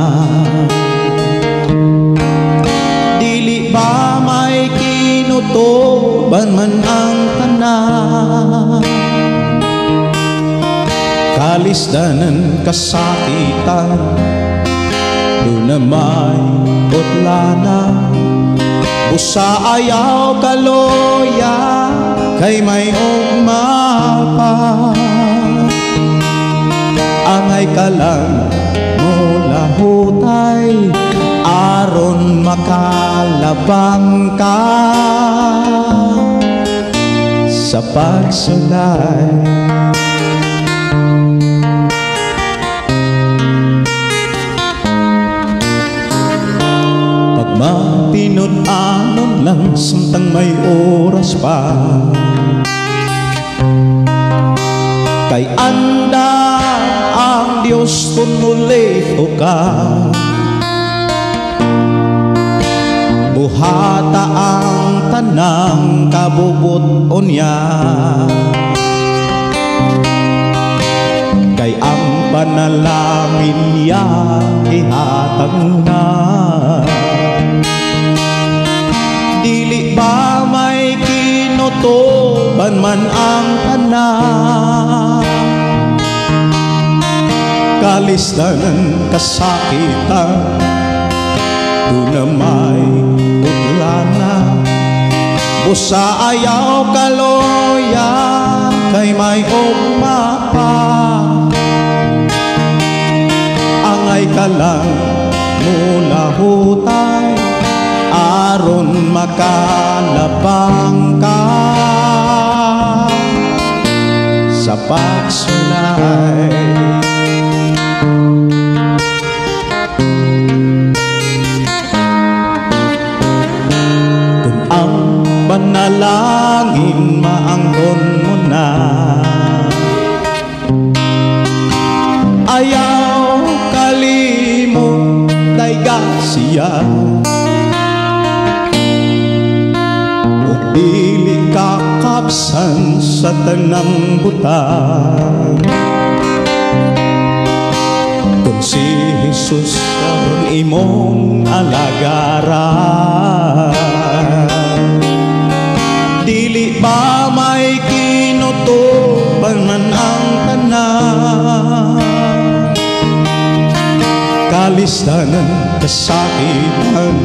Speaker 2: Dili ba may kinutuban man ang tanan? Kalisdanan, kasakitan, duna may utlana. Busa ayaw kaloya, kay may ugma pa. Angay ka lang mulahutay, aron makalabang ka sa pagsulay. Pagmatinud-anon lang samtang may oras pa, kay anda ang Diyos kung muliho ka. Buhata ang tanang kabubut-on niya, kay ang panalangin niya ihatag na. Dili ba may kinutuban man ang tanan? Kalisdanan, kasakitan, duna may utlana. Busa ayaw kaloya, kay may ugma pa. Angay ka lang mulahutay, aron makalabang ka sa pagsulay. Kung ang panalangin maangkon mo na, ayaw kalimot dayga siya. Ug dili kakabsan sa tanang butang, kung si Jesus aron imong alagaran. Dili ba may kinutuban man ang tanan? Kalisdanan, kasakitan,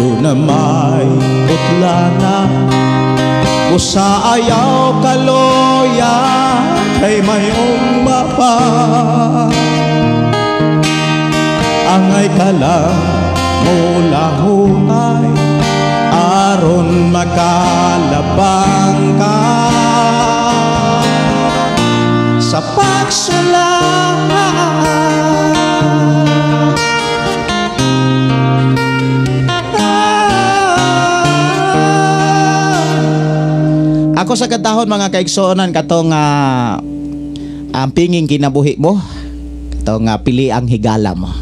Speaker 2: duna may utlana. Busa ayaw kaloya, kay may ugma pa. Angay ka lang mulahutay, aron makalabang ka sa pagsulay. Ako sa katahon mga kaigsuonan, katong ang pinging kinabuhi mo, katong pili ang higala mo.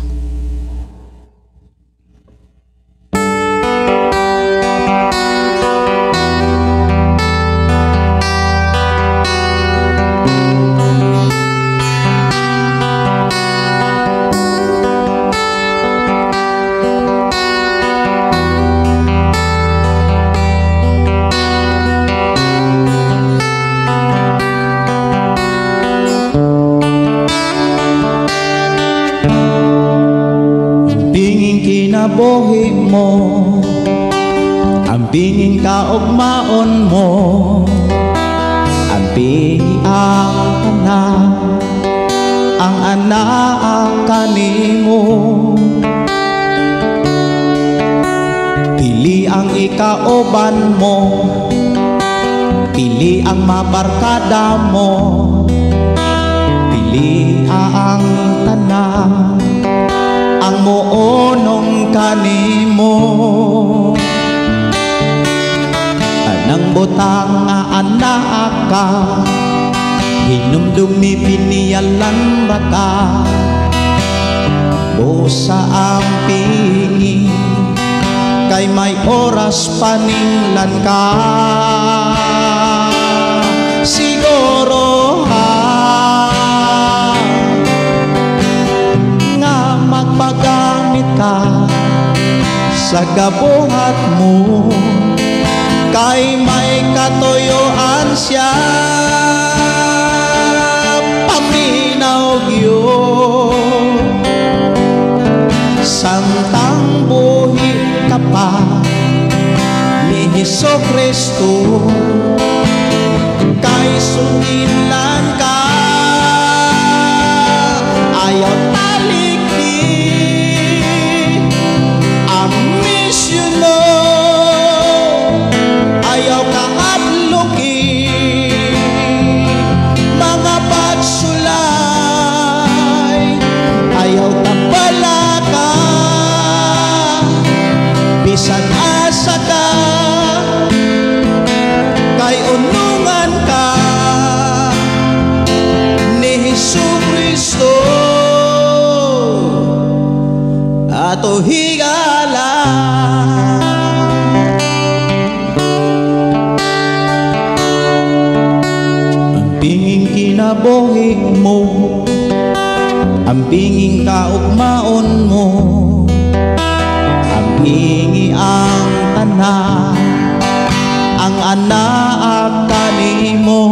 Speaker 2: Ang pinging kinabuhi mo, ang pinging kaugmaon mo, ang pingi ang anak, ang anak kanimo. Pili ang ikauban mo, pili ang mabarkada mo, pili ang tanan, ang muonong kanimo. Anang butang nga anak ka, hinumdumi piniyalan ra ka, busa ang pingi, kay may oras paninglan ka. Siguro ha, nga magpagamit ka sa gabuhat mo, kay may katuyuan siya, paminaw gyud. Samtang buhi ka pa ni Hesus Kristo, kay sugilan ka, ayaw talikdi ang misyon mo, ayaw kahadluki mga pagsulay, ayaw tabalaka bisan asa ka, kay unungan ka ni Hesus Kristo ato higala. Ang pinging kinabuhi mo, ang pinging kaugmaon mo, ang pingi ang tanan, ang anak kanimo.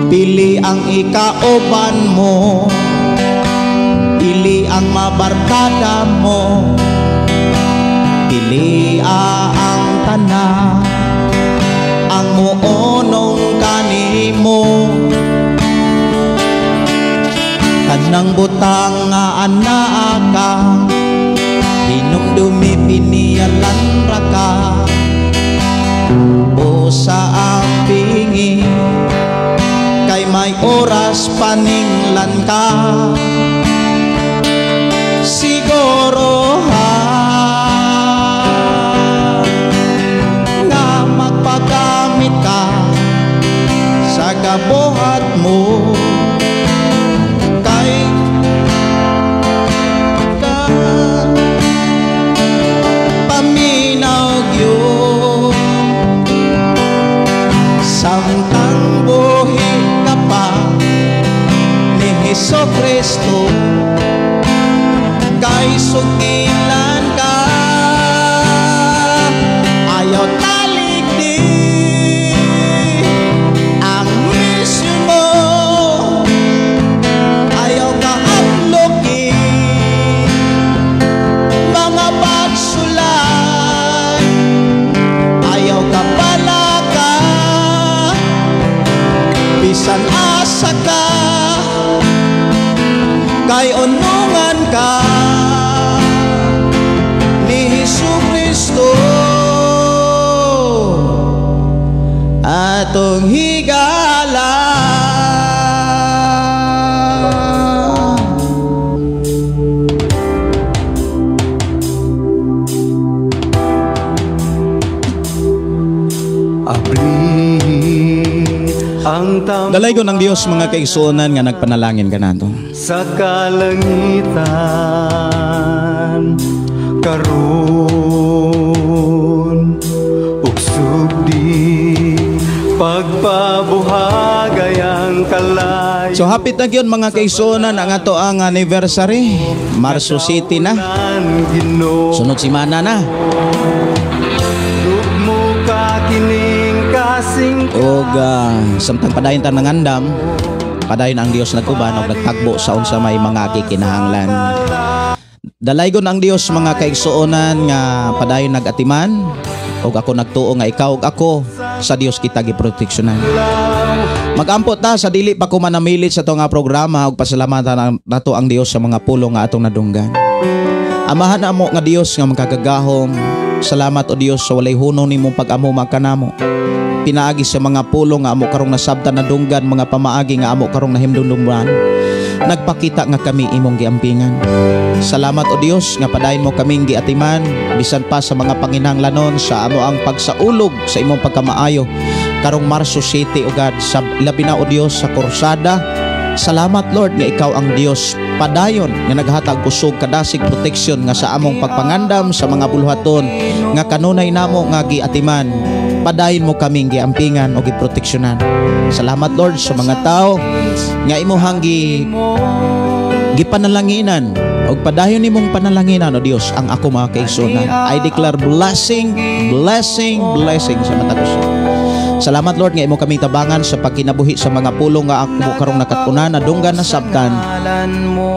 Speaker 2: Pili ang ikauban mo, pili ang mabarkada mo, pili ang tanan, ang muonong kanimo. Kanang butang nga anak ka, hinumdumi piniyalan ra ka, busa ang pingi, kay may oras paninglan ka. Siguro ha, nga magpagamit ka sa gabuhat mo, kay ka paminaw gyud. Samtang buhi ka pa ni Hesus Kristo, kay sugilan ka, ayaw talikdi ang misyon mo, ayaw kahadluki mga pagsulay, ayaw kabalaka bisan asa ka, kay unungan ka ni Hesus Kristo atong higala. Dalaygon ng Dios mga kaigsuonan nga nagpanalangin kanato.
Speaker 4: Sa kalangitan karon ug sugdi pagpabuhagay ang kalay.
Speaker 2: So hapit na gyud mga kaigsuonan ang ato ang anniversary, Marso City na. Sunod semana na. Og samtang padayon ta nangandam, Padayon ang Dios nag-uban og nagtagbo sa unsa may mga gikinahanglan. Dalaygon ang Dios, mga kaigsuonan, nga padayon nag-atiman ug ako nagtuo nga ikaw ug ako, sa Dios kita giproteksyonan. Magampo ta sa dili pa ko manamilit sa ato nga programa ug pasalamatan nato ang Dios sa mga pulong nga atong nadunggan. Amahan namo nga Dios nga makagagahom, salamat, o Dios, sa walay hunong nimong pag-amuma kanamo. Pinaagi sa mga pulong nga amo karong nasabtan, nadunggan, mga pamaagi nga amo karong nahimdumduman. Nagpakita nga kami imong giampingan. Salamat, o Dios, nga padayon mo kaming giatiman bisan pa sa mga panginahanglanon sa amo ang pagsaulog sa imong pagkamaayo karong Marso 7, O God, sa labi na, o Dios, sa Korsada. Salamat, Lord, nga ikaw ang Dios padayon nga naghatag kusog, kadasig, proteksyon nga sa among pagpangandam sa mga buluhaton nga kanunay namo nga giatiman, padayon mo kaming giampingan o giproteksyonan. Salamat, Lord, sa mga tao nga imuhang gipanalanginan og padayon nimong panalanginan, o Dios, ang ako mga kaigsuonan. I declare blessing, blessing, blessing sa matag usa. Salamat, Lord, nga imo kaming tabangan sa pagkinabuhi sa mga pulong nga ako karong nakatunan, nadunggan, nasabtan,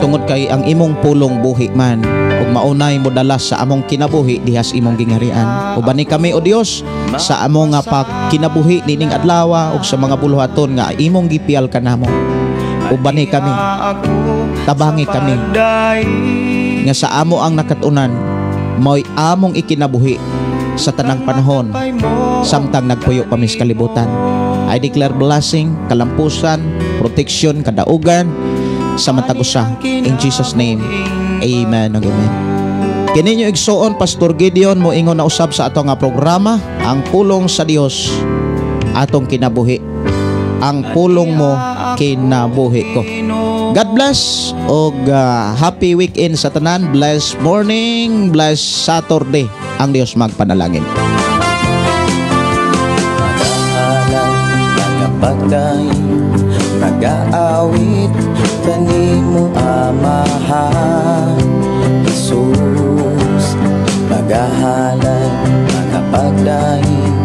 Speaker 2: tungod kay ang imong pulong buhi man ug maunay modala sa among kinabuhi dihas imong gingharian. Ubani kami, o Dios, sa among nga pagkinabuhi nining adlaw ug sa mga buluhaton nga imong gipiyal kanamo. Ubani kami, tabangi kami nga sa amo ang nakatunan mao'y among ikinabuhi sa tanang panahon samtang nagpuyo kami sa kalibutan. I declare blessing, kalampusan, protection, kadaugan sa matag usa. In Jesus' name, amen ug amen. Kini inyong igsuon, Pastor Gideon, mo ingon na usab sa ato nga programa, Ang Pulong sa Dios, Atong Kinabuhi. Ang pulong mo, kinabuhi ko. God bless og happy weekend sa tanan. Bless morning, bless Saturday. Ang Dios magpanalangin.
Speaker 1: Magahalay, magapagdaig, magaawit kanimo, Amahan Jesus. Magahalay, magapagdaig,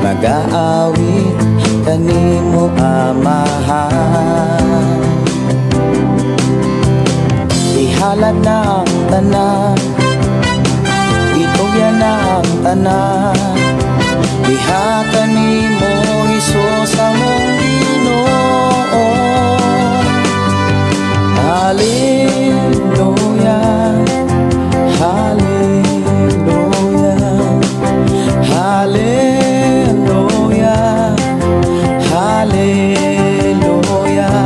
Speaker 1: magaawit kanimo, Amahan. Ihalad na ang tanan, itugyan na ang tanan diha kanimo, Hesus, among Ginoo. Hallelujah, Hallelujah, Hallelujah, Hallelujah,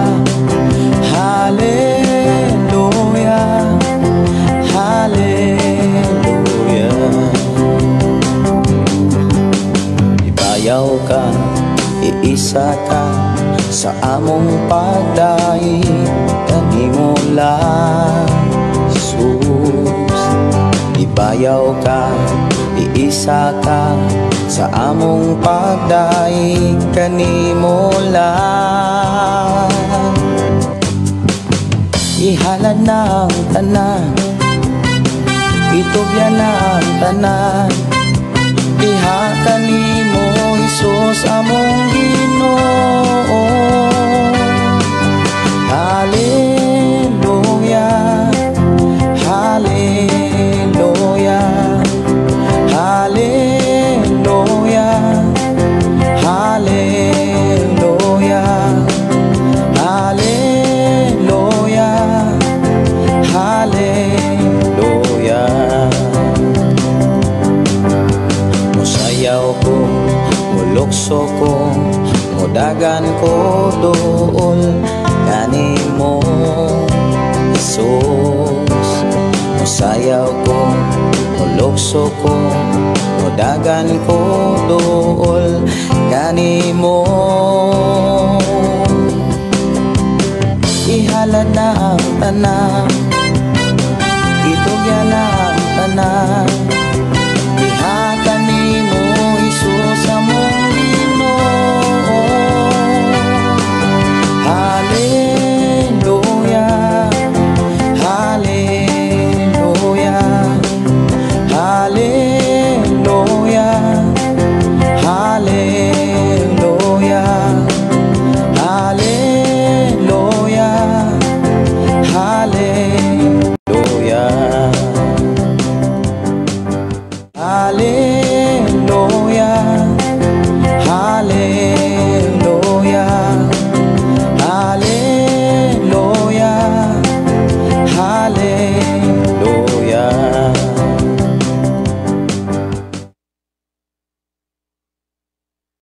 Speaker 1: Hallelujah, Hallelujah. Ibayaw ka, iisa ka sa among pagdaig kanimo lang, Jesus. Ibayaw ka, iisa ka sa among pagdaig kanimo lang. Ihalad na ang tanan, itugyan na ang tanan diha kanimo, Hesus, among Ginoo. Hallelujah, Hallelujah, Hallelujah, Hallelujah, Hallelujah, Hallelujah. Musayaw ko, mulukso ko, mudagan ko duol kanimo, Jesus. Musayaw ko, mulukso ko, mudagan ko duol kanimo. Ihalad na ang tanan.